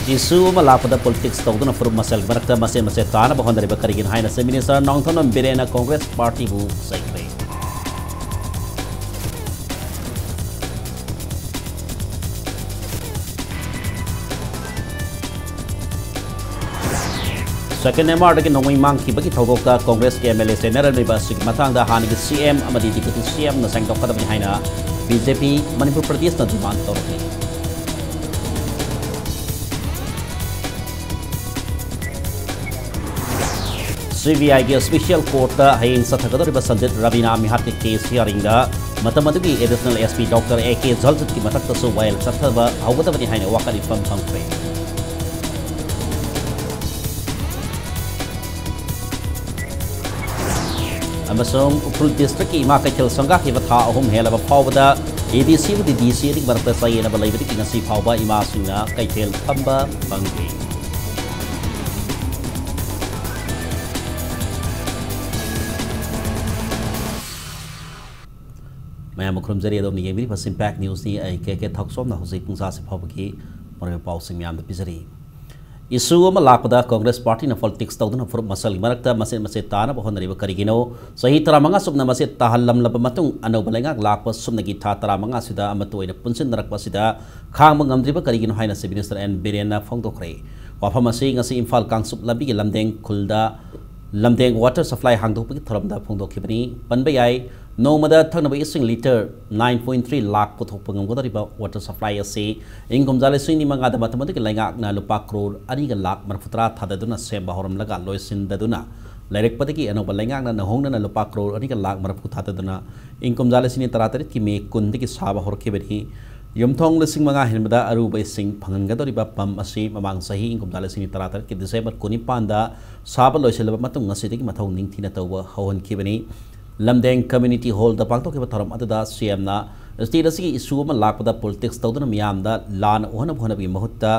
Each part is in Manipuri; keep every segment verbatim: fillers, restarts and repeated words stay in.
Issue ꯑꯃ ꯂꯥꯛꯄꯗ politics ꯇꯧꯗꯨꯅ ꯐꯨꯔꯨꯞ ꯃꯁꯦꯜꯒꯤ ꯃꯔꯛꯇ ꯃꯆꯦꯠ ꯃꯆꯦꯠ ꯇꯥꯅꯕ ꯍꯣꯠꯅꯔꯤꯕ ꯀꯔꯤꯒꯤꯅꯣ ꯍꯥꯏꯅ Chief Minister Nongthombam ꯕꯤꯔꯦꯟꯅ Congress party ꯕꯨ ꯆꯩꯈ꯭ꯔꯦ꯫ Second M R ꯗꯒꯤ ꯅꯣꯡꯃꯩ ꯃꯥꯡꯈꯤꯕꯒꯤ ꯊꯧꯗꯣꯛꯇ Congress ꯀꯤ M L A ꯆꯦꯟꯅꯔꯝꯂꯤꯕ ꯑꯁꯤꯒꯤ ꯃꯇꯥꯡꯗ ꯍꯥꯟꯅꯒꯤ C M ꯑꯃꯗꯤ Deputy C M ꯅ ꯁꯦꯡꯗꯣꯛꯀꯗꯕꯅꯤ ꯍꯥꯏꯅ B J P Manipur ꯄ꯭ꯔꯗꯦꯁꯅ demand ꯇꯧꯔꯛꯂꯤ꯫ C B I ꯒꯤ Special Court ꯇ ꯍꯌꯦꯡ ꯆꯠꯊꯒꯗꯧꯔꯤꯕ ꯁꯟꯖꯤꯠ ꯔꯕꯤꯅꯥ ꯃꯤꯍꯥꯠꯀꯤ case hearing ꯗ ꯃꯇꯝ ꯑꯗꯨꯒꯤ Additional S P Doctor A K ꯖꯜꯖꯠꯀꯤ ꯃꯊꯛꯇꯁꯨ ꯋꯥꯌꯦꯜ ꯆꯠꯊꯕ ꯍꯧꯒꯗꯕꯅꯤ ꯍꯥꯏꯅ ꯋꯥꯀꯠ ꯏꯐꯝ ꯐꯪꯈ꯭ꯔꯦ꯫ ꯑꯃꯁꯨꯡ ꯎꯈ꯭ꯔꯨꯜ district ꯀꯤ ꯏꯃꯥ ꯀꯩꯊꯦꯜ ꯁꯪꯒꯥꯈꯤꯕ ꯊꯥ ꯑꯍꯨꯝ ꯍꯦꯜꯂꯕ ꯐꯥꯎꯕꯗ A D C ꯑꯃꯗꯤ D C ꯑꯅꯤꯒꯤ ꯃꯔꯛꯇ ꯆꯌꯦꯠꯅꯕ ꯂꯩꯕꯗꯒꯤ ꯉꯁꯤ ꯐꯥꯎꯕ ꯏꯃꯥꯁꯤꯡꯅ ꯀꯩꯊꯦꯜ ꯐꯝꯕ ꯐꯪꯗ꯭ꯔꯤ꯫ ꯃꯌꯥꯝꯕꯨ ꯈꯨꯔꯨꯝꯖꯔꯤ, ꯑꯗꯣꯝꯅ ꯌꯦꯡꯕꯤꯔꯤꯕ Impact News ꯅꯤ꯫ ꯑꯩ K K ꯊꯥꯎꯁꯣꯝꯅ ꯍꯧꯖꯤꯛ ꯄꯨꯡ ꯆꯥꯁꯤ ꯐꯥꯎꯕꯒꯤ ꯃꯔꯨꯑꯣꯏꯕ ꯄꯥꯎꯁꯤꯡ ꯃꯌꯥꯝꯗ ꯄꯤꯖꯔꯤ꯫ Issue ꯑꯃ ꯂꯥꯛꯄꯗ Congress party ꯅ politics ꯇꯧꯗꯨꯅ ꯐꯨꯔꯨꯞ ꯃꯁꯦꯜꯒꯤ ꯃꯔꯛꯇ ꯃꯆꯦꯠ ꯃꯆꯦꯠ ꯇꯥꯅꯕ ꯍꯣꯠꯅꯔꯤꯕ ꯀꯔꯤꯒꯤꯅꯣ? ꯆꯍꯤ ꯇꯔꯥꯃꯉꯥ ꯆꯨꯞꯅ ꯃꯆꯦꯠ ꯇꯥꯍꯜꯂꯝꯂꯕ ꯃꯇꯨꯡ ꯑꯅꯧꯕ ꯂꯩꯉꯥꯛ ꯂꯥꯛꯄ ꯁꯨꯞꯅꯒꯤ ꯊꯥ ꯇꯔꯥꯃꯉꯥ ꯑꯁꯤꯗ ꯑꯃꯠꯇ ꯑꯣꯏꯅ ꯄꯨꯟꯁꯤꯟꯅꯔꯛꯄ ꯑꯁꯤꯗ ꯈꯥꯡꯕ ꯉꯝꯗ꯭ꯔꯤꯕ ꯀꯔꯤꯒꯤꯅꯣ ꯍꯥꯏꯅ Chief Minister N ꯕꯤꯔꯦꯟꯅ ꯐꯣꯡꯗꯣꯛꯈ꯭ꯔꯦ꯫ ꯋꯥꯐꯝ ꯑꯁꯤ ꯉꯁꯤ ꯏꯝꯐꯥꯜ ꯀꯥꯡꯆꯨꯞ ꯂꯝꯕꯤꯒꯤ ꯂꯝꯗꯦꯡ ꯈꯨꯜꯗ ꯂꯝꯗꯦꯡ water supply ꯍꯥꯡꯗꯣꯛꯄꯒꯤ ꯊꯧꯔꯝꯗ ꯐꯣꯡꯗꯣꯛꯈꯤꯕꯅꯤ꯫ ꯄꯟꯕ ꯌꯥꯏ, ꯅꯣꯡꯃꯗ ꯊꯛꯅꯕ ꯏꯁꯤꯡ litre nine point three lakh ꯄꯨꯊꯣꯛꯄ ꯉꯝꯒꯗꯧꯔꯤꯕ water supply ꯑꯁꯤ ꯏꯪ ꯀꯨꯝꯖꯥ ꯂꯤꯁꯤꯡ ꯑꯅꯤ ꯃꯉꯥꯗ ꯃꯇꯝ ꯑꯗꯨꯒꯤ ꯂꯩꯉꯥꯛꯅ ꯂꯨꯄꯥ ꯀ꯭ꯔꯣꯔ ꯑꯅꯤꯒ ꯂꯥꯈ ꯃꯔꯤꯐꯨꯇꯔꯥ ꯊꯥꯗꯗꯨꯅ ꯁꯦꯝꯕ ꯍꯧꯔꯝꯂꯒ ꯂꯣꯏꯁꯤꯟꯗꯗꯨꯅ ꯂꯩꯔꯛꯄꯗꯒꯤ ꯑꯅꯧꯕ ꯂꯩꯉꯥꯛꯅ ꯅꯧꯍꯧꯅꯅ ꯂꯨꯄꯥ ꯀ꯭ꯔꯣꯔ ꯑꯅꯤꯒ ꯂꯥꯈ ꯃꯔꯤꯐꯨ ꯊꯥꯗꯗꯨꯅ ꯏꯪ ꯀꯨꯝꯖꯥ ꯂꯤꯁꯤꯡ ꯑꯅꯤ ꯇꯔꯥꯇꯔꯦꯠꯀꯤ ꯃꯦ ꯀꯨꯟꯗꯒꯤ ꯁꯥꯕ ꯍꯧꯔꯛꯈꯤꯕꯅꯤ꯫ ꯌꯨꯝꯊꯣꯡ ꯂꯤꯁꯤꯡ ꯃꯉꯥ ꯍꯦꯟꯕꯗ ꯑꯔꯨꯕ ꯏꯁꯤꯡ ꯐꯪꯍꯟꯒꯗꯧꯔꯤꯕ pump ꯑꯁꯤ ꯃꯃꯥꯡ ꯆꯍꯤ ꯏꯪ ꯀꯨꯝꯖꯥ ꯂꯤꯁꯤꯡ ꯑꯅꯤ ꯇꯔꯥꯇꯔꯦꯠꯀꯤ ꯗꯤꯁꯦꯝꯕꯔ ꯀꯨꯟꯅꯤꯄꯥꯟꯗ ꯁꯥꯕ ꯂꯣꯏꯁꯤꯜꯂꯕ ꯃꯇꯨꯡ ꯉꯁꯤꯗꯒꯤ ꯃꯊꯧ ꯅꯤꯡꯊꯤꯅ ꯇꯧꯕ ꯍꯧꯍꯟꯈꯤꯕꯅꯤ꯫ ꯂꯝꯗꯦꯡ community hall ꯗ ꯄꯥꯡꯊꯣꯛꯈꯤꯕ ꯊꯧꯔꯝ ꯑꯗꯨꯗ C M ꯅ state ꯑꯁꯤꯒꯤ issue ꯑꯃ ꯂꯥꯛꯄꯗ politics ꯇꯧꯗꯨꯅ ꯃꯤꯌꯥꯝꯗ ꯂꯥꯟꯅ ꯎꯍꯟꯅꯕ ꯍꯣꯠꯅꯕꯒꯤ ꯃꯍꯨꯠꯇ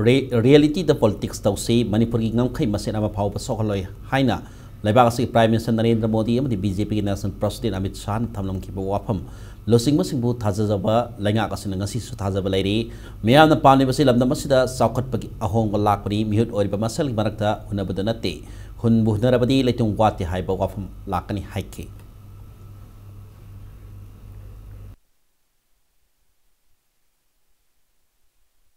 ꯔꯦ-, reality ꯗ politics ꯇꯧꯁꯤ, ꯃꯅꯤꯄꯨꯔꯒꯤ ꯉꯝꯈꯩ ꯃꯁꯦꯟ ꯑꯃ ꯐꯥꯎꯕ ꯁꯣꯛꯍꯜꯂꯣꯏ ꯍꯥꯏꯅ ꯂꯩꯕꯥꯛ ꯑꯁꯤꯒꯤ Prime Minister ꯅꯔꯦꯟꯗ꯭ꯔ ꯃꯣꯗꯤ ꯑꯃꯗꯤ BJPꯒꯤ National President ꯑꯃꯤꯠ ꯁꯥꯍꯅ ꯊꯝꯂꯝꯈꯤꯕ ꯋꯥꯐꯝ, ꯂꯨꯆꯤꯡꯕꯁꯤꯡꯕꯨ ꯊꯥꯖꯖꯕ ꯂꯩꯉꯥꯛ ꯑꯁꯤꯅ ꯉꯁꯤꯁꯨ ꯊꯥꯖꯕ ꯂꯩꯔꯤ꯫ ꯃꯤꯌꯥꯝꯅ ꯄꯥꯝꯂꯤꯕꯁꯤ ꯂꯝꯗꯝ ꯑꯁꯤꯗ ꯆꯥꯎꯈꯠꯄꯒꯤ ꯑꯍꯣꯡꯕ ꯂꯥꯛꯄꯅꯤ, ꯃꯤꯍꯨꯠ ꯑꯣꯏꯔꯤꯕ ꯃꯁꯦꯜꯒꯤ ꯃꯔꯛꯇ ꯍꯨꯟꯅꯕꯗ ꯅꯠꯇꯦ, ꯍꯨꯟꯕꯨ ꯍꯨꯟꯅꯔꯕꯗꯤ ꯂꯩꯇꯨꯝ ꯋꯥꯠꯇꯦ ꯍꯥꯏꯕ ꯋꯥꯐꯝ ꯂꯥꯛꯀꯅꯤ ꯍꯥꯏꯈꯤ꯫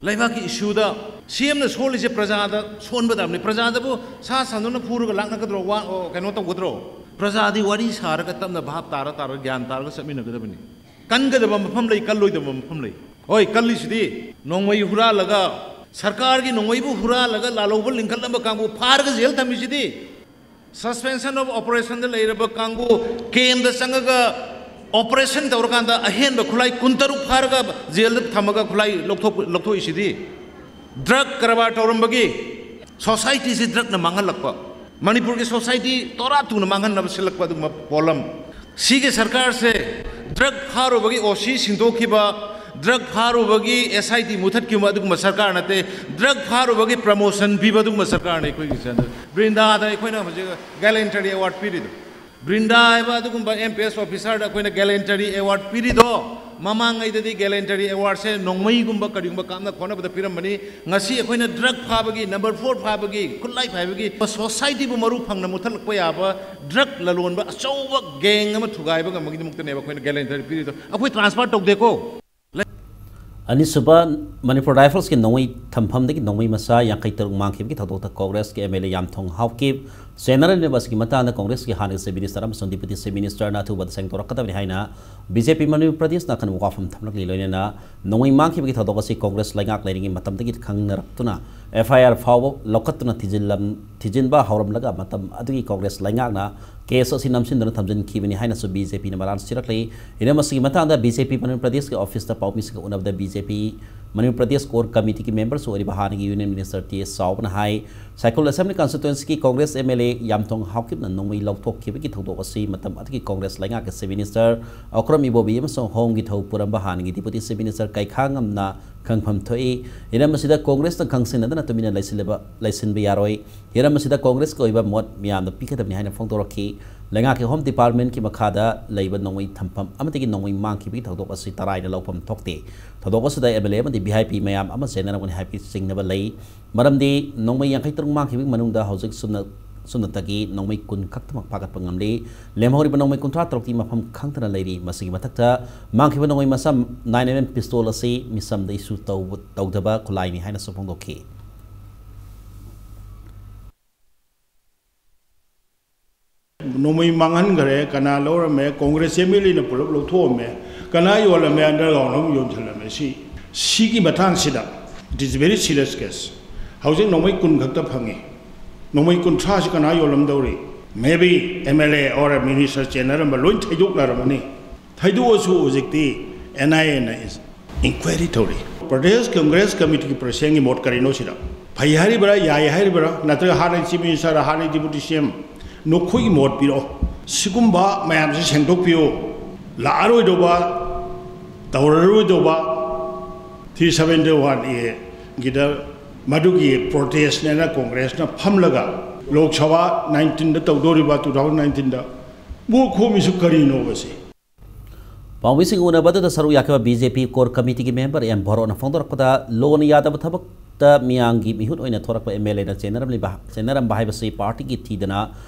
ꯂꯩꯕꯥꯛꯀꯤ ꯏꯁꯨꯗ ꯁꯤ ꯑꯦꯝꯅ ꯁꯣꯜꯂꯤꯁꯦ ꯄ꯭ꯔꯖꯥꯗ ꯁꯣꯟꯕꯗꯕꯅꯤ꯫ ꯄ꯭ꯔꯖꯥꯗꯕꯨ ꯁꯥ ꯁꯟꯗꯨꯅ ꯐꯨꯔꯒ ꯂꯥꯛꯅꯒꯗ꯭ꯔꯣ? ꯋꯥ ꯑꯣ, ꯀꯩꯅꯣ ꯇꯧꯒꯗ꯭ꯔꯣ? ꯄ꯭ꯔꯖꯥꯗꯤ ꯋꯥꯔꯤ ꯁꯥꯔꯒ ꯇꯞꯅ ꯚꯥꯞ ꯇꯥꯔ ꯇꯥꯔꯒ ꯒ꯭ꯌꯥꯟ ꯇꯥꯔꯒ ꯆꯠꯃꯤꯟꯅꯒꯗꯕꯅꯤ꯫ ꯀꯟꯒꯗꯕ ꯃꯐꯝ ꯂꯩ, ꯀꯜꯂꯣꯏꯗꯕ ꯃꯐꯝ ꯂꯩ꯫ ꯍꯣꯏ, ꯀꯜꯂꯤꯁꯤꯗꯤ ꯅꯣꯡꯃꯩ ꯍꯨꯔꯥꯜꯂꯒ ꯁꯔꯀꯥꯔꯒꯤ ꯅꯣꯡꯃꯩꯕꯨ ꯍꯨꯔꯥꯜꯂꯒ ꯂꯥꯜꯍꯧꯕ ꯂꯤꯡꯈꯠꯂꯝꯕ ꯀꯥꯡꯕꯨ ꯐꯥꯔꯒ ꯖꯦꯜ ꯊꯝꯃꯤꯁꯤꯗꯤ꯫ Suspension of Operationꯗ ꯂꯩꯔꯕ ꯀꯥꯡꯕꯨ ꯀꯦꯝꯗ ꯆꯪꯉꯒ operation ꯇꯧꯔꯀꯥꯟꯗ ꯑꯍꯦꯟꯕ ꯈꯨꯠꯂꯥꯏ ꯀꯨꯟꯇꯔꯨꯛ ꯐꯥꯔꯒ ꯖꯦꯜꯗ ꯊꯝꯃꯒ ꯈꯨꯠꯂꯥꯏ ꯂꯧꯊꯣꯛ-, ꯂꯧꯊꯣꯛꯏꯁꯤꯗꯤ꯫ Drug ꯀꯔꯕꯥꯔ ꯇꯧꯔꯝꯕꯒꯤ societyꯁꯤ drugꯅ ꯃꯥꯡꯍꯜꯂꯛꯄ꯫ ꯃꯅꯤꯄꯨꯔꯒꯤ society ꯇꯣꯔꯥ ꯇꯨꯅ ꯃꯥꯡꯍꯟꯅꯕ ꯁꯤꯜꯂꯛꯄ ꯑꯗꯨꯒꯨꯝꯕ ꯄꯣꯠꯂꯝ꯫ ꯁꯤꯒꯤ ꯁꯔꯀꯥꯔꯁꯦ drug ꯐꯥꯔꯨꯕꯒꯤ OC ꯁꯤꯟꯗꯣꯛꯈꯤꯕ, drug ꯐꯥꯔꯨꯕꯒꯤ SIT ꯃꯨꯊꯠꯈꯤꯕ ꯑꯗꯨꯒꯨꯝꯕ ꯁꯔꯀꯥꯔ ꯅꯠꯇꯦ꯫ Drug ꯐꯥꯔꯨꯕꯒꯤ promotion ꯄꯤꯕ ꯑꯗꯨꯒꯨꯝꯕ ꯁꯔꯀꯥꯔꯅꯤ ꯑꯩꯈꯣꯏꯒꯤ ꯁꯦꯟꯇꯔ꯫ ꯕ꯭ꯔꯤꯟꯗꯥꯗ ꯑꯩꯈꯣꯏꯅ ꯍꯧꯖꯤꯛ gallantry award ꯄꯤꯔꯤꯗꯣ꯫ ꯕ꯭ꯔꯤꯟꯗꯥ ꯍꯥꯏꯕ ꯑꯗꯨꯒꯨꯝꯕ IPS officerꯗ ꯑꯩꯈꯣꯏꯅ gallantry award ꯄꯤꯔꯤꯗꯣ, ꯃꯃꯥꯡꯉꯩꯗꯗꯤ gallantry awardꯁꯦ ꯅꯣꯡꯃꯩꯒꯨꯝꯕ ꯀꯔꯤꯒꯨꯝꯕ ꯀꯥꯞꯅ ꯈꯣꯠꯅꯕꯗ ꯄꯤꯔꯝꯕꯅꯤ꯫ ꯉꯁꯤ ꯑꯩꯈꯣꯏꯅ drug ꯐꯥꯕꯒꯤ, number four ꯐꯥꯕꯒꯤ, ꯈꯨꯠꯂꯥꯏ ꯐꯥꯕꯒꯤ, societyꯕꯨ ꯃꯔꯨ ꯐꯪꯅ ꯃꯨꯊꯠꯂꯛꯄ ꯌꯥꯕ drug ꯂꯂꯣꯟꯕ ꯑꯆꯧꯕ gang ꯑꯃ ꯊꯨꯒꯥꯏꯕ ꯉꯝꯕꯒꯤꯗꯃꯛꯇꯅꯦꯕ ꯑꯩꯈꯣꯏꯅ gallantry ꯄꯤꯔꯤꯗꯣ꯫ ꯑꯩꯈꯣꯏ transfer ꯇꯧꯗꯦꯀꯣ꯫ ꯑꯅꯤꯁꯨꯕ, ꯃꯅꯤꯄꯨꯔ Riflesꯀꯤ ꯅꯣꯡꯃꯩ ꯊꯝꯐꯝꯗꯒꯤ ꯅꯣꯡꯃꯩ ꯃꯆꯥ ꯌꯥꯡꯈꯩ ꯇꯔꯨꯛ ꯃꯥꯡꯈꯤꯕꯒꯤ ꯊꯧꯗꯣꯛꯇ Congressꯀꯤ MLA ꯌꯥꯝꯊꯣꯡ ꯍꯥꯎꯀꯤꯞ ꯆꯦꯟꯅꯔꯅꯤꯕ ꯑꯁꯤꯒꯤ ꯃꯇꯥꯡꯗ Congressꯀꯤ ꯍꯥꯟꯅꯒꯤ Chief Ministerꯅ ꯑꯃꯁꯨꯡ Deputy Chief Ministerꯅ ꯑꯊꯨꯕꯗ ꯁꯦꯡꯗꯣꯔꯛꯀꯗꯕꯅꯤ ꯍꯥꯏꯅ BJP ꯃꯅꯤꯄꯨꯔ ꯄ꯭ꯔꯗꯦꯁꯅ ꯑꯀꯟꯕ ꯋꯥꯐꯝ ꯊꯝꯂꯛꯂꯤ꯫ ꯂꯣꯏꯅꯅ ꯅꯣꯡꯃꯩ ꯃꯥꯡꯈꯤꯕꯒꯤ ꯊꯧꯗꯣꯛ ꯑꯁꯤ Congress ꯂꯩꯉꯥꯛ ꯂꯩꯔꯤꯉꯩ ꯃꯇꯝꯗꯒꯤ ꯈꯪꯅꯔꯛꯇꯨꯅ FIR ꯐꯥꯎꯕ ꯂꯧꯈꯠꯇꯨꯅ ꯊꯤꯖꯤꯜꯂꯝ-, ꯊꯤꯖꯤꯟꯕ ꯍꯧꯔꯝꯂꯒ ꯃꯇꯝ ꯑꯗꯨꯒꯤ Congress ꯂꯩꯉꯥꯛꯅ case ꯑꯁꯤ ꯅꯝꯁꯤꯟꯗꯨꯅ ꯊꯝꯖꯤꯟꯈꯤꯕꯅꯤ ꯍꯥꯏꯅꯁꯨ BJPꯅ ꯃꯔꯥꯜ ꯁꯤꯔꯛꯂꯤ꯫ ꯏꯔꯝ ꯑꯁꯤꯒꯤ ꯃꯇꯥꯡꯗ BJP ꯃꯅꯤꯄꯨꯔ ꯄ꯭ꯔꯗꯦꯁꯀꯤ officeꯇ ꯄꯥꯎꯃꯤꯁꯤꯡꯒ ꯎꯅꯕꯗ BJP ꯃꯅꯤꯄꯨꯔ ꯄ꯭ꯔꯗꯦꯁ ꯀꯣꯔ ꯀꯃꯤꯇꯤꯒꯤ ꯃꯦꯝꯕꯔꯁꯨ ꯑꯣꯏꯔꯤꯕ ꯍꯥꯟꯅꯒꯤ ꯌꯨꯅꯤꯌꯟ ꯃꯤꯅꯤꯁꯇꯔ ꯇꯤ ꯑꯦꯁ ꯆꯥꯎꯕꯅ ꯍꯥꯏ, ꯁꯥꯏꯈꯣꯜ ꯑꯦꯁꯦꯝꯕ꯭ꯂꯤ ꯀꯟꯁꯇꯤꯇ꯭ꯋꯦꯟꯁꯤꯒꯤ Congress M L A Yamthong ꯍꯥꯎꯀꯤꯞꯅ ꯅꯣꯡꯃꯩ ꯂꯧꯊꯣꯛꯈꯤꯕꯒꯤ ꯊꯧꯗꯣꯛ ꯑꯁꯤ ꯃꯇꯝ ꯑꯗꯨꯒꯤ ꯀꯣꯡꯒ꯭ꯔꯦꯁ ꯂꯩꯉꯥꯛꯀꯤ ꯆꯤꯐ ꯃꯤꯅꯤꯁꯇꯔ ꯑꯣꯀ꯭ꯔꯝ ꯏꯕꯣꯕꯤ ꯑꯃꯁꯨꯡ ꯍꯣꯝꯒꯤ ꯊꯧ ꯄꯨꯔꯝꯕ ꯍꯥꯟꯅꯒꯤ ꯗꯤꯄꯨꯇꯤ ꯆꯤꯐ ꯃꯤꯅꯤꯁꯇꯔ ꯀꯩꯈꯥꯉꯝꯅ ꯈꯪꯐꯝ ꯊꯣꯛꯏ꯫ ꯍꯤꯔꯝ ꯑꯁꯤꯗ ꯀꯣꯡꯒ꯭ꯔꯦꯁꯅ ꯈꯪꯁꯤꯟꯅꯗꯅ ꯇꯨꯃꯤꯟꯅ ꯂꯩꯁꯤꯜꯂꯕ, ꯂꯩꯁꯤꯟꯕ ꯌꯥꯔꯣꯏ꯫ ꯍꯤꯔꯝ ꯑꯁꯤꯗ ꯀꯣꯡꯒ꯭ꯔꯦꯁꯀꯤ ꯑꯣꯏꯕ ꯃꯣꯠ ꯃꯤꯌꯥꯝꯗ ꯄꯤꯒꯗꯕꯅꯤ ꯍꯥꯏꯅ ꯐꯣꯡꯗꯣꯔꯛꯈꯤ꯫ ꯂꯩꯉꯥꯛꯀꯤ ꯍꯣꯝ ꯗꯤꯄꯥꯔꯠꯃꯦꯟꯠꯀꯤ ꯃꯈꯥꯗ ꯂꯩꯕ ꯅꯣꯡꯃꯩ ꯊꯝꯐꯝ ꯑꯃꯗꯒꯤ ꯅꯣꯡꯃꯩ ꯃꯥꯡꯈꯤꯕꯒꯤ ꯊꯧꯗꯣꯛ ꯑꯁꯤ ꯇꯔꯥꯏꯅ ꯂꯧꯐꯝ ꯊꯣꯛꯇꯦ꯫ ꯊꯧꯗꯣꯛ ꯑꯁꯤꯗ ꯑꯦꯝ ꯑꯦꯜ ꯑꯦ ꯑꯃꯗꯤ ꯚꯤ ꯑꯥꯏ ꯄꯤ ꯃꯌꯥꯝ ꯑꯃ ꯆꯦꯟꯅꯔꯝꯒꯅꯤ ꯍꯥꯏꯕꯒꯤ ꯆꯤꯡꯅꯕ ꯂꯩ꯫ ꯃꯔꯝꯗꯤ ꯅꯣꯡꯃꯩ ꯌꯥꯡꯈꯩ ꯇꯔꯨꯛ ꯃꯥꯡꯈꯤꯕꯒꯤ ꯃꯅꯨꯡꯗ ꯍꯧꯖꯤꯛ ꯁꯨꯞꯅ-, ꯁꯨꯞꯅꯇꯒꯤ ꯅꯣꯡꯃꯩ ꯀꯨꯟ ꯈꯛꯇꯃꯛ ꯐꯥꯒꯠꯄ ꯉꯝꯂꯤ꯫ ꯂꯦꯝꯍꯧꯔꯤꯕ ꯅꯣꯡꯃꯩ ꯀꯨꯟꯊ꯭ꯔꯥ ꯇꯔꯨꯛꯇꯤ ꯃꯐꯝ ꯈꯪꯗꯅ ꯂꯩꯔꯤ꯫ ꯃꯁꯤꯒꯤ ꯃꯊꯛꯇ ꯃꯥꯡꯈꯤꯕ ꯅꯣꯡꯃꯩ ꯃꯆꯥ ꯅꯥꯏꯟ ꯑꯦꯝ ꯑꯦꯝ ꯄꯤꯁꯇꯣꯜ ꯑꯁꯤ ꯃꯤꯆꯝꯗ ꯏꯁꯨ ꯇꯧꯕ-, ꯇꯧꯗꯕ ꯈꯨꯠꯂꯥꯏꯅꯤ ꯍꯥꯏꯅꯁꯨ ꯐꯣꯡꯗꯣꯛꯈꯤ꯫ ꯅꯣꯡꯃꯩ ꯃꯥꯡꯍꯟꯈ꯭ꯔꯦ, ꯀꯅꯥ ꯂꯧꯔꯝꯃꯦ, ꯀꯣꯡꯒ꯭ꯔꯦꯁ ꯑꯦꯝ ꯑꯦꯜ ꯑꯦꯅ ꯄꯨꯂꯞ ꯂꯧꯊꯣꯛꯑꯝꯃꯦ, ꯀꯅꯥ ꯌꯣꯜꯂꯝꯃꯦ, ꯑꯟꯗꯔꯒ꯭ꯔꯥꯎꯟ ꯑꯃ ꯌꯣꯟꯁꯤꯜꯂꯝꯃꯦ꯫ ꯁꯤ, ꯁꯤꯒꯤ ꯃꯇꯥꯡꯁꯤꯗ, it is very serious case. ꯍꯧꯖꯤꯛ ꯅꯣꯡꯃꯩ ꯀꯨꯟ ꯈꯛꯇ ꯐꯪꯉꯤ, ꯅꯣꯡꯃꯩ ꯀꯨꯟꯊ꯭ꯔꯥꯁꯤ ꯀꯅꯥ ꯌꯣꯜꯂꯝꯗꯧꯔꯤ? Maybe M L A or minister ꯆꯦꯟꯅꯔꯝꯕ ꯂꯣꯏ ꯊꯩꯗꯣꯛꯅꯔꯝꯃꯅꯤ꯫ ꯊꯩꯗꯣꯛꯑꯁꯨ ꯍꯧꯖꯤꯛꯇꯤ N I A ꯅ inquiry ꯇꯧꯔꯤ꯫ ꯄ꯭ꯔꯗꯦꯁ ꯀꯪꯒ꯭ꯔꯦꯁ ꯀꯃꯤꯇꯤꯒꯤ ꯄ꯭ꯔꯁꯤꯗꯦꯟꯒꯤ ꯃꯣꯠ ꯀꯔꯤꯅꯣ ꯁꯤꯗ? ꯐꯩ ꯍꯥꯏꯔꯤꯕ꯭ꯔꯥ, ꯌꯥꯏ ꯍꯥꯏꯔꯤꯕ꯭ꯔꯥ, ꯅꯠꯇ꯭ꯔꯒ ꯍꯥꯟꯅꯒꯤ ꯆꯤꯐ ꯃꯤꯅꯤꯁꯇꯔ, ꯍꯥꯟꯅꯒꯤ ꯗꯤꯄꯨꯇꯤ ꯁꯤ ꯑꯦꯝ, ꯅꯈꯣꯏꯒꯤ ꯃꯣꯠ ꯄꯤꯔꯛꯑꯣ꯫ ꯁꯤꯒꯨꯝꯕ ꯃꯌꯥꯝꯁꯦ ꯁꯦꯡꯗꯣꯛꯄꯤꯌꯨ꯫ ꯂꯥꯛꯑꯔꯣꯏꯗꯧꯕ, ꯇꯧꯔꯔꯣꯏꯗꯧꯕ, three seventy one A ꯒꯤꯗ ꯃꯗꯨꯒꯤ ꯄ꯭ꯔꯣꯇꯦꯁꯅꯦꯅ ꯀꯣꯡꯒ꯭ꯔꯦꯁꯅ ꯐꯝꯂꯒ ꯂꯣꯛ ꯁꯚꯥ nineteen ꯗ ꯇꯧꯗꯣꯔꯤꯕ, two thousand nineteen ꯗ ꯃꯣꯠ ꯈꯣꯝꯃꯤꯁꯨ ꯀꯔꯤꯅꯣꯕ ꯁꯤ? ꯄꯥꯎꯃꯤꯁꯤꯡ ꯎꯅꯕ ꯑꯗꯨꯗ ꯁꯔꯨꯛ ꯌꯥꯈꯤꯕ B J P core ꯀꯃꯤꯇꯤꯒꯤ member M ꯚꯣꯔꯣꯅ ꯐꯣꯡꯗꯣꯔꯛꯄꯗ, ꯂꯣꯅ ꯌꯥꯗꯕ ꯊꯕꯛꯇ ꯃꯤꯌꯥꯝꯒꯤ ꯃꯤꯍꯨꯠ ꯑꯣꯏꯅ ꯊꯣꯔꯛꯄ ꯑꯦꯝ ꯑꯦꯜ ꯑꯦꯅ ꯆꯦꯟꯅꯔꯝꯂꯤꯕ, ꯆꯦꯟꯅꯔꯝꯕ ꯍꯥꯏꯕꯁꯤ ꯄꯥꯔꯇꯤꯒꯤ ꯊꯤꯗꯅ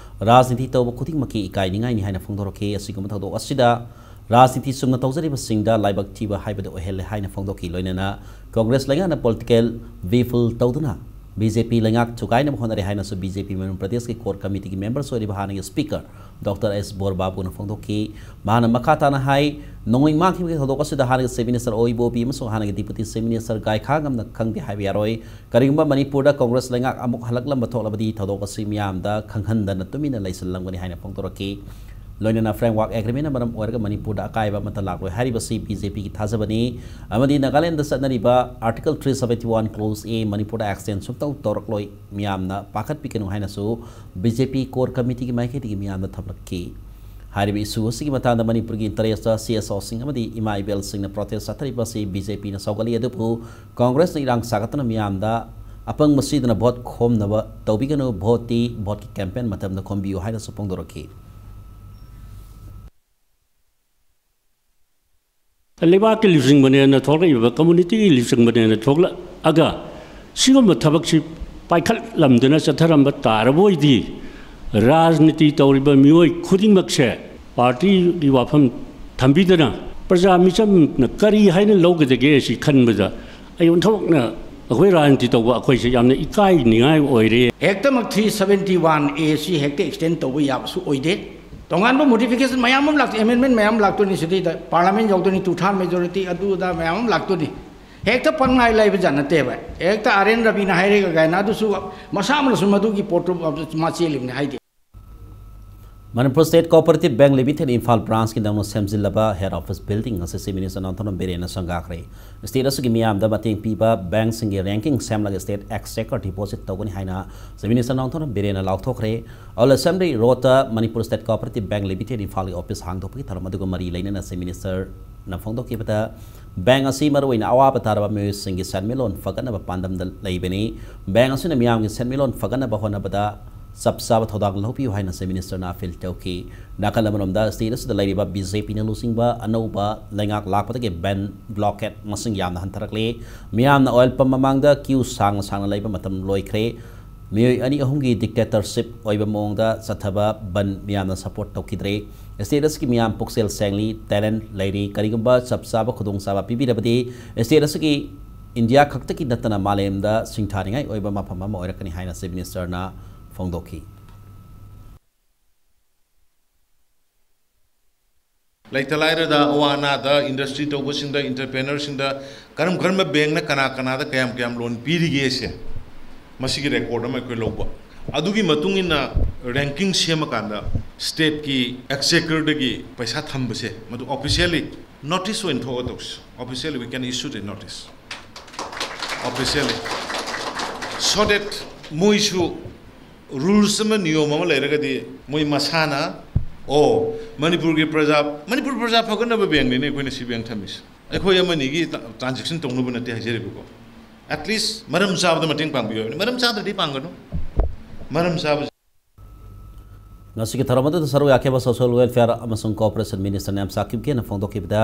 ꯔꯥꯖꯅꯤꯇꯤ ꯇꯧꯕ ꯈꯨꯗꯤꯡꯃꯛꯀꯤ ꯏꯀꯥꯏꯅꯤꯡꯉꯥꯏꯅꯤ ꯍꯥꯏꯅ ꯐꯣꯡꯗꯣꯔꯛꯈꯤ꯫ ꯑꯁꯤꯒꯨꯝꯕ ꯊꯧꯗꯣꯛ ꯑꯁꯤꯗ ꯔꯥꯖꯅꯤꯇꯤ ꯆꯨꯝꯅ ꯇꯧꯖꯔꯤꯕꯁꯤꯡꯗ ꯂꯥꯏꯕꯛ ꯊꯤꯕ ꯍꯥꯏꯕꯗꯨ ꯑꯣꯏꯍꯜꯂꯦ ꯍꯥꯏꯅ ꯐꯣꯡꯗꯣꯛꯈꯤ꯫ ꯂꯣꯏꯅꯅ ꯀꯣꯡꯒ꯭ꯔꯦꯁ ꯂꯩꯉꯥꯛꯅ ꯄꯣꯂꯤꯇꯤꯀꯦꯜ ꯕꯤꯐꯨꯜ ꯇꯧꯗꯨꯅ ꯕꯤ ꯖꯦ ꯄꯤ ꯂꯩꯉꯥꯛ ꯊꯨꯒꯥꯏꯅꯕ ꯍꯣꯠꯅꯔꯦ ꯍꯥꯏꯅꯁꯨ ꯕꯤ ꯖꯦ ꯄꯤ ꯃꯅꯤꯄꯨꯔ ꯄ꯭ꯔꯗꯦꯁꯀꯤ ꯀꯣꯔ ꯀꯃꯤꯇꯤꯒꯤ ꯃꯦꯝꯕꯔꯁꯨ ꯑꯣꯏꯔꯤꯕ ꯍꯥꯟꯅꯒꯤ ꯁ꯭ꯄꯤꯀꯔ ꯗꯣꯛꯇꯔ ꯑꯦꯁ ꯕꯣꯔꯕꯥꯕꯨꯅ ꯐꯣꯡꯗꯣꯛꯈꯤ꯫ ꯃꯍꯥꯛꯅ ꯃꯈꯥ ꯇꯥꯅ ꯍꯥꯏ, ꯅꯣꯡꯃꯩ ꯃꯥꯡꯈꯤꯕꯒꯤ ꯊꯧꯗꯣꯛ ꯑꯁꯤꯗ ꯍꯥꯟꯅꯒꯤ ꯆꯤꯐ ꯃꯤꯅꯤꯁꯇꯔ ꯑꯣ ꯏꯕꯣꯕꯤ ꯑꯃꯁꯨꯡ ꯍꯥꯟꯅꯒꯤ ꯗꯤꯄꯨꯇꯤ ꯆꯤꯐ ꯃꯤꯅꯤꯁꯇꯔ ꯒꯥꯏꯈꯥꯉꯝꯅ ꯈꯪꯗꯦ ꯍꯥꯏꯕ ꯌꯥꯔꯣꯏ꯫ ꯀꯔꯤꯒꯨꯝꯕ ꯃꯅꯤꯄꯨꯔꯗ ꯀꯣꯡꯒ꯭ꯔꯦꯁ ꯂꯩꯉꯥꯛ ꯑꯃꯨꯛ ꯍꯜꯂꯛꯂꯝꯕ ꯊꯣꯛꯂꯕꯗꯤ ꯊꯧꯗꯣꯛ ꯑꯁꯤ ꯃꯤꯌꯥꯝꯗ ꯈꯪꯍꯟꯗꯅ ꯇꯨꯃꯤꯟꯅ ꯂꯩꯁꯤꯜꯂꯝꯒꯅꯤ ꯍꯥꯏꯅ ꯐꯣꯡꯗꯣꯔꯛꯈꯤ꯫ ꯂꯣꯏꯅꯅ ꯐ꯭ꯔꯦꯝꯋꯥꯔꯛ ꯑꯦꯒ꯭ꯔꯤꯃꯦꯟꯅ ꯃꯔꯝ ꯑꯣꯏꯔꯒ ꯃꯅꯤꯄꯨꯔꯗ ꯑꯀꯥꯏꯕ ꯑꯃꯠꯇ ꯂꯥꯛꯂꯣꯏ ꯍꯥꯏꯔꯤꯕꯁꯤ ꯕꯤ ꯖꯦ ꯄꯤꯒꯤ ꯊꯥꯖꯕꯅꯤ ꯑꯃꯗꯤ ꯅꯥꯒꯥꯂꯦꯟꯗ ꯆꯠꯅꯔꯤꯕ article three seventy one clause A ꯃꯅꯤꯄꯨꯔꯗ ꯑꯦꯛꯁꯇꯦꯟ ꯁꯨꯡꯇꯧ ꯇꯧꯔꯛꯂꯣꯏ, ꯃꯤꯌꯥꯝꯅ ꯄꯥꯈꯠꯄꯤꯒꯅꯨ ꯍꯥꯏꯅꯁꯨ ꯕꯤ ꯖꯦ ꯄꯤ ꯀꯣꯔ ꯀꯃꯤꯇꯤꯒꯤ ꯃꯥꯏꯀꯩꯗꯒꯤ ꯃꯤꯌꯥꯝꯗ ꯊꯝꯂꯛꯈꯤ꯫ ꯍꯥꯏꯔꯤꯕ ꯏꯁꯨ ꯑꯁꯤꯒꯤ ꯃꯇꯥꯡꯗ ꯃꯅꯤꯄꯨꯔꯒꯤ ꯏꯟꯇꯔꯦꯁꯇ ꯁꯤ ꯑꯦꯁ ꯑꯣꯁꯤꯡ ꯑꯃꯗꯤ ꯏꯃꯥ ꯏꯕꯦꯜꯁꯤꯡꯅ ꯄ꯭ꯔꯣꯇꯦꯁ ꯆꯠꯊꯔꯤꯕ ꯑꯁꯤ ꯕꯤ ꯖꯦ ꯄꯤꯅ ꯁꯧꯒꯠꯂꯤ, ꯑꯗꯨꯕꯨ ꯀꯣꯡꯒ꯭ꯔꯦꯁꯅ ꯏꯔꯥꯡ ꯁꯥꯒꯠꯇꯨꯅ ꯃꯤꯌꯥꯝꯗ ꯑꯄꯪꯕ ꯁꯤꯗꯅ ꯚꯣꯠ ꯈꯣꯝꯅꯕ ꯇꯧꯕꯤꯒꯅꯨ, ꯚꯣꯠꯇꯤ ꯚꯣꯠꯀꯤ ꯀꯦꯝꯄꯦꯟ ꯃꯇꯝꯗ ꯈꯣꯝꯕꯤꯌꯨ ꯍꯥꯏꯅꯁꯨ ꯐꯣꯡꯗꯣꯔꯛꯈꯤ꯫ ꯂꯩꯕꯥꯛꯀꯤ ꯂꯨꯆꯤꯡꯕꯅꯦꯅ ꯊꯣꯛꯂꯛꯏꯕ, ꯀꯝꯃꯨꯅꯤꯇꯤꯒꯤ ꯂꯨꯆꯤꯡꯕꯅꯦꯅ ꯊꯣꯛꯂꯛꯑꯒ ꯁꯤꯒꯨꯝꯕ ꯊꯕꯛꯁꯤ ꯄꯥꯏꯈꯠꯂꯝꯗꯅ ꯆꯠꯊꯔꯝꯕ ꯇꯥꯔꯕ ꯑꯣꯏꯗꯤ, ꯔꯥꯖꯅꯤꯇꯤ ꯇꯧꯔꯤꯕ ꯃꯤꯑꯣꯏ ꯈꯨꯗꯤꯡꯃꯛꯁꯦ ꯄꯥꯔꯇꯤꯒꯤ ꯋꯥꯐꯝ ꯊꯝꯕꯤꯗꯅ ꯄ꯭ꯔꯖꯥ ꯃꯤꯆꯝꯅ ꯀꯔꯤ ꯍꯥꯏꯅ ꯂꯧꯒꯗꯒꯦ ꯁꯤ ꯈꯟꯕꯗ ꯑꯩ ꯑꯣꯟꯊꯣꯛꯅ ꯑꯩꯈꯣꯏ ꯔꯥꯖꯅꯤꯇꯤ ꯇꯧꯕ ꯑꯩꯈꯣꯏꯁꯦ ꯌꯥꯝꯅ ꯏꯀꯥꯏꯅꯤꯡꯉꯥꯏ ꯑꯣꯏꯔꯦ꯫ ꯍꯦꯛꯇꯃꯛ ꯊ꯭ꯔꯤ ꯁꯕꯦꯟꯇꯤ ꯋꯥꯟ ꯑꯦ ꯁꯤ ꯍꯦꯛꯇ ꯑꯦꯛꯁꯇꯦꯟ ꯇꯧꯕ ꯌꯥꯕꯁꯨ ꯑꯣꯏꯗꯦ꯫ ꯇꯣꯉꯥꯟꯕ ꯃꯣꯗꯤꯐꯤꯀꯦꯁꯟ ꯃꯌꯥꯝ ꯑꯃ ꯂꯥꯛꯇꯣꯏ, ꯑꯦꯃꯦꯟꯃꯦꯟ ꯃꯌꯥꯝ ꯂꯥꯛꯇꯣꯏꯅꯤ ꯁꯤꯗꯩꯗ, ꯄꯥꯔꯂꯥꯃꯦꯟ ꯌꯧꯗꯣꯏꯅꯤ, ꯇꯨ ꯊꯥꯔꯠ ꯃꯦꯖꯣꯔꯤꯇꯤ, ꯑꯗꯨ ꯑꯗꯥ ꯃꯌꯥꯝ ꯑꯃ ꯂꯥꯛꯇꯣꯏꯅꯤ꯫ ꯍꯦꯛꯇ ꯄꯪꯂꯥꯏ ꯂꯥꯏꯕ ꯖꯥꯠ ꯅꯠꯇꯦꯕ꯫ ꯍꯦꯛꯇ ꯑꯥꯔ ꯑꯦꯟ ꯔꯕꯤꯅ ꯍꯥꯏꯔꯦꯒ ꯀꯥꯏꯅ ꯑꯗꯨꯁꯨ ꯃꯁꯥ ꯑꯃꯅꯁꯨ ꯃꯗꯨꯒꯤ ꯄꯣꯠꯇꯨ ꯃꯥ ꯆꯦꯜꯂꯤꯕꯅꯤ ꯍꯥꯏꯗꯦ꯫ Manipur state cooperative bank limited Imphal ꯕ꯭ꯔꯥꯟꯁꯀꯤ ꯅꯧꯅ ꯁꯦꯝꯖꯤꯜꯂꯕ ꯍꯦꯗ ꯑꯣꯐꯤꯁ ꯕꯤꯜꯗꯤꯡ ꯑꯁꯤ ꯆꯤꯐ ꯃꯤꯅꯤꯁꯇꯔ ꯅꯣꯡꯊꯣꯝꯕꯝ ꯕꯤꯔꯦꯟꯅ ꯁꯪꯒꯥꯈ꯭ꯔꯦ꯫ ꯁ꯭ꯇꯦꯠ ꯑꯁꯤꯒꯤ ꯃꯤꯌꯥꯝꯗ ꯃꯇꯦꯡ ꯄꯤꯕ ꯕꯦꯡꯛꯁꯤꯡꯒꯤ ꯔꯦꯡꯀꯤꯡ ꯁꯦꯝꯂꯒ ꯁ꯭ꯇꯦꯠ ꯑꯦꯛꯁꯆꯦꯀꯔ ꯗꯤꯄꯣꯖꯤꯠ ꯇꯧꯒꯅꯤ ꯍꯥꯏꯅ ꯆꯤꯐ ꯃꯤꯅꯤꯁꯇꯔ ꯅꯣꯡꯊꯣꯝꯕꯝ ꯕꯤꯔꯦꯟꯅ ꯂꯥꯎꯊꯣꯛꯈ꯭ꯔꯦ꯫ ꯑꯣꯜ ꯑꯦꯁꯦꯝꯕ꯭ꯂꯤ ꯔꯣꯗꯇ Manipur state cooperative bank limited ꯏꯝꯐꯥꯜꯒꯤ ꯑꯣꯐꯤꯁ ꯍꯥꯡꯗꯣꯛꯄꯒꯤ ꯊꯧꯔꯝ ꯑꯗꯨꯒ ꯃꯔꯤ ꯂꯩꯅꯅ ꯆꯤꯐ ꯃꯤꯅꯤꯁꯇꯔꯅ ꯐꯣꯡꯗꯣꯛꯈꯤꯕꯗ, ꯕꯦꯡꯛ ꯑꯁꯤ ꯃꯔꯨꯑꯣꯏꯅ ꯑꯋꯥꯕ ꯇꯥꯔꯕ ꯃꯤꯑꯣꯏꯁꯤꯡꯒꯤ ꯁꯦꯟꯃꯤꯠꯂꯣꯟ ꯐꯒꯠꯅꯕ ꯄꯥꯟꯗꯝꯗ ꯂꯩꯕꯅꯤ꯫ ꯕꯦꯡꯛ ꯑꯁꯤꯅ ꯃꯤꯌꯥꯝꯒꯤ ꯁꯦꯟꯃꯤꯠꯂꯣꯟ ꯐꯒꯠꯅꯕ ꯍꯣꯠꯅꯕꯗ ꯆꯞ ꯆꯥꯕ ꯊꯧꯗꯥꯡ ꯂꯧꯕꯤꯌꯨ ꯍꯥꯏꯅ ꯆꯤꯐ ꯃꯤꯅꯤꯁꯇꯔꯅ ꯑꯄꯤꯜ ꯇꯧꯈꯤ꯫ ꯅꯥꯀꯜ ꯑꯃꯔꯣꯝꯗ, ꯁ꯭ꯇꯦꯠ ꯑꯁꯤꯗ ꯂꯩꯔꯤꯕ ꯕꯤ ꯖꯦ ꯄꯤꯅ ꯂꯨꯆꯤꯡꯕ ꯑꯅꯧꯕ ꯂꯩꯉꯥꯛ ꯂꯥꯛꯄꯗꯒꯤ ꯕꯟ ꯕ꯭ꯂꯣꯀꯦꯠ ꯃꯁꯤꯡ ꯌꯥꯝꯅ ꯍꯟꯊꯔꯛꯂꯦ꯫ ꯃꯤꯌꯥꯝꯅ ꯑꯣꯏꯜ ꯄꯝ ꯃꯃꯥꯡꯗ ꯀ꯭ꯌꯨ ꯁꯥꯡꯅ ꯁꯥꯡꯅ ꯂꯩꯕ ꯃꯇꯝ ꯂꯣꯏꯈ꯭ꯔꯦ꯫ ꯃꯤꯑꯣꯏ ꯑꯅꯤ ꯑꯍꯨꯝꯒꯤ ꯗꯤꯛꯇꯦꯇꯔꯁꯤꯞ ꯑꯣꯏꯕ ꯃꯑꯣꯡꯗ ꯆꯠꯊꯕ ꯕꯟ ꯃꯤꯌꯥꯝꯅ ꯁꯄꯣꯔꯠ ꯇꯧꯈꯤꯗ꯭ꯔꯦ꯫ ꯁ꯭ꯇꯦꯠ ꯑꯁꯤꯒꯤ ꯃꯤꯌꯥꯝ ꯄꯨꯛꯆꯦꯜ ꯁꯦꯡꯂꯤ, ꯇꯦꯂꯦꯟꯠ ꯂꯩꯔꯤ꯫ ꯀꯔꯤꯒꯨꯝꯕ ꯆꯞ ꯆꯥꯕ ꯈꯨꯗꯣꯡꯆꯥꯕ ꯄꯤꯕꯤꯔꯕꯗꯤ, ꯁ꯭ꯇꯦꯠ ꯑꯁꯤꯒꯤ ꯏꯟꯗꯤꯌꯥ ꯈꯛꯇꯒꯤ ꯅꯠꯇꯅ ꯃꯥꯂꯦꯝꯗ ꯁꯤꯡꯊꯥꯅꯤꯡꯉꯥꯏ ꯑꯣꯏꯕ ꯃꯐꯝ ꯑꯃ ꯑꯣꯏꯔꯛꯀꯅꯤ ꯍꯥꯏꯅ ꯆꯤꯐ ꯃꯤꯅꯤꯁꯇꯔꯅ ꯐꯣꯡꯗꯣꯛꯈꯤ꯫ ꯂꯩꯇ ꯂꯥꯏꯔꯗ, ꯑꯋꯥ ꯑꯅꯥꯗ, ꯏꯟꯗꯁꯇ꯭ꯔꯤ ꯇꯧꯕꯁꯤꯡꯗ, ꯏꯟꯇꯔꯄ꯭ꯔꯦꯅꯔꯁꯤꯡꯗ ꯀꯔꯝ ꯀꯔꯝꯕ ꯕꯦꯡꯛꯅ ꯀꯅꯥ ꯀꯅꯥꯗ ꯀꯌꯥꯝ ꯀꯌꯥꯝ ꯂꯣꯟ ꯄꯤꯔꯤꯒꯦꯁꯦ, ꯃꯁꯤꯒꯤ ꯔꯦꯀꯣꯔꯗ ꯑꯃ ꯑꯩꯈꯣꯏ ꯂꯧꯕ꯫ ꯑꯗꯨꯒꯤ ꯃꯇꯨꯡ ꯏꯟꯅ ꯔꯦꯡꯀꯤꯡ ꯁꯦꯝꯃꯀꯥꯟꯗ ꯁ꯭ꯇꯦꯠꯀꯤ ꯑꯦꯛꯁꯆꯦꯀꯔꯗꯒꯤ ꯄꯩꯁꯥ ꯊꯝꯕꯁꯦ ꯃꯗꯨ ꯑꯣꯐꯤꯁꯤꯌꯦꯜꯂꯤ ꯅꯣꯇꯤꯁ ꯑꯣꯏꯅ ꯊꯣꯛꯑ ꯇꯧꯁꯤ, officially we can issue the notice, officially, so that ꯃꯣꯏꯁꯨ ꯔꯨꯜꯁ ꯑꯃ ꯅꯤꯌꯣꯝ ꯑꯃ ꯂꯩꯔꯒꯗꯤ ꯃꯣꯏ ꯃꯁꯥꯅ ꯑꯣ ꯃꯅꯤꯄꯨꯔꯒꯤ ꯄ꯭ꯔꯖꯥ, ꯃꯅꯤꯄꯨꯔ ꯄ꯭ꯔꯖꯥ ꯐꯒꯠꯅꯕ ꯕꯦꯡꯛꯅꯤꯅꯦ ꯑꯩꯈꯣꯏꯅ ꯁꯤ ꯕꯦꯡꯛ ꯊꯝꯃꯤꯁꯦ, ꯑꯩꯈꯣꯏ ꯑꯃꯅꯤꯒꯤ ꯇ꯭ꯔꯥꯟꯖꯦꯛꯁꯟ ꯇꯧꯅꯕ ꯅꯠꯇꯦ ꯍꯥꯏꯖꯔꯤꯕꯀꯣ꯫ ꯑꯦꯠꯂꯤꯁ ꯃꯔꯝ ꯆꯥꯕꯗ ꯃꯇꯦꯡ ꯄꯥꯡꯕꯤꯌꯨ ꯍꯥꯏꯕꯅꯤ, ꯃꯔꯝ ꯆꯥꯗ꯭ꯔꯗꯤ ꯄꯥꯡꯒꯅꯨ, ꯃꯔꯝ ꯆꯥꯕ꯫ ꯉꯁꯤꯒꯤ ꯊꯧꯔꯝ ꯑꯗꯨꯗ ꯁꯔꯨꯛ ꯌꯥꯈꯤꯕ ꯁꯣꯁꯤꯌꯦꯜ ꯋꯦꯜꯐꯤꯌꯔ ꯑꯃꯁꯨꯡ ꯀꯣꯑꯣꯄꯔꯦꯁꯟ ꯃꯤꯅꯤꯁꯇꯔ ꯅꯦꯝꯆꯥ ꯀꯤꯞꯒꯦꯅ ꯐꯣꯡꯗꯣꯛꯈꯤꯕꯗ,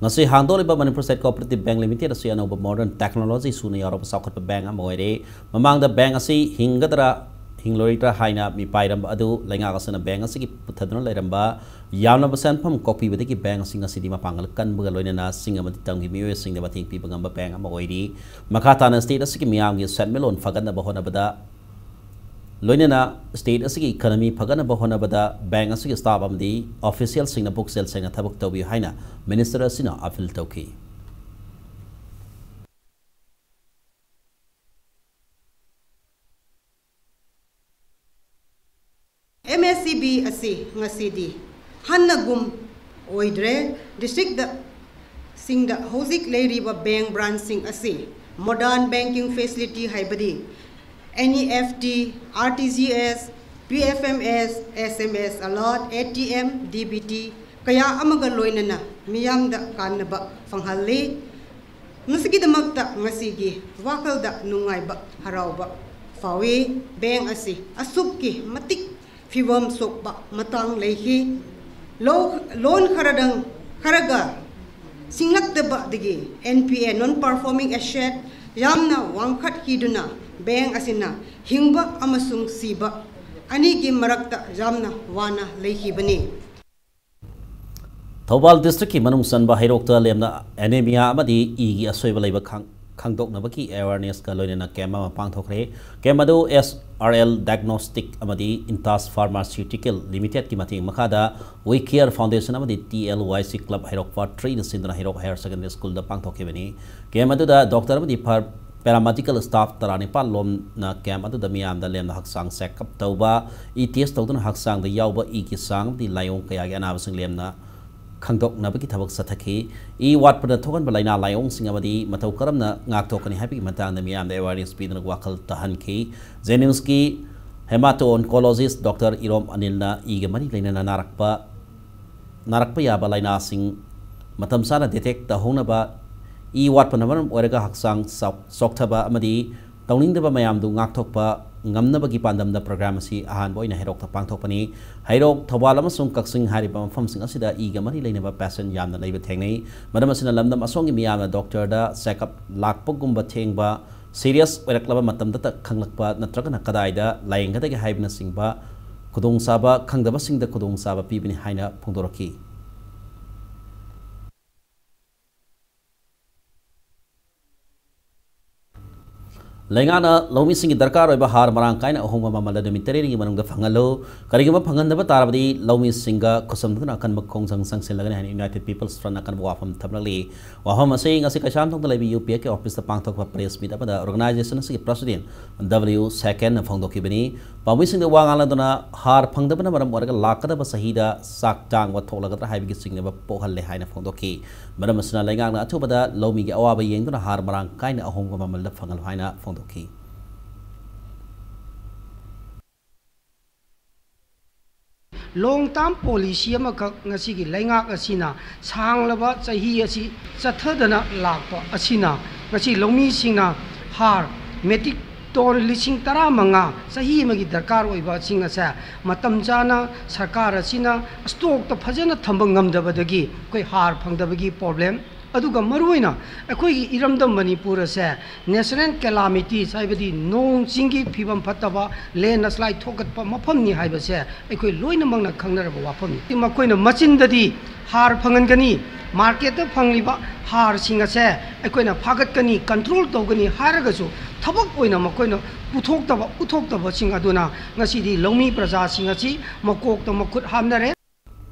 ꯉꯁꯤ ꯍꯥꯡꯗꯣꯛꯂꯤꯕ Manipur state cooperative bank limited ꯑꯁꯤ ꯑꯅꯧꯕ ꯃꯣꯗꯔꯟ ꯇꯦꯛꯅꯣꯂꯣꯖꯤ ꯁꯨꯅ ꯌꯥꯎꯔꯕ ꯆꯥꯎꯈꯠꯄ ꯕꯦꯡꯛ ꯑꯃ ꯑꯣꯏꯔꯦ꯫ ꯃꯃꯥꯡꯗ ꯕꯦꯡꯛ ꯑꯁꯤ ꯍꯤꯡꯒꯗ꯭ꯔꯥ ꯍꯤꯡꯂꯣꯏꯗ꯭ꯔꯥ ꯍꯥꯏꯅ ꯃꯤꯄꯥꯏꯔꯝꯕ ꯑꯗꯨ ꯂꯩꯉꯥꯛ ꯑꯁꯤꯅ ꯕꯦꯡꯛ ꯑꯁꯤꯒꯤ ꯄꯨꯊꯗꯨꯅ ꯂꯩꯔꯝꯕ ꯌꯥꯝꯂꯕ ꯁꯦꯟꯐꯝ ꯀꯣꯛꯄꯤꯕꯗꯒꯤ ꯕꯦꯡꯛ ꯑꯁꯤ ꯉꯁꯤꯗꯤ ꯃꯄꯥꯡꯒꯜ ꯀꯟꯕꯒ ꯂꯣꯏꯅꯅ ꯆꯤꯡ ꯑꯃꯗꯤ ꯇꯝꯒꯤ ꯃꯤꯑꯣꯏꯁꯤꯡꯗ ꯃꯇꯦꯡ ꯄꯤꯕ ꯉꯝꯕ ꯕꯦꯡꯛ ꯑꯃ ꯑꯣꯏꯔꯤ꯫ ꯃꯈꯥ ꯇꯥꯅ ꯁ꯭ꯇꯦꯠ ꯑꯁꯤꯒꯤ ꯃꯤꯌꯥꯝꯒꯤ ꯁꯦꯟꯃꯤꯠꯂꯣꯟ ꯐꯒꯠꯅꯕ ꯍꯣꯠꯅꯕꯗ ꯂꯣꯏꯅꯅ ꯁ꯭ꯇꯦꯠ ꯑꯁꯤꯒꯤ ꯏꯀꯣꯅꯣꯃꯤ ꯐꯒꯠꯅꯕ ꯍꯣꯠꯅꯕꯗ ꯕꯦꯡꯛ ꯑꯁꯤꯒꯤ ꯁ꯭ꯇꯥꯐ ꯑꯃꯗꯤ ꯑꯣꯐꯤꯁꯤꯌꯦꯜꯁꯤꯡꯅ ꯄꯨꯛꯆꯦꯜ ꯁꯦꯡꯅ ꯊꯕꯛ ꯇꯧꯕꯤꯌꯨ ꯍꯥꯏꯅ ꯃꯤꯅꯤꯁꯇꯔ ꯑꯁꯤꯅ ꯑꯄꯤꯜ ꯇꯧꯈꯤ꯫ ꯑꯦꯝ ꯑꯦꯁ ꯁꯤ ꯕꯤ ꯑꯁꯤ ꯉꯁꯤꯗꯤ ꯍꯥꯟꯅꯒꯨꯝ ꯑꯣꯏꯗ꯭ꯔꯦ꯫ ꯗꯤꯁꯇ꯭ꯔꯤꯛꯇ ꯁꯤꯡꯗ ꯍꯧꯖꯤꯛ ꯂꯩꯔꯤꯕ ꯕꯦꯡꯛ ꯕ꯭ꯔꯥꯟꯁꯁꯤꯡ ꯑꯁꯤ ꯃꯣꯗꯔꯟ ꯕꯦꯡꯀꯤꯡ ꯐꯦꯁꯤꯂꯤꯇꯤ ꯍꯥꯏꯕꯗꯤ N E F T, R T G S, P F M S, S M S alert, A T M, D B T ꯀꯌꯥ ꯑꯃꯒ ꯂꯣꯏꯅꯅ ꯃꯤꯌꯥꯝꯗ ꯀꯥꯟꯅꯕ ꯐꯪꯍꯜꯂꯤ꯫ ꯃꯁꯤꯒꯤꯗꯃꯛꯇ ꯉꯁꯤꯒꯤ ꯋꯥꯈꯜꯗ ꯅꯨꯡꯉꯥꯏꯕ, ꯍꯔꯥꯎꯕ ꯐꯥꯎꯏ꯫ ꯕꯦꯡꯛ ꯑꯁꯤ ꯑꯁꯨꯛꯀꯤ ꯃꯇꯤꯛ ꯐꯤꯕꯝ ꯁꯣꯛꯄ ꯃꯇꯥꯡ ꯂꯩꯈꯤ꯫ ꯂꯣ-, ꯂꯣꯟ ꯈꯔꯗꯪ, ꯈꯔꯒ ꯁꯤꯡꯂꯛꯇꯕꯗꯒꯤ ꯑꯦꯟ ꯄꯤ ꯑꯦ, non performing asset, ꯌꯥꯝꯅ ꯋꯥꯡꯈꯠꯈꯤꯗꯨꯅ ꯕꯦꯡꯛ ꯑꯁꯤꯅ ꯍꯤꯡꯕ ꯑꯃꯁꯨꯡ ꯁꯤꯕ ꯑꯅꯤꯒꯤ ꯃꯔꯛꯇ ꯌꯥꯝꯅ ꯋꯥꯅ ꯂꯩꯈꯤꯕꯅꯤ꯫ ꯊꯧꯕꯥꯜ ꯗꯤꯁꯇ꯭ꯔꯤꯛꯀꯤ ꯃꯅꯨꯡ ꯆꯟꯕ ꯍꯩꯔꯣꯛꯇ ꯂꯦꯝꯅ ꯑꯦꯅꯦꯃꯤꯌꯥ ꯑꯃꯗꯤ ꯏꯒꯤ ꯑꯁꯣꯏꯕ ꯂꯩꯕ ꯈꯪ-, ꯈꯪꯗꯣꯛꯅꯕꯒꯤ ꯑꯦꯋꯥꯔꯅꯦꯁꯀ ꯂꯣꯏꯅꯅ ꯀꯦꯝꯞ ꯑꯃ ꯄꯥꯡꯊꯣꯛꯈ꯭ꯔꯦ꯫ ꯀꯦꯝꯞ ꯑꯗꯨ ꯑꯦꯁ ꯑꯥꯔ ꯑꯦꯜ ꯗꯥꯏꯒꯅꯣꯁꯇꯤꯛ ꯑꯃꯗꯤ ꯏꯟꯇꯥꯁ ꯐꯥꯔꯃꯥꯁꯤꯌꯨꯇꯤꯀꯦꯜ ꯂꯤꯃꯤꯇꯦꯗꯀꯤ ꯃꯇꯦꯡ ꯃꯈꯥꯗ ꯋꯤ ꯀꯤꯌꯔ ꯐꯥꯎꯟꯗꯦꯁꯟ ꯑꯃꯗꯤ ꯇꯤ ꯑꯦꯜ ꯋꯥꯏ ꯁꯤ ꯀ꯭ꯂꯕ ꯍꯩꯔꯣꯛ ꯄꯥꯔꯠ ꯊ꯭ꯔꯤꯅ ꯁꯤꯟꯗꯨꯅ ꯍꯩꯔꯣꯛ ꯍꯥꯌꯔ ꯁꯦꯀꯦꯟꯗꯔꯤ ꯁ꯭ꯀꯨꯜꯗ ꯄꯥꯡꯊꯣꯛꯈꯤꯕꯅꯤ꯫ ꯀꯦꯝꯞ ꯑꯗꯨꯗ ꯗꯣꯛꯇꯔ ꯑꯃꯗꯤ ꯐꯥꯔ-, Paramedical staff ꯇꯔꯥꯅꯤꯄꯥꯜ ꯂꯣꯝꯅ camp ꯑꯗꯨꯗ ꯃꯤꯌꯥꯝꯗ ꯂꯦꯝꯅ ꯍꯛꯆꯥꯡ check up ꯇꯧꯕ, ꯏ test ꯇꯧꯗꯨꯅ ꯍꯛꯆꯥꯡꯗ ꯌꯥꯎꯕ ꯏꯒꯤ ꯆꯥꯡ ꯑꯃꯗꯤ ꯂꯥꯏꯑꯣꯡ ꯀꯌꯥꯒꯤ ꯑꯅꯥꯕꯁꯤꯡ ꯂꯦꯝꯅ ꯈꯪꯗꯣꯛꯅꯕꯒꯤ ꯊꯕꯛ ꯆꯠꯊꯈꯤ꯫ ꯏ ꯋꯥꯠꯄꯅ ꯊꯣꯛꯍꯟꯕ ꯂꯥꯏꯅꯥ ꯂꯥꯏꯑꯣꯡꯁꯤꯡ ꯑꯃꯗꯤ ꯃꯇꯧ ꯀꯔꯝꯅ ꯉꯥꯛꯊꯣꯛꯀꯅꯤ ꯍꯥꯏꯕꯒꯤ ꯃꯇꯥꯡꯗ ꯃꯤꯌꯥꯝꯗ awareness ꯄꯤꯗꯨꯅ ꯋꯥꯈꯜ ꯇꯥꯍꯟꯈꯤ꯫ JNIMSꯀꯤ hemato-oncologist Doctor ꯏꯔꯣꯝ ꯑꯅꯤꯜꯅ ꯏꯒ ꯃꯔꯤ ꯂꯩꯅꯅ ꯅꯥꯔꯛꯄ, ꯅꯥꯔꯛꯄ ꯌꯥꯕ ꯂꯥꯏꯅꯥꯁꯤꯡ ꯃꯇꯝ ꯆꯥꯅ detect ꯇꯧꯍꯧꯅꯕ, ꯏ ꯋꯥꯠꯄꯅ ꯃꯔꯝ ꯑꯣꯏꯔꯒ ꯍꯛꯆꯥꯡ ꯆꯥꯎ-, ꯆꯣꯛꯊꯕ ꯑꯃꯗꯤ ꯇꯧꯅꯤꯡꯗꯕ ꯃꯌꯥꯝꯗꯨ ꯉꯥꯛꯊꯣꯛꯄ ꯉꯝꯅꯕꯒꯤ ꯄꯥꯟꯗꯝꯗ program ꯑꯁꯤ ꯑꯍꯥꯟꯕ ꯑꯣꯏꯅ ꯍꯩꯔꯣꯛꯇ ꯄꯥꯡꯊꯣꯛꯄꯅꯤ꯫ ꯍꯩꯔꯣꯛ, ꯊꯧꯕꯥꯜ ꯑꯃꯁꯨꯡ ꯀꯛꯆꯤꯡ ꯍꯥꯏꯔꯤꯕ ꯃꯐꯝꯁꯤꯡ ꯑꯁꯤꯗ ꯏꯒ ꯃꯔꯤ ꯂꯩꯅꯕ patient ꯌꯥꯝꯅ ꯂꯩꯕ ꯊꯦꯡꯅꯩ꯫ ꯃꯔꯝ ꯑꯁꯤꯅ ꯂꯝꯗꯝ ꯑꯁꯣꯝꯒꯤ ꯃꯤꯌꯥꯝꯅ doctorꯗ check up ꯂꯥꯛꯄꯒꯨꯝꯕ ꯊꯦꯡꯕ, serious ꯑꯣꯏꯔꯛꯂꯕ ꯃꯇꯝꯗꯇ ꯈꯪꯂꯛꯄ ꯅꯠꯇ꯭ꯔꯒꯅ ꯀꯗꯥꯏꯗ ꯂꯥꯌꯦꯡꯒꯗꯒꯦ ꯍꯥꯏꯕꯅꯆꯤꯡꯕ ꯈꯨꯗꯣꯡꯆꯥꯕ ꯈꯪꯗꯕꯁꯤꯡꯗ ꯈꯨꯗꯣꯡꯆꯥꯕ ꯄꯤꯕꯅꯤ ꯍꯥꯏꯅ ꯐꯣꯡꯗꯣꯔꯛꯈꯤ꯫ ꯂꯩꯉꯥꯛꯅ ꯂꯧꯃꯤꯁꯤꯡꯒꯤ ꯗꯔꯀꯥꯔ ꯑꯣꯏꯕ ꯍꯥꯔ ꯃꯔꯥꯡ ꯀꯥꯏꯅ ꯑꯍꯣꯡꯕ ꯃꯃꯜꯗ ꯅꯨꯃꯤꯠ ꯇꯔꯦꯠꯅꯤꯒꯤ ꯃꯅꯨꯡꯗ ꯐꯪꯍꯜꯂꯨ꯫ ꯀꯔꯤꯒꯨꯝꯕ ꯐꯪꯍꯟꯗꯕ ꯇꯥꯔꯕꯗꯤ ꯂꯧꯃꯤꯁꯤꯡꯒ ꯈꯨꯠꯁꯝꯅꯗꯨꯅ ꯑꯀꯟꯕ ꯈꯣꯡꯖꯪ ꯆꯪꯁꯤꯜꯂꯒꯅꯤ ꯍꯥꯏꯅ United People's Front ꯑꯀꯟꯕ ꯋꯥꯐꯝ ꯊꯝꯂꯛꯂꯤ꯫ ꯋꯥꯐꯝ ꯑꯁꯤ ꯉꯁꯤ ꯀꯩꯁꯥꯝꯊꯣꯡꯗ ꯂꯩꯕ UPFꯀꯤ officeꯇ ꯄꯥꯡꯊꯣꯛꯄ press meet ꯑꯃꯗ organization ꯑꯁꯤꯒꯤ president W ꯁꯦꯀꯦꯟꯅ ꯐꯣꯡꯗꯣꯛꯈꯤꯕꯅꯤ꯫ ꯄꯥꯝꯕꯤꯁꯤꯡꯗ ꯋꯥ ꯉꯥꯡꯂꯗꯨꯅ ꯍꯥꯔ ꯐꯪꯗꯕꯅ ꯃꯔꯝ ꯑꯣꯏꯔꯒ ꯂꯥꯛꯀꯗꯕ ꯆꯍꯤꯗ ꯆꯥꯛ ꯇꯥꯡꯕ ꯊꯣꯛꯂꯒꯗ꯭ꯔꯥ ꯍꯥꯏꯕꯒꯤ ꯆꯤꯡꯅꯕ ꯄꯣꯛꯍꯜꯂꯦ ꯍꯥꯏꯅ ꯐꯣꯡꯗꯣꯛꯈꯤ꯫ ꯃꯔꯝ ꯑꯁꯤꯅ ꯂꯩꯉꯥꯛꯅ ꯑꯊꯨꯕꯗ ꯂꯧꯃꯤꯒꯤ ꯑꯋꯥꯕ ꯌꯦꯡꯗꯨꯅ ꯍꯥꯔ ꯃꯔꯥꯡ ꯀꯥꯏꯅ ꯑꯍꯣꯡꯕ ꯃꯃꯜꯗ ꯐꯪꯍꯜꯂꯨ ꯍꯥꯏꯅ ꯐꯣꯡꯗꯣꯛꯈꯤ꯫ Long term policy ꯑꯃꯈꯛ ꯉꯁꯤꯒꯤ ꯂꯩꯉꯥꯛ ꯑꯁꯤꯅ ꯁꯥꯡꯂꯕ ꯆꯍꯤ ꯑꯁꯤ ꯆꯠꯊꯗꯅ ꯂꯥꯛꯄ ꯑꯁꯤꯅ ꯉꯁꯤ ꯂꯧꯃꯤꯁꯤꯡꯅ ꯍꯥꯔ metric ton ꯂꯤꯁꯤꯡ ꯇꯔꯥꯃꯉꯥ ꯆꯍꯤ ꯑꯃꯒꯤ ꯗꯔꯀꯥꯔ ꯑꯣꯏꯕꯁꯤꯡ ꯑꯁꯦ ꯃꯇꯝ ꯆꯥꯅ ꯁꯔꯀꯥꯔ ꯑꯁꯤꯅ stockꯇ ꯐꯖꯅ ꯊꯝꯕ ꯉꯝꯗꯕꯗꯒꯤ ꯑꯩꯈꯣꯏ ꯍꯥꯔ ꯐꯪꯗꯕꯒꯤ problem, ꯑꯗꯨꯒ ꯃꯔꯨꯑꯣꯏꯅ ꯑꯩꯈꯣꯏꯒꯤ ꯏꯔꯝꯗꯝ ꯃꯅꯤꯄꯨꯔ ꯑꯁꯦ natural calamities ꯍꯥꯏꯕꯗꯤ ꯅꯣꯡ ꯆꯤꯡꯒꯤ ꯐꯤꯕꯝ ꯐꯠꯇꯕ, landslide ꯊꯣꯛꯀꯠꯄ ꯃꯐꯝꯅꯤ ꯍꯥꯏꯕꯁꯦ ꯑꯩꯈꯣꯏ ꯂꯣꯏꯅꯃꯛꯅ ꯈꯪꯅꯔꯕ ꯋꯥꯐꯝꯅꯤ꯫ ꯃꯈꯣꯏꯅ ꯃꯆꯤꯟꯗꯗꯤ ꯍꯥꯔ ꯐꯪꯍꯟꯒꯅꯤ, marketꯇ ꯐꯪꯂꯤꯕ ꯍꯥꯔꯁꯤꯡ ꯑꯁꯦ ꯑꯩꯈꯣꯏꯅ ꯐꯥꯒꯠꯀꯅꯤ, control ꯇꯧꯒꯅꯤ ꯍꯥꯏꯔꯒꯁꯨ ꯊꯕꯛ ꯑꯣꯏꯅ ꯃꯈꯣꯏꯅ ꯄꯨꯊꯣꯛꯇꯕ, ꯎꯠꯊꯣꯛꯇꯕꯁꯤꯡ ꯑꯗꯨꯅ ꯉꯁꯤꯗꯤ ꯂꯧꯃꯤ ꯄ꯭ꯔꯖꯥꯁꯤꯡ ꯑꯁꯤ ꯃꯀꯣꯛꯇ ꯃꯈꯨꯠ ꯍꯥꯞꯅꯔꯦ꯫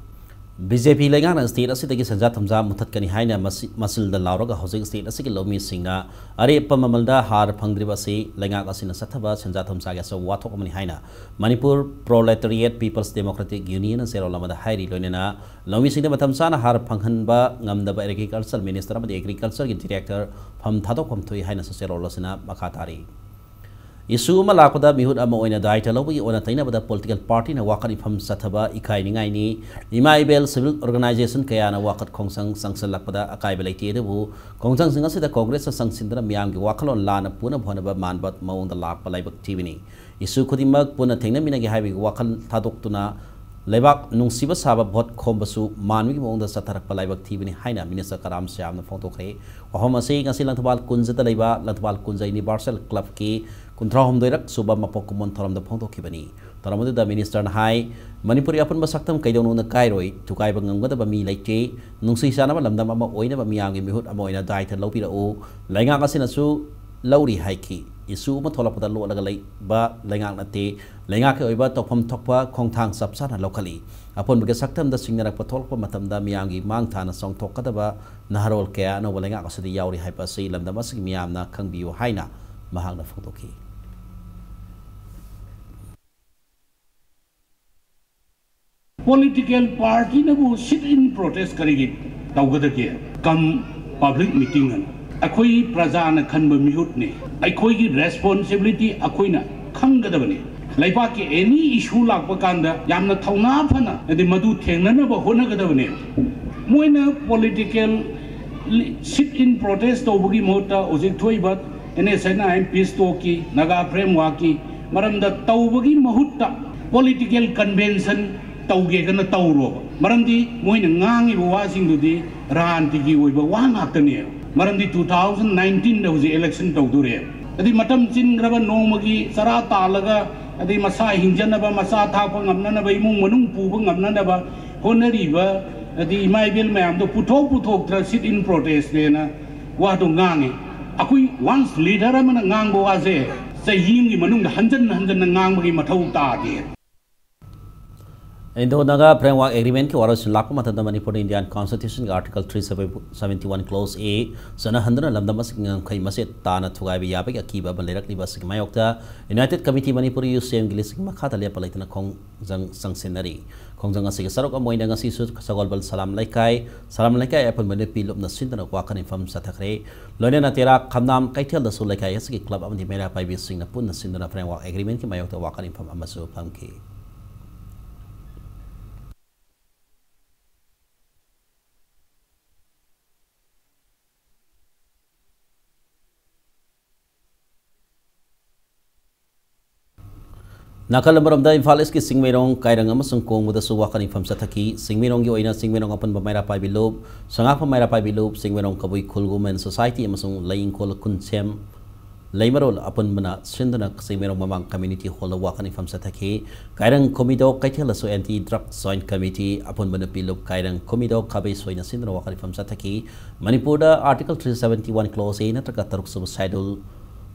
ꯕꯤ ꯖꯦ ꯄꯤ ꯂꯩꯉꯥꯛꯅ state ꯑꯁꯤꯗꯒꯤ ꯁꯦꯟꯖꯥ ꯊꯨꯝꯖꯥ ꯃꯨꯊꯠꯀꯅꯤ ꯍꯥꯏꯅ ꯃꯁꯤ-, ꯃꯁꯤꯜꯗ ꯂꯥꯎꯔꯒ ꯍꯧꯖꯤꯛ state ꯑꯁꯤꯒꯤ ꯂꯧꯃꯤꯁꯤꯡꯅ ꯑꯔꯦꯞꯄ ꯃꯃꯜꯗ ꯍꯥꯔ ꯐꯪꯗ꯭ꯔꯤꯕ ꯑꯁꯤ ꯂꯩꯉꯥꯛ ꯑꯁꯤꯅ ꯆꯠꯊꯕ ꯁꯦꯟꯖꯥ ꯊꯨꯝꯖꯥꯒꯤ ꯑꯆꯧꯕ ꯋꯥꯊꯣꯛ ꯑꯃꯅꯤ ꯍꯥꯏꯅ Manipur Proletariat People's Democratic Union ꯆꯦꯔꯣꯜ ꯑꯃꯗ ꯍꯥꯏꯔꯤ꯫ ꯂꯣꯏꯅꯅ ꯂꯧꯃꯤꯁꯤꯡꯗ ꯃꯇꯝ ꯆꯥꯅ ꯍꯥꯔ ꯐꯪꯍꯟꯕ ꯉꯝꯗꯕ Agriculture Minister ꯑꯃꯗꯤ Agricultureꯒꯤ Director ꯐꯝ ꯊꯥꯗꯣꯛꯐꯝ ꯊꯣꯛꯏ ꯍꯥꯏꯅꯁꯨ ꯆꯦꯔꯣꯜ ꯑꯁꯤꯅ ꯃꯈꯥ ꯇꯥꯔꯤ꯫ Issue ꯑꯃ ꯂꯥꯛꯄꯗ ꯃꯤꯍꯨꯠ ꯑꯃ ꯑꯣꯏꯅ ꯗꯥꯏꯇ ꯂꯧꯕꯒꯤ ꯑꯣꯟꯅ ꯇꯩꯅꯕꯗ political partyꯅ ꯋꯥꯀꯠ ꯏꯐꯝ ꯆꯠꯊꯕ ꯏꯀꯥꯏꯅꯤꯡꯉꯥꯏꯅꯤ꯫ ꯏꯃꯥ ꯏꯕꯦꯜ civil organization ꯀꯌꯥꯅ ꯋꯥꯀꯠ ꯈꯣꯡꯖꯪ ꯆꯪꯁꯤꯜꯂꯛꯄꯗ ꯑꯀꯥꯏꯕ ꯂꯩꯇꯦ, ꯑꯗꯨꯕꯨ ꯈꯣꯡꯖꯪꯁꯤꯡ ꯑꯁꯤꯗ Congressꯇ ꯆꯪꯁꯤꯟꯗꯨꯅ ꯃꯤꯌꯥꯝꯒꯤ ꯋꯥꯈꯜꯂꯣꯟ ꯂꯥꯟꯅ ꯄꯨꯅꯕ ꯍꯣꯠꯅꯕ ꯃꯥꯟꯕ ꯃꯑꯣꯡꯗ ꯂꯥꯛꯄ ꯂꯥꯏꯕꯛ ꯊꯤꯕꯅꯤ꯫ Issue ꯈꯨꯗꯤꯡꯃꯛ ꯄꯨꯟꯅ ꯊꯦꯡꯅꯃꯤꯟꯅꯒꯦ ꯍꯥꯏꯕꯒꯤ ꯋꯥꯈꯜ ꯊꯥꯗꯣꯛꯇꯨꯅ ꯂꯩꯕꯥꯛ ꯅꯨꯡꯁꯤꯕ ꯁꯥꯕ ꯚꯣꯠ ꯈꯣꯝꯕꯁꯨ ꯃꯥꯟꯕꯒꯤ ꯃꯑꯣꯡꯗ ꯆꯠꯊꯔꯛꯄ ꯂꯥꯏꯕꯛ ꯊꯤꯕꯅꯤ ꯍꯥꯏꯅ Minister ꯀꯔꯥꯝ ꯁ꯭ꯌꯥꯝꯅ ꯐꯣꯡꯗꯣꯛꯈ꯭ꯔꯦ꯫ ꯋꯥꯐꯝ ꯑꯁꯤ ꯉꯁꯤ ꯂꯪꯊꯕꯥꯜ ꯀꯨꯟꯖꯗ ꯂꯩꯕ ꯂꯪꯊꯕꯥꯜ ꯀꯨꯟꯖ Universal Clubꯀꯤ ꯀꯨꯟꯊ꯭ꯔꯥ ꯍꯨꯝꯗꯣꯏꯔꯛ ꯁꯨꯕ ꯃꯄꯣꯛ ꯀꯨꯝꯑꯣꯟ ꯊꯧꯔꯝꯗ ꯐꯣꯡꯗꯣꯛꯈꯤꯕꯅꯤ꯫ ꯊꯧꯔꯝ ꯑꯗꯨꯗ Ministerꯅ ꯍꯥꯏ, ꯃꯅꯤꯄꯨꯔꯤ ꯑꯄꯨꯟꯕ ꯁꯛꯇꯝ ꯀꯩꯗꯧꯅꯨꯡꯗ ꯀꯥꯏꯔꯣꯏ, ꯊꯨꯒꯥꯏꯕ ꯉꯝꯒꯗꯕ ꯃꯤ ꯂꯩꯇꯦ, ꯅꯨꯡꯁꯤ ꯆꯥꯟꯅꯕ ꯂꯝꯗꯝ ꯑꯃ ꯑꯣꯏꯅꯕ ꯃꯤꯌꯥꯝꯒꯤ ꯃꯤꯍꯨꯠ ꯑꯃ ꯑꯣꯏꯅ ꯗꯥꯏꯇ ꯂꯧꯕꯤꯔꯛꯎ, ꯂꯩꯉꯥꯛ ꯑꯁꯤꯅꯁꯨ ꯂꯧꯔꯤ ꯍꯥꯏꯈꯤ꯫ Issue ꯑꯃ ꯊꯣꯛꯂꯛꯄꯗ ꯂꯣꯠꯂꯒ ꯂꯩꯕ ꯂꯩꯉꯥꯛ ꯅꯠꯇꯦ, ꯂꯩꯉꯥꯛꯀꯤ ꯑꯣꯏꯕ ꯇꯧꯐꯝ ꯊꯣꯛꯄ ꯈꯣꯡꯊꯥꯡ ꯆꯞ ꯆꯥꯅ ꯂꯧꯈꯠꯂꯤ꯫ ꯑꯄꯨꯟꯕꯒꯤ ꯁꯛꯇꯝꯗ ꯁꯤꯡꯅꯔꯛꯄ ꯊꯣꯛꯂꯛꯄ ꯃꯇꯝꯗ ꯃꯤꯌꯥꯝꯒꯤ ꯃꯥꯡ ꯊꯥꯅ ꯆꯣꯡꯊꯣꯛꯀꯗꯕ ꯅꯍꯥꯔꯣꯜ ꯀꯌꯥ ꯑꯅꯧꯕ ꯂꯩꯉꯥꯛ ꯑꯁꯤꯗ ꯌꯥꯎꯔꯤ ꯍꯥꯏꯕ ꯑꯁꯤ ꯂꯝꯗꯝ ꯑꯁꯤꯒꯤ ꯃꯤꯌꯥꯝꯅ ꯈꯪꯕꯤꯌꯨ ꯍꯥꯏꯅ ꯃꯍꯥꯛꯅ ꯐꯣꯡꯗꯣꯛꯈꯤ꯫ Political partyꯅꯕꯨ sit in protest ꯀꯔꯤꯒꯤ ꯇꯧꯒꯗꯒꯦ? Come public meeting ꯑꯅ꯫ ꯑꯩꯈꯣꯏ ꯄ꯭ꯔꯖꯥꯅ ꯈꯟꯕ ꯃꯤꯍꯨꯠꯅꯤ꯫ ꯑꯩꯈꯣꯏꯒꯤ responsibility ꯑꯩꯈꯣꯏꯅ ꯈꯪꯒꯗꯕꯅꯤ꯫ ꯂꯩꯕꯥꯛꯀꯤ any issue ꯂꯥꯛꯄ ꯀꯥꯟꯗ ꯌꯥꯝꯅ ꯊꯧꯅꯥ ꯐꯅ, ꯍꯥꯏꯗꯤ, ꯃꯗꯨ ꯊꯦꯡꯅꯅꯕ ꯍꯣꯠꯅꯒꯗꯕꯅꯤ꯫ ꯃꯣꯏꯅ political sit in protest ꯇꯧꯕꯒꯤ ꯃꯍꯨꯠꯇ ꯍꯧꯖꯤꯛ ꯊꯣꯛꯏꯕ N S N I M peace talkꯀꯤ, Naga frameworkꯀꯤ ꯃꯔꯝꯗ ꯇꯧꯕꯒꯤ ꯃꯍꯨꯠꯇ political convention ꯇꯧꯒꯦꯒꯅ ꯇꯧꯔꯣꯕ꯫ ꯃꯔꯝꯗꯤ ꯃꯣꯏꯅ ꯉꯥꯡꯉꯤꯕ ꯋꯥꯁꯤꯡꯗꯨꯗꯤ ꯔꯥꯖꯅꯤꯇꯤꯒꯤ ꯑꯣꯏꯕ ꯋꯥ ꯉꯥꯛꯇꯅꯦꯕ꯫ ꯃꯔꯝꯗꯤ two thousand nineteenꯗ ꯍꯧꯖꯤꯛ election ꯇꯧꯗꯣꯔꯦ꯫ ꯑꯗꯩ ꯃꯇꯝ ꯆꯤꯟꯈ꯭ꯔꯕ ꯅꯣꯡꯃꯒꯤ ꯆꯔꯥ ꯇꯥꯜꯂꯒ, ꯑꯗꯩ ꯃꯁꯥ ꯍꯤꯡꯖꯅꯕ, ꯃꯆꯥ ꯊꯥꯛꯄ ꯉꯝꯅꯅꯕ, ꯏꯃꯨꯡ ꯃꯅꯨꯡ ꯄꯨꯕ ꯉꯝꯅꯅꯕ ꯍꯣꯠꯅꯔꯤꯕ, ꯑꯗꯩ ꯏꯃꯥ ꯏꯕꯦꯜ ꯃꯌꯥꯝꯗꯣ ꯄꯨꯊꯣꯛ ꯄꯨꯊꯣꯛꯇꯅ sit in protestꯅꯦꯅ ꯋꯥꯗꯣ ꯉꯥꯡꯉꯤ꯫ ꯑꯩꯈꯣꯏ once leader ꯑꯃꯅ ꯉꯥꯡꯕ ꯋꯥꯁꯦ ꯆꯍꯤ ꯑꯃꯒꯤ ꯃꯅꯨꯡꯗ ꯍꯟꯖꯟ ꯍꯟꯖꯟꯅ ꯉꯥꯡꯕꯒꯤ ꯃꯊꯧ ꯇꯥꯗꯦ꯫ Indo Naga Framework Agreement ꯀꯤ ꯋꯥꯔꯣꯏꯁꯤꯟ ꯂꯥꯛꯄ ꯃꯇꯝꯗ ꯃꯅꯤꯄꯨꯔꯗ Indian Constitution ꯒꯤ Article three seventy one Clause A ꯆꯠꯅꯍꯟꯗꯨꯅ ꯂꯝꯗꯝ ꯑꯁꯤꯒꯤ ꯉꯝꯈꯩ ꯃꯆꯦꯠ ꯇꯥꯅ ꯊꯨꯒꯥꯏꯕ ꯌꯥꯕꯒꯤ ꯑꯀꯤꯕ ꯑꯃ ꯂꯩꯔꯛꯂꯤꯕ ꯑꯁꯤꯒꯤ ꯃꯥꯌꯣꯛꯇ United Committee Manipur, U C M ꯒꯤ ꯂꯤꯁꯤꯡ ꯃꯈꯥꯗ ꯂꯦꯞꯄ ꯂꯩꯇꯅ ꯈꯣꯡꯖꯪ ꯆꯪꯁꯤꯟꯅꯔꯤ꯫ ꯈꯣꯡꯖꯪ ꯑꯁꯤꯒꯤ ꯁꯔꯨꯛ ꯑꯃ ꯑꯣꯏꯅ ꯉꯁꯤꯁꯨ ꯁꯒꯣꯜꯕꯜ ꯁꯂꯥꯝ ꯂꯩꯀꯥꯏ, ꯁꯂꯥꯝ ꯂꯩꯀꯥꯏ ꯑꯄꯨꯟꯕ ꯅꯨꯄꯤ ꯂꯨꯞꯅ ꯁꯤꯟꯗꯨꯅ ꯋꯥꯀꯠ ꯃꯤꯐꯝ ꯆꯠꯊꯈ꯭ꯔꯦ꯫ ꯂꯣꯏꯅꯅ ꯇꯦꯔꯥ ꯈꯝꯅꯥꯝ ꯀꯩꯊꯦꯜꯗꯁꯨ ꯂꯩꯀꯥꯏ ꯑꯁꯤꯒꯤ club ꯑꯃꯗꯤ ꯃꯩꯔꯥ ꯄꯥꯏꯕꯤꯁꯤꯡꯅ ꯄꯨꯟꯅ ꯁꯤꯟꯗꯨꯅ Framework Agreement ꯀꯤ ꯃꯥꯌꯣꯛꯇ ꯋꯥꯀꯠ ꯃꯤꯐꯝ ꯑꯃꯁꯨ ꯐꯝꯈꯤ꯫ ꯅꯥꯀꯜ ꯑꯃꯔꯣꯝꯗ ꯏꯝꯐꯥꯜ ꯏꯁꯀꯤ ꯆꯤꯡꯃꯩꯔꯣꯡ, ꯀꯥꯏꯔꯪ ꯑꯃꯁꯨꯡ ꯀꯣꯡꯕꯗꯁꯨ ꯋꯥꯀꯠ ꯃꯤꯐꯝ ꯆꯠꯊꯈꯤ꯫ ꯆꯤꯡꯃꯩꯔꯣꯡꯒꯤ ꯑꯣꯏꯅ ꯆꯤꯡꯃꯩꯔꯣꯡ ꯑꯄꯨꯟꯕ ꯃꯩꯔꯥ ꯄꯥꯏꯕꯤ ꯂꯨꯞ, ꯁꯉꯥꯛꯄꯝ ꯃꯩꯔꯥ ꯄꯥꯏꯕꯤ ꯂꯨꯞ, ꯆꯤꯡꯃꯩꯔꯣꯡ ꯀꯕꯨꯏ ꯈꯨꯜ Women Society ꯑꯃꯁꯨꯡ ꯂꯩ ꯏꯪꯈꯣꯜ ꯈꯨꯟꯁꯦꯝ ꯂꯩꯃꯔꯣꯜ ꯑꯄꯨꯟꯕꯅ ꯁꯤꯟꯗꯨꯅ ꯆꯤꯡꯃꯩꯔꯣꯡ ꯃꯃꯥꯡ community hall ꯗ ꯋꯥꯀꯠ ꯃꯤꯐꯝ ꯆꯠꯊꯈꯤ꯫ ꯀꯥꯏꯔꯪ ꯈꯨꯃꯤꯗꯣ ꯀꯩꯊꯦꯜꯗꯁꯨ Anti Drug Joint Committee ꯑꯄꯨꯟꯕ ꯅꯨꯄꯤ ꯂꯨꯞ ꯀꯥꯏꯔꯪ ꯈꯨꯃꯤꯗꯣ ꯈꯥꯕꯩ ꯁꯣꯏꯅ ꯁꯤꯟꯗꯨꯅ ꯋꯥꯀꯠ ꯃꯤꯐꯝ ꯆꯠꯊꯈꯤ꯫ ꯃꯅꯤꯄꯨꯔꯗ Article three seventy one Clause A ꯅꯠꯇ꯭ꯔꯒ ꯇꯔꯨꯛ ꯁꯨꯕ Schedule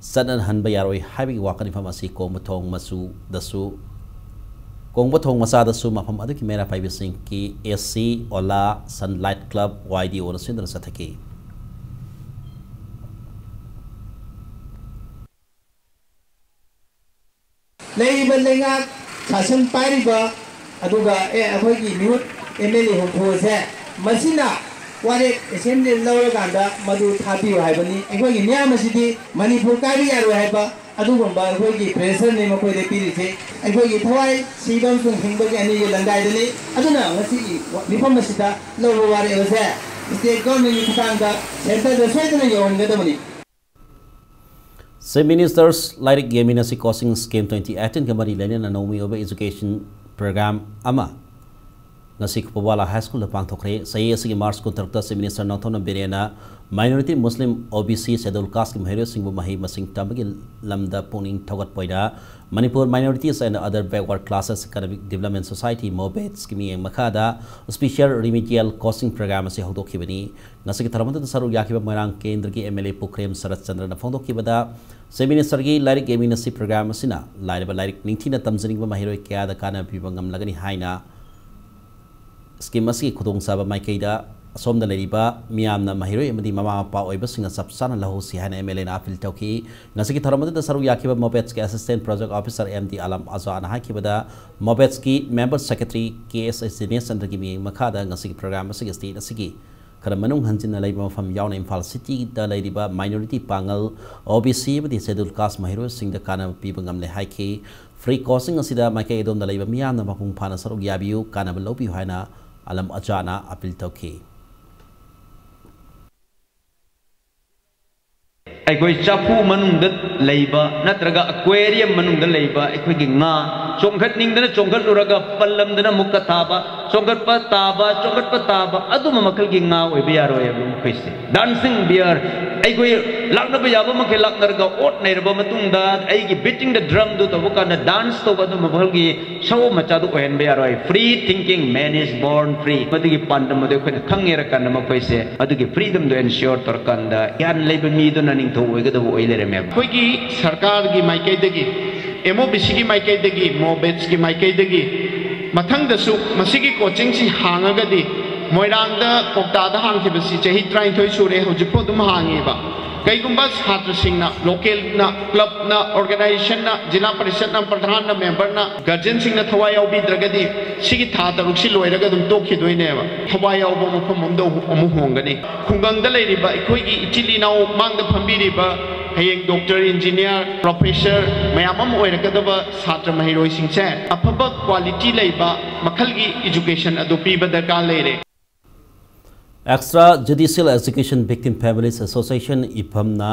ꯆꯠꯅꯍꯟꯕ ꯌꯥꯔꯣꯏ ꯍꯥꯏꯕꯒꯤ ꯋꯥꯀꯠ ꯃꯤꯐꯝ ꯑꯁꯤ ꯀꯣꯡꯕꯊꯣꯡ ꯃꯆꯨꯗꯁꯨ, ꯀꯣꯡꯕꯊꯣꯡ ꯃꯆꯥꯗꯁꯨ ꯃꯐꯝ ꯑꯗꯨꯒꯤ ꯃꯩꯔꯥ ꯄꯥꯏꯕꯤꯁꯤꯡꯒꯤ A C, ꯑꯣꯂꯥ, Sunlight Club, Y D O ꯅ ꯁꯤꯟꯗꯨꯅ ꯆꯠꯊꯈꯤ꯫ ꯂꯩꯔꯤꯕ ꯂꯩꯉꯥꯛ ꯁꯥꯁꯟ ꯄꯥꯏꯔꯤꯕ ꯑꯗꯨꯒ, ꯑꯦ, ꯑꯩꯈꯣꯏꯒꯤ ꯃꯤꯍꯨꯠ M L A ꯍꯨꯝꯐꯨ ꯑꯁꯦ ꯃꯁꯤꯅ ꯋꯥꯔꯦꯞ assembly ꯂꯧꯔꯀꯥꯟꯗ ꯃꯗꯨ ꯊꯥꯕꯤꯌꯨ ꯍꯥꯏꯕꯅꯤ꯫ ꯑꯩꯈꯣꯏꯒꯤ ꯃꯤꯌꯥꯝ ꯑꯁꯤꯗꯤ ꯃꯅꯤꯄꯨꯔ ꯀꯥꯏꯕ ꯌꯥꯔꯣꯏ ꯍꯥꯏꯕ ꯑꯗꯨꯒꯨꯝꯕ ꯑꯩꯈꯣꯏꯒꯤ pressure ꯅꯤ ꯃꯈꯣꯏꯗ ꯄꯤꯔꯤꯁꯦ꯫ ꯑꯩꯈꯣꯏꯒꯤ ꯊꯋꯥꯏ ꯁꯤꯕ ꯑꯃꯁꯨꯡ ꯍꯤꯡꯕꯒꯤ ꯑꯅꯤꯒꯤ ꯂꯪꯗꯥꯏꯗꯅꯤ꯫ ꯑꯗꯨꯅ ꯉꯁꯤꯒꯤ ꯃꯤꯐꯝ ꯑꯁꯤꯗ ꯂꯧꯕ ꯋꯥꯔꯦꯞ ꯑꯁꯦ state government ꯀꯤ ꯈꯨꯠꯊꯥꯡꯗ centre ꯗ ꯁꯣꯏꯗꯅ ꯌꯧꯍꯟꯒꯗꯕꯅꯤ꯫ Chief Minister's ꯂꯥꯏꯔꯤꯛ ꯌꯦꯡꯃꯤꯟꯅꯁꯤ coaching scheme twenty eighteen ꯒ ꯃꯔꯤ ꯂꯩꯅꯅ ꯅꯧꯃꯤ ꯑꯣꯏꯕ education program ꯑꯃ ꯉꯁꯤ ꯈꯨꯄꯣꯕꯥꯂꯥ High School ꯗ ꯄꯥꯡꯊꯣꯛꯈ꯭ꯔꯦ꯫ ꯆꯍꯤ ꯑꯁꯤꯒꯤ March ꯀꯨꯟꯇꯔꯨꯛꯇ Chief Minister Nongthombam ꯕꯤꯔꯦꯟꯅ minority Muslim, O B C, schedule caste ꯀꯤ ꯃꯍꯩꯔꯣꯏꯁꯤꯡꯕꯨ ꯃꯍꯩ ꯃꯁꯤꯡ ꯇꯝꯕꯒꯤ ꯂꯝꯗ ꯄꯨꯛꯅꯤꯡ ꯊꯧꯒꯠꯄ ꯑꯣꯏꯅ Manipur Minorities and Other Backward Classes Economic Development Society, MOBEDS ꯀꯤ ꯃꯤꯠꯌꯦꯡ ꯃꯈꯥꯗ special remedial coaching program ꯑꯁꯤ ꯍꯧꯗꯣꯛꯈꯤꯕꯅꯤ꯫ ꯉꯁꯤꯒꯤ ꯊꯧꯔꯝ ꯑꯗꯨꯗ ꯁꯔꯨꯛ ꯌꯥꯈꯤꯕ ꯃꯣꯏꯔꯥꯡ ꯀꯦꯟꯗ꯭ꯔꯒꯤ M L A ꯄꯨꯈ꯭ꯔꯦꯝ shirt ꯆꯟꯗ꯭ꯔꯅ ꯐꯣꯡꯗꯣꯛꯈꯤꯕꯗ, Chief Minister ꯒꯤ ꯂꯥꯏꯔꯤꯛ ꯌꯦꯡꯃꯤꯟꯅꯁꯤ program ꯑꯁꯤꯅ ꯂꯥꯏꯔꯕ ꯂꯥꯏꯔꯤꯛ ꯅꯤꯡꯊꯤꯅ ꯇꯝꯖꯅꯤꯡꯕ ꯃꯍꯩꯔꯣꯏ ꯀꯌꯥꯗ ꯀꯥꯟꯅꯕ ꯄꯤꯕ ꯉꯝꯂꯒꯅꯤ ꯍꯥꯏꯅ ꯁ꯭ꯀꯤꯝ ꯑꯁꯤꯒꯤ ꯈꯨꯗꯣꯡꯆꯥꯕ ꯃꯥꯏꯀꯩꯗ ꯑꯁꯣꯝꯗ ꯂꯩꯔꯤꯕ ꯃꯤꯌꯥꯝꯅ ꯃꯍꯩꯔꯣꯏ ꯑꯃꯗꯤ ꯃꯃꯥ ꯃꯄꯥ ꯑꯣꯏꯕꯁꯤꯡꯅ ꯆꯞ ꯆꯥꯅ ꯂꯧꯍꯧꯁꯤ ꯍꯥꯏꯅ ꯑꯦꯝ ꯑꯦꯜ ꯑꯦꯅ ꯑꯥꯄꯤꯜ ꯇꯧꯈꯤ꯫ ꯉꯁꯤꯒꯤ ꯊꯧꯔꯝ ꯑꯗꯨꯗ ꯁꯔꯨꯛ ꯌꯥꯈꯤꯕ ꯃꯣꯕꯦꯠꯁꯀꯤ assistant project officer M D Alam ꯑꯖꯥꯅ ꯍꯥꯏꯈꯤꯕꯗ, ꯃꯣꯕꯦꯠꯁꯀꯤ member secretary K S Jinesh ꯆꯟꯗ꯭ꯔꯒꯤ ꯃꯤꯠꯌꯦꯡ ꯃꯈꯥꯗ ꯉꯁꯤꯒꯤ ꯄ꯭ꯔꯣꯒ꯭ꯔꯥꯝ ꯑꯁꯤꯒꯤ ꯁ꯭ꯇꯦꯠ ꯑꯁꯤꯒꯤ ꯈꯔ ꯃꯅꯨꯡ ꯍꯟꯖꯤꯟꯅ ꯂꯩꯕ ꯃꯐꯝ ꯌꯥꯎꯅ ꯏꯝꯐꯥꯜ ꯁꯤꯇꯤꯗ ꯂꯩꯔꯤꯕ ꯃꯥꯏꯅꯣꯔꯤꯇꯤ ꯄꯥꯡꯒꯜ, ꯑꯣ ꯕꯤ ꯁꯤ ꯑꯃꯗꯤ ꯁꯦꯗꯨꯜ ꯀꯥꯁ ꯃꯍꯩꯔꯣꯏꯁꯤꯡꯗ ꯀꯥꯟꯅꯕ ꯄꯤꯕ ꯉꯝꯂꯦ ꯍꯥꯏꯈꯤ꯫ ꯐ꯭ꯔꯤ ꯀꯣꯆꯤꯡ ꯑꯁꯤꯗ ꯃꯥꯏꯀꯩ ꯑꯗꯣꯝꯗ ꯂꯩꯕ ꯃꯤꯌꯥꯝꯅ ꯃꯄꯨꯡ ꯐꯥꯅ ꯁꯔꯨꯛ ꯌꯥꯕꯤꯌꯨ, ꯀꯥꯟꯅꯕ ꯂꯧꯕꯤꯌꯨ ꯍꯥꯏꯅ ꯑꯥꯂꯝ ꯑꯖꯥꯅ ꯑꯥꯄꯤꯜ ꯇꯧꯈꯤ꯫ ꯑꯩꯈꯣꯏ ꯆꯐꯨ ꯃꯅꯨꯡꯗ ꯂꯩꯕ ꯅꯠꯇ꯭ꯔꯒ ꯑꯦꯀ꯭ꯋꯦꯔꯤꯌꯝ ꯃꯅꯨꯡꯗ ꯂꯩꯕ ꯑꯩꯈꯣꯏꯒꯤ ꯉꯥ, ꯆꯣꯡꯈꯠꯅꯤꯡꯗꯅ ꯆꯣꯡꯈꯠꯂꯨꯔꯒ ꯄꯜꯂꯝꯗꯅ ꯑꯃꯨꯛꯀ ꯇꯥꯕ, ꯆꯣꯡꯈꯠꯄ ꯇꯥꯕ, ꯆꯣꯡꯈꯠꯄ ꯇꯥꯕ, ꯑꯗꯨꯝꯕ ꯃꯈꯜꯒꯤ ꯉꯥ ꯑꯣꯏꯕ ꯌꯥꯔꯣꯏ ꯍꯥꯏꯕ ꯃꯈꯣꯏꯁꯦ꯫ ꯗꯥꯟꯁꯤꯡ ꯕꯤꯌꯔ, ꯑꯩꯈꯣꯏ ꯂꯥꯛꯅꯕ ꯌꯥꯕ ꯃꯈꯩ ꯂꯥꯛꯅꯔꯒ ꯑꯣꯠ ꯅꯩꯔꯕ ꯃꯇꯨꯡꯗ ꯑꯩꯒꯤ ꯕꯤꯇꯤꯡ ꯗ ꯗ꯭ꯔꯝꯗꯨ ꯇꯧꯕ ꯀꯥꯟꯗ ꯗꯥꯟꯁ ꯇꯧꯕ ꯑꯗꯨꯝꯕ ꯃꯈꯜꯒꯤ ꯁꯣ ꯃꯆꯥꯗꯨ ꯑꯣꯏꯍꯟꯕ ꯌꯥꯔꯣꯏ꯫ Free thinking, man is born free꯫ ꯃꯗꯨꯒꯤ ꯄꯥꯟꯗꯝ ꯑꯗꯨ ꯑꯩꯈꯣꯏꯅ ꯈꯪꯉꯦꯔꯀꯥꯟꯗ ꯃꯈꯣꯏꯁꯦ ꯑꯗꯨꯒꯤ ꯐ꯭ꯔꯤꯗꯝꯗꯨ ꯑꯦꯟꯁꯤꯌꯣꯔ ꯇꯧꯔꯀꯥꯟꯗ ꯒ꯭ꯌꯥꯟ ꯂꯩꯕ ꯃꯤꯗꯨꯅ ꯅꯤꯡꯊꯧ ꯑꯣꯏꯒꯗꯕ ꯑꯣꯏ ꯂꯩꯔꯝꯃꯦꯕ꯫ ꯑꯩꯈꯣꯏꯒꯤ ꯁꯔꯀꯥꯔꯒꯤ ꯃꯥꯏꯀꯩꯗꯒꯤ, ꯑꯦꯝ ꯑꯣ ꯕꯤ ꯁꯤꯒꯤ ꯃꯥꯏꯀꯩꯗꯒꯤ, ꯃꯣꯕꯦꯠꯁꯀꯤ ꯃꯥꯏꯀꯩꯗꯒꯤ ꯃꯊꯪꯗꯁꯨ ꯃꯁꯤꯒꯤ ꯀꯣꯆꯤꯡꯁꯤ ꯍꯥꯡꯉꯒꯗꯤ, ꯃꯣꯏꯔꯥꯡꯗ ꯀꯣꯛꯇꯥꯗ ꯍꯥꯡꯈꯤꯕꯁꯤ ꯆꯍꯤ ꯇꯔꯥꯅꯤꯊꯣꯏ ꯁꯨꯔꯦ, ꯍꯧꯖꯤꯛꯐꯥꯎ ꯑꯗꯨꯝ ꯍꯥꯡꯉꯤꯕ꯫ ꯀꯩꯒꯨꯝꯕ ꯁꯥꯇ꯭ꯔꯁꯤꯡꯅ, ꯂꯣꯀꯦꯜꯅ, ꯀ꯭ꯂꯕꯅ, ꯑꯣꯔꯒꯅꯥꯏꯖꯦꯁꯟꯅ, ꯖꯤꯂꯥ ꯄꯔꯤꯁꯠꯅ, ꯄ꯭ꯔꯙꯥꯟꯅ, ꯃꯦꯝꯕꯔꯅ, ꯒꯥꯔꯖꯤꯌꯟꯁꯤꯡꯅ ꯊꯋꯥꯏ ꯌꯥꯎꯕꯤꯗ꯭ꯔꯒꯗꯤ ꯁꯤꯒꯤ ꯊꯥ ꯇꯔꯨꯛꯁꯤ ꯂꯣꯏꯔꯒ ꯑꯗꯨꯝ ꯇꯣꯛꯈꯤꯗꯣꯏꯅꯦꯕ꯫ ꯊꯋꯥꯏ ꯌꯥꯎꯕ ꯃꯐꯝ ꯑꯃꯗ ꯑꯃꯨꯛ ꯍꯣꯡꯒꯅꯤ꯫ ꯈꯨꯡꯒꯪꯗ ꯂꯩꯔꯤꯕ ꯑꯩꯈꯣꯏꯒꯤ ꯏꯆꯤꯜ ꯏꯅꯥꯎ ꯃꯥꯡꯗ ꯐꯝꯕꯤꯔꯤꯕ ꯍꯌꯦꯡ ꯗꯣꯛꯇꯔ, ꯏꯟꯖꯤꯅꯤꯌꯥꯔ, ꯄ꯭ꯔꯣꯐꯦꯁꯔ ꯃꯌꯥꯝ ꯑꯃ ꯑꯣꯏꯔꯛꯀꯗꯕ ꯁꯥꯇ꯭ꯔ ꯃꯍꯩꯔꯣꯏꯁꯤꯡꯁꯦ ꯑꯐꯕ ꯀ꯭ꯋꯥꯂꯤꯇꯤ ꯂꯩꯕ ꯃꯈꯜꯒꯤ ꯏꯖꯨꯀꯦꯁꯟ ꯑꯗꯨ ꯄꯤꯕ ꯗꯔꯀꯥꯔ ꯂꯩꯔꯦ꯫ Extra Judicial Execution Victim Families Association, ꯏꯐꯝꯅ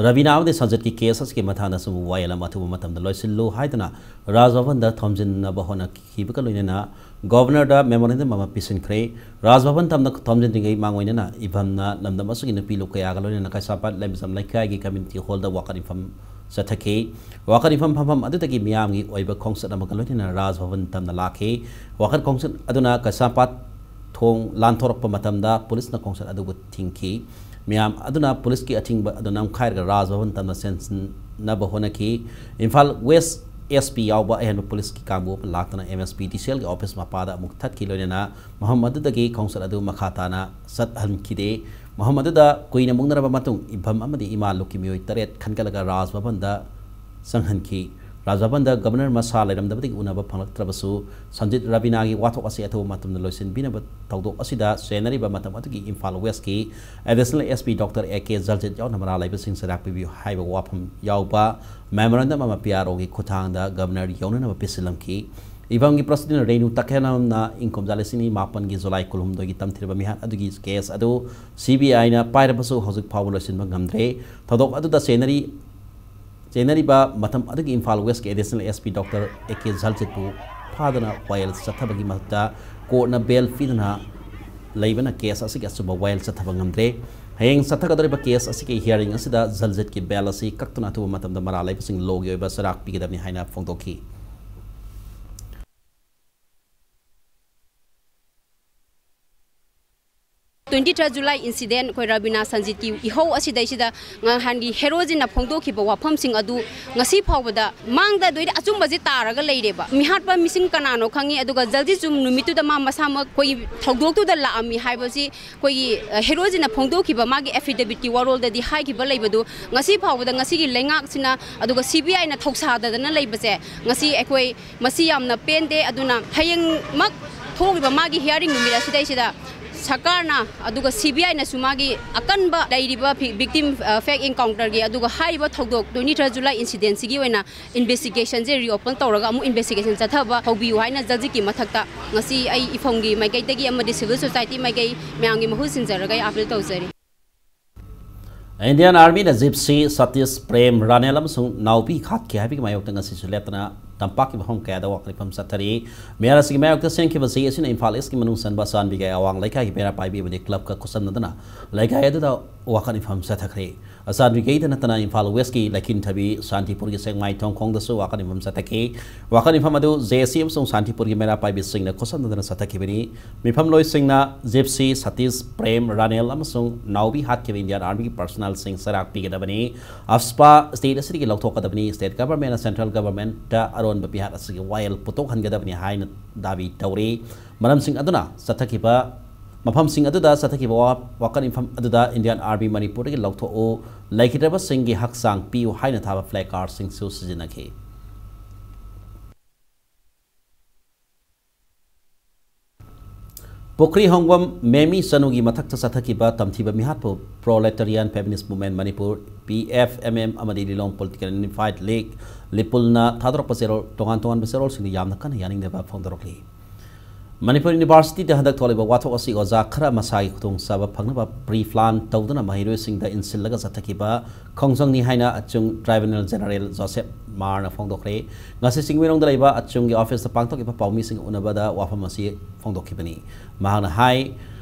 Rabina ꯑꯃꯗꯤ ꯁꯟꯖꯤꯠꯀꯤ ꯀꯦꯁ ꯑꯁꯤꯒꯤ ꯃꯇꯥꯡꯗ ꯁꯨꯝ ꯋꯥꯌꯦꯜ ꯑꯃ ꯑꯊꯨꯕ ꯃꯇꯝꯗ ꯂꯣꯏꯁꯤꯜꯂꯨ ꯍꯥꯏꯗꯨꯅ ꯔꯥꯖ ꯚꯕꯟꯗ ꯊꯣꯝꯖꯤꯟꯅꯕ ꯍꯣꯠꯅꯈꯤꯕꯒ ꯂꯣꯏꯅꯅ ꯒꯣꯚꯔꯅꯔꯗ ꯃꯦꯃꯣꯔꯦꯟꯗꯝ ꯑꯃ ꯄꯤꯁꯤꯟꯈ꯭ꯔꯦ꯫ ꯔꯥꯖ ꯚꯕꯟ ꯊꯝꯅ ꯊꯣꯝꯖꯤꯟꯗ꯭ꯔꯤꯉꯩ ꯃꯥꯡꯑꯣꯏꯅꯅ ꯏꯐꯝꯅ ꯂꯝꯗꯝ ꯑꯁꯤꯒꯤ ꯅꯨꯄꯤ ꯂꯨꯞ ꯀꯌꯥꯒ ꯂꯣꯏꯅꯅ ꯀꯩꯁꯥꯝꯄꯥꯠ ꯂꯥꯏꯃꯤꯖꯝ ꯂꯩꯀꯥꯏꯒꯤ ꯀꯝꯃ꯭ꯌꯨꯅꯤꯇꯤ ꯍꯣꯜꯗ ꯋꯥꯀꯠ ꯏꯐꯝ ꯆꯠꯊꯈꯤ꯫ ꯋꯥꯀꯠ ꯏꯐꯝ ꯐꯝꯐꯝ ꯑꯗꯨꯗꯒꯤ ꯃꯤꯌꯥꯝꯒꯤ ꯑꯣꯏꯕ ꯈꯣꯡꯆꯠ ꯑꯃꯒ ꯂꯣꯏꯅꯅ ꯔꯥꯖ ꯚꯕꯟ ꯇꯝꯅ ꯂꯥꯛꯈꯤ꯫ ꯋꯥꯀꯠ ꯈꯣꯡꯆꯠ ꯑꯗꯨꯅ ꯀꯩꯁꯥꯝꯄꯥꯠ ꯊꯣꯡ ꯂꯥꯟꯊꯣꯔꯛꯄ ꯃꯇꯝꯗ ꯄꯨꯂꯤꯁꯅ ꯈꯣꯡꯆꯠ ꯑꯗꯨꯕꯨ ꯊꯤꯡꯈꯤ꯫ ꯃꯤꯌꯥꯝ ꯑꯗꯨꯅ ꯄꯨꯂꯤꯁꯀꯤ ꯑꯊꯤꯡꯕ ꯑꯗꯨ ꯅꯝꯈꯥꯏꯔꯒ ꯔꯥꯖ ꯚꯕꯟ ꯇꯝꯅ ꯆꯦꯟꯁꯤꯟꯅꯕ ꯍꯣꯠꯅꯈꯤ꯫ ꯏꯝꯐꯥꯜ ꯋꯦꯁ ꯑꯦꯁ ꯄꯤ ꯌꯥꯎꯕ ꯑꯍꯦꯟꯕ ꯄꯨꯂꯤꯁꯀꯤ ꯀꯥꯡꯕꯨ ꯑꯃ ꯂꯥꯛꯇꯨꯅ ꯑꯦꯝ ꯑꯦꯁ ꯄꯤ ꯗꯤ ꯁꯤ ꯑꯦꯜꯒꯤ ꯑꯣꯐꯤꯁ ꯃꯄꯥꯗ ꯑꯃꯨꯛ ꯊꯠꯈꯤ꯫ ꯂꯣꯏꯅꯅ ꯃꯐꯝ ꯑꯗꯨꯗꯒꯤ ꯈꯣꯡꯆꯠ ꯑꯗꯨ ꯃꯈꯥ ꯇꯥꯅ ꯆꯠꯍꯟꯈꯤꯗꯦ꯫ ꯃꯐꯝ ꯑꯗꯨꯗ ꯀꯨꯏꯅ ꯃꯨꯛꯅꯔꯕ ꯃꯇꯨꯡ ꯏꯝꯐꯝ ꯑꯃꯗꯤ ꯏꯃꯥ ꯂꯨꯞꯀꯤ ꯃꯤꯑꯣꯏ ꯇꯔꯦꯠ ꯈꯟꯒꯠꯂꯒ ꯔꯥꯖ ꯚꯕꯟꯗ ꯆꯪꯍꯟꯈꯤ꯫ ꯔꯥꯖ ꯚꯕꯟꯗ ꯒꯕꯔꯅꯔ ꯃꯁꯥ ꯂꯩꯔꯝꯗꯕꯗꯒꯤ ꯎꯅꯕ ꯐꯪꯂꯛꯇ꯭ꯔꯕꯁꯨ, ꯁꯟꯖꯤꯠ ꯔꯕꯤꯅꯥꯒꯤ ꯋꯥꯊꯣꯛ ꯑꯁꯤ ꯑꯊꯨꯕ ꯃꯇꯝꯗ ꯂꯣꯏꯁꯤꯟꯕꯤꯅꯕ ꯊꯧꯗꯣꯛ ꯑꯁꯤꯗ ꯆꯦꯟꯅꯔꯤꯕ ꯃꯇꯝ ꯑꯗꯨꯒꯤ ꯏꯝꯐꯥꯜ ꯋꯦꯁꯀꯤ additional S P doctor A K ꯖꯜꯖꯤꯠ ꯌꯥꯎꯅ ꯃꯔꯥ ꯂꯩꯕꯁꯤꯡ ꯆꯩꯔꯥꯛ ꯄꯤꯕꯤꯌꯨ ꯍꯥꯏꯕ ꯋꯥꯐꯝ ꯌꯥꯎꯕ ꯃꯦꯃꯣꯔꯦꯟꯗꯝ ꯑꯃ ꯄꯤ ꯑꯥꯔ ꯑꯣꯒꯤ ꯈꯨꯠꯊꯥꯡꯗ ꯒꯕꯔꯅꯔ ꯌꯧꯅꯅꯕ ꯄꯤꯁꯤꯜꯂꯝꯈꯤ꯫ ꯏꯝꯐꯥꯜꯒꯤ ꯄ꯭ꯔꯁꯤꯗꯦꯟ ꯔꯦꯅꯨ ꯇꯈꯦꯜꯔꯝꯅ ꯏꯪ ꯀꯨꯝꯖꯥ ꯂꯤꯁꯤꯡ ꯑꯅꯤ ꯃꯥꯄꯟꯒꯤ ꯖꯨꯂꯥꯏ ꯀꯨꯟꯍꯨꯝꯗꯣꯏꯒꯤ ꯇꯝꯊꯤꯔꯕ ꯃꯤꯍꯥꯠ ꯑꯗꯨꯒꯤ ꯀꯦꯁ ꯑꯗꯨ ꯁꯤ ꯕꯤ ꯑꯥꯏꯅ ꯄꯥꯏꯔꯕꯁꯨ ꯍꯧꯖꯤꯛ ꯐꯥꯎꯕ ꯂꯣꯏꯁꯤꯟꯕ ꯉꯝꯗ꯭ꯔꯦ꯫ ꯊꯧꯗꯣꯛ ꯑꯗꯨꯗ ꯆꯦꯟꯅꯔꯤ ꯆꯦꯟꯅꯔꯤꯕ ꯃꯇꯝ ꯑꯗꯨꯒꯤ ꯏꯝꯐꯥꯜ ꯋꯦꯁꯀꯤ additional S P doctor A K ꯖꯜꯖꯤꯠꯄꯨ ꯐꯥꯗꯅ ꯋꯥꯌꯦꯜ ꯆꯠꯊꯕꯒꯤ ꯃꯍꯨꯠꯇ ꯀꯣꯔꯠꯅ ꯕꯦꯜ ꯄꯤꯗꯨꯅ ꯂꯩꯕꯅ ꯀꯦꯁ ꯑꯁꯤꯒꯤ ꯑꯆꯨꯝꯕ ꯋꯥꯌꯦꯜ ꯆꯠꯊꯕ ꯉꯝꯗ꯭ꯔꯦ꯫ ꯍꯌꯦꯡ ꯆꯠꯊꯒꯗꯧꯔꯤꯕ ꯀꯦꯁ ꯑꯁꯤꯒꯤ ꯍꯤꯌꯥꯔꯤꯡ ꯑꯁꯤꯗ ꯖꯜꯖꯤꯠꯀꯤ ꯕꯦꯜ ꯑꯁꯤ ꯀꯛꯇꯨꯅ ꯑꯊꯨꯕ ꯃꯇꯝꯗ ꯃꯔꯥ ꯂꯩꯕꯁꯤꯡ ꯂꯣꯒꯤ ꯑꯣꯏꯕ ꯆꯩꯔꯥꯛ ꯄꯤꯒꯗꯕꯅꯤ ꯍꯥꯏꯅ ꯐꯣꯡꯗꯣꯛꯈꯤ꯫ Twenty third July incident ꯑꯩꯈꯣꯏ ꯔꯕꯤꯅꯥ ꯁꯟꯖꯤꯠꯀꯤ ꯏꯍꯧ ꯑꯁꯤꯗꯩꯁꯤꯗ ꯅꯍꯥꯟꯒꯤ ꯍꯦꯔꯣꯖꯤꯟꯅ ꯐꯣꯡꯗꯣꯛꯈꯤꯕ ꯋꯥꯐꯝꯁꯤꯡ ꯑꯗꯨ ꯉꯁꯤ ꯐꯥꯎꯕꯗ ꯃꯥꯡꯗ ꯂꯣꯏꯅ ꯑꯆꯨꯝꯕꯁꯦ ꯇꯥꯔꯒ ꯂꯩꯔꯦꯕ꯫ ꯃꯤꯍꯥꯠꯄ ꯃꯤꯁꯤꯡ ꯀꯅꯥꯅꯣ ꯈꯪꯉꯤ, ꯑꯗꯨꯒ ꯖꯜꯖꯤꯠꯁꯨ ꯅꯨꯃꯤꯠꯇꯨꯗ ꯃꯥ ꯃꯁꯥꯃꯛ ꯑꯩꯈꯣꯏꯒꯤ ꯊꯧꯗꯣꯛꯇꯨꯗ ꯂꯥꯛꯑꯝꯃꯤ ꯍꯥꯏꯕꯁꯤ ꯑꯩꯈꯣꯏꯒꯤ ꯍꯦꯔꯣꯖꯤꯟꯅ ꯐꯣꯡꯗꯣꯛꯈꯤꯕ ꯃꯥꯒꯤ affidavit ꯀꯤ ꯋꯥꯔꯣꯜꯗꯗꯤ ꯍꯥꯏꯈꯤꯕ ꯂꯩꯕꯗꯨ ꯉꯁꯤ ꯐꯥꯎꯕꯗ ꯉꯁꯤꯒꯤ ꯂꯩꯉꯥꯛꯁꯤꯅ ꯑꯗꯨꯒ ꯁꯤ ꯕꯤ ꯑꯥꯏꯅ ꯊꯧꯁꯥꯗꯗꯅ ꯂꯩꯕꯁꯦ ꯉꯁꯤ ꯑꯩꯈꯣꯏ ꯃꯁꯤ ꯌꯥꯝꯅ ꯄꯦꯟꯗꯦ꯫ ꯑꯗꯨꯅ ꯍꯌꯦꯡꯃꯛ ꯊꯣꯛꯂꯤꯕ ꯃꯥꯒꯤ ꯍꯤꯌꯥꯔꯤꯡ ꯅꯨꯃꯤꯠ ꯑꯁꯤꯗꯩꯁꯤꯗ ꯁꯔꯀꯥꯔꯅ ꯑꯗꯨꯒ ꯁꯤ ꯕꯤ ꯑꯥꯏꯅꯁꯨ ꯃꯥꯒꯤ ꯑꯀꯟꯕ ꯂꯩꯔꯤꯕ victim fake encounter ꯒꯤ ꯑꯗꯨꯒ ꯍꯥꯏꯔꯤꯕ ꯊꯧꯗꯣꯛ twenty third July incident ꯁꯤꯒꯤ ꯑꯣꯏꯅ investigation ꯁꯦ reopen ꯇꯧꯔꯒ ꯑꯃꯨꯛ investigation ꯆꯠꯊꯕ ꯍꯧꯕꯤꯌꯨ ꯍꯥꯏꯅ ꯖꯜꯖꯤꯠꯀꯤ ꯃꯊꯛꯇ ꯉꯁꯤ ꯑꯩ ꯏꯐꯝꯒꯤ ꯃꯥꯏꯀꯩꯗꯒꯤ ꯑꯃꯗꯤ civil society ꯃꯥꯏꯀꯩ ꯃꯌꯥꯝꯒꯤ ꯃꯍꯨꯠ ꯁꯤꯟꯖꯔꯒ ꯑꯩ appeal ꯇꯧꯖꯔꯤ꯫ ꯏꯟꯗꯤꯌꯥꯟ ꯑꯥꯔꯃꯤꯅ ꯖꯤꯞꯁꯤ ꯁꯇꯤꯁ ꯄ꯭ꯔꯦꯝ ꯔꯥꯅꯦꯜ ꯑꯃꯁꯨꯡ ꯅꯥꯎꯕꯤ ꯍꯥꯠꯈꯤ ꯍꯥꯏꯕꯒꯤ ꯃꯥꯌꯣꯛꯇ ꯉꯁꯤꯁꯨ ꯂꯦꯞꯇꯅ ꯇꯝꯄꯥꯛꯀꯤ ꯃꯐꯝ ꯀꯌꯥꯗ ꯋꯥꯀꯠ ꯃꯤꯐꯝ ꯆꯠꯊꯔꯤ꯫ ꯃꯦꯌꯥꯔ ꯑꯁꯤꯒꯤ ꯃꯥꯌꯣꯛꯇ ꯁꯦꯝꯈꯤꯕ ꯆꯦ ꯑꯁꯤꯅ ꯏꯝꯐꯥꯜ ꯏꯁꯀꯤ ꯃꯅꯨꯡ ꯆꯟꯕ ꯑꯆꯥꯟꯕꯤꯒꯩ ꯑꯋꯥꯡ ꯂꯩꯀꯥꯏꯒꯤ ꯃꯩꯔꯥ ꯄꯥꯏꯕꯤ ꯑꯃꯗꯤ ꯀ꯭ꯂꯕꯀ ꯈꯨꯠꯁꯝꯅꯗꯨꯅ ꯂꯩꯀꯥꯏ ꯑꯗꯨꯗ ꯋꯥꯀꯠ ꯃꯤꯐꯝ ꯆꯠꯊꯈ꯭ꯔꯦ꯫ ꯑꯆꯥꯟꯕꯤꯒꯩꯗ ꯅꯠꯇꯅ ꯏꯝꯐꯥꯜ ꯋꯦꯁꯀꯤ ꯂꯩꯈꯤꯟꯊꯕꯤ, ꯁꯥꯟꯇꯤꯄꯨꯔꯒꯤ ꯁꯦꯛꯃꯥꯏꯊꯣꯡ ꯈꯣꯡꯗꯁꯨ ꯋꯥꯀꯠ ꯃꯤꯐꯝ ꯆꯠꯊꯈꯤ꯫ ꯋꯥꯀꯠ ꯃꯤꯐꯝ ꯑꯗꯨ ꯖꯦ ꯑꯦꯁ ꯁꯤ ꯑꯃꯁꯨꯡ ꯁꯥꯟꯇꯤꯄꯨꯔꯒꯤ ꯃꯩꯔꯥ ꯄꯥꯏꯕꯤꯁꯤꯡꯅ ꯈꯨꯠꯁꯝꯅꯗꯨꯅ ꯆꯠꯊꯈꯤꯕꯅꯤ꯫ ꯃꯤꯐꯝꯂꯣꯏꯁꯤꯡꯅ ꯖꯤꯞꯁꯤ, ꯁꯇꯤꯁ, ꯄ꯭ꯔꯦꯝ, ꯔꯥꯅꯦꯜ ꯑꯃꯁꯨꯡ ꯅꯥꯎꯕꯤ ꯍꯥꯠꯈꯤꯕ ꯏꯟꯗꯤꯌꯥꯟ ꯑꯥꯔꯃꯤꯒꯤ ꯄꯔꯁꯅꯦꯜꯁꯤꯡ ꯆꯩꯔꯥꯛ ꯄꯤꯒꯗꯕꯅꯤ꯫ ꯑꯐꯁꯄꯥ ꯁ꯭ꯇꯦꯠ ꯑꯁꯤꯗꯒꯤ ꯂꯧꯊꯣꯛꯀꯗꯕꯅꯤ꯫ ꯁ꯭ꯇꯦꯠ ꯒꯚꯔꯟꯃꯦꯟꯅ ꯁꯦꯟꯇ꯭ꯔꯦꯜ ꯒꯚꯔꯟꯃꯦꯟꯠꯇ ꯑꯔꯣꯟꯕ ꯃꯤꯍꯥꯠ ꯑꯁꯤꯒꯤ ꯋꯥꯌꯦꯜ ꯄꯨꯊꯣꯛꯍꯟꯒꯗꯕꯅꯤ ꯍꯥꯏꯅ ꯗꯥꯕꯤ ꯇꯧꯔꯤ꯫ ꯃꯔꯝꯁꯤꯡ ꯑꯗꯨꯅ ꯆꯠꯊꯈꯤꯕ, ꯃꯐꯝꯁꯤꯡ ꯑꯗꯨꯗ ꯆꯠꯊꯈꯤꯕ ꯋꯥ-, ꯋꯥꯀꯠ ꯃꯤꯐꯝ ꯑꯗꯨꯗ ꯏꯟꯗꯤꯌꯥꯟ ꯑꯥꯔꯃꯤ ꯃꯅꯤꯄꯨꯔꯗꯒꯤ ꯂꯧꯊꯣꯛꯎ, ꯂꯩꯈꯤꯗ꯭ꯔꯕꯁꯤꯡꯒꯤ ꯍꯛꯆꯥꯡ ꯄꯤꯌꯨ ꯍꯥꯏꯅ ꯊꯥꯕ ꯐ꯭ꯂꯦꯛ ꯀꯥꯔꯗꯁꯤꯡꯁꯨ ꯁꯤꯖꯤꯟꯅꯈꯤ꯫ ꯄꯨꯈ꯭ꯔꯤ ꯍꯣꯡꯕꯝ ꯃꯦꯃꯤ ꯆꯅꯨꯒꯤ ꯃꯊꯛꯇ ꯆꯠꯊꯈꯤꯕ ꯇꯝꯊꯤꯕ ꯃꯤꯍꯥꯠꯄꯨ Proletarian Feminist Movement Manipur, P F M M, ꯑꯃꯗꯤ Lilong Political Unified League, ꯂꯤꯄꯨꯜꯅ ꯊꯥꯗꯣꯔꯛꯄ ꯆꯦꯔꯣꯜ, ꯇꯣꯉꯥꯟ ꯇꯣꯉꯥꯟꯕ ꯆꯦꯔꯣꯜꯁꯤꯡꯗ ꯌꯥꯝꯅ ꯀꯟꯅ ꯌꯥꯅꯤꯡꯗꯕ ꯐꯣꯡꯗꯣꯔꯛꯂꯤ꯫ ꯃꯅꯤꯄꯨꯔ ꯌꯨꯅꯤꯚꯔꯁꯤꯇꯤꯗ ꯍꯟꯗꯛ ꯊꯣꯛꯂꯤꯕ ꯋꯥꯊꯣꯛ ꯑꯁꯤ ꯑꯣꯖꯥ ꯈꯔ ꯃꯁꯥꯒꯤ ꯈꯨꯗꯣꯡꯆꯥꯕ ꯐꯪꯅꯕ pre-plan ꯇꯧꯗꯨꯅ ꯃꯍꯩꯔꯣꯏꯁꯤꯡꯗ ꯏꯟꯁꯤꯜꯂꯒ ꯆꯠꯊꯈꯤꯕ ꯈꯣꯡꯖꯪꯅꯤ ꯍꯥꯏꯅ ꯑꯆꯨꯡ ꯇ꯭ꯔꯥꯏꯕꯨꯅꯦꯜ ꯖꯦꯅꯔꯦꯜ ꯖꯣꯁꯦꯐ ꯃꯥꯔꯅ ꯐꯣꯡꯗꯣꯛꯈ꯭ꯔꯦ꯫ ꯉꯁꯤ ꯆꯤꯡꯃꯩꯔꯣꯡꯗ ꯂꯩꯕ ꯑꯆꯨꯡꯒꯤ ꯑꯣꯐꯤꯁꯇ ꯄꯥꯡꯊꯣꯛꯈꯤꯕ ꯄꯥꯎꯃꯤꯁꯤꯡ ꯎꯅꯕꯗ ꯋꯥꯐꯝ ꯑꯁꯤ ꯐꯣꯡꯗꯣꯛꯈꯤꯕꯅꯤ꯫ ꯃꯍꯥꯛꯅ ꯍꯥꯏ,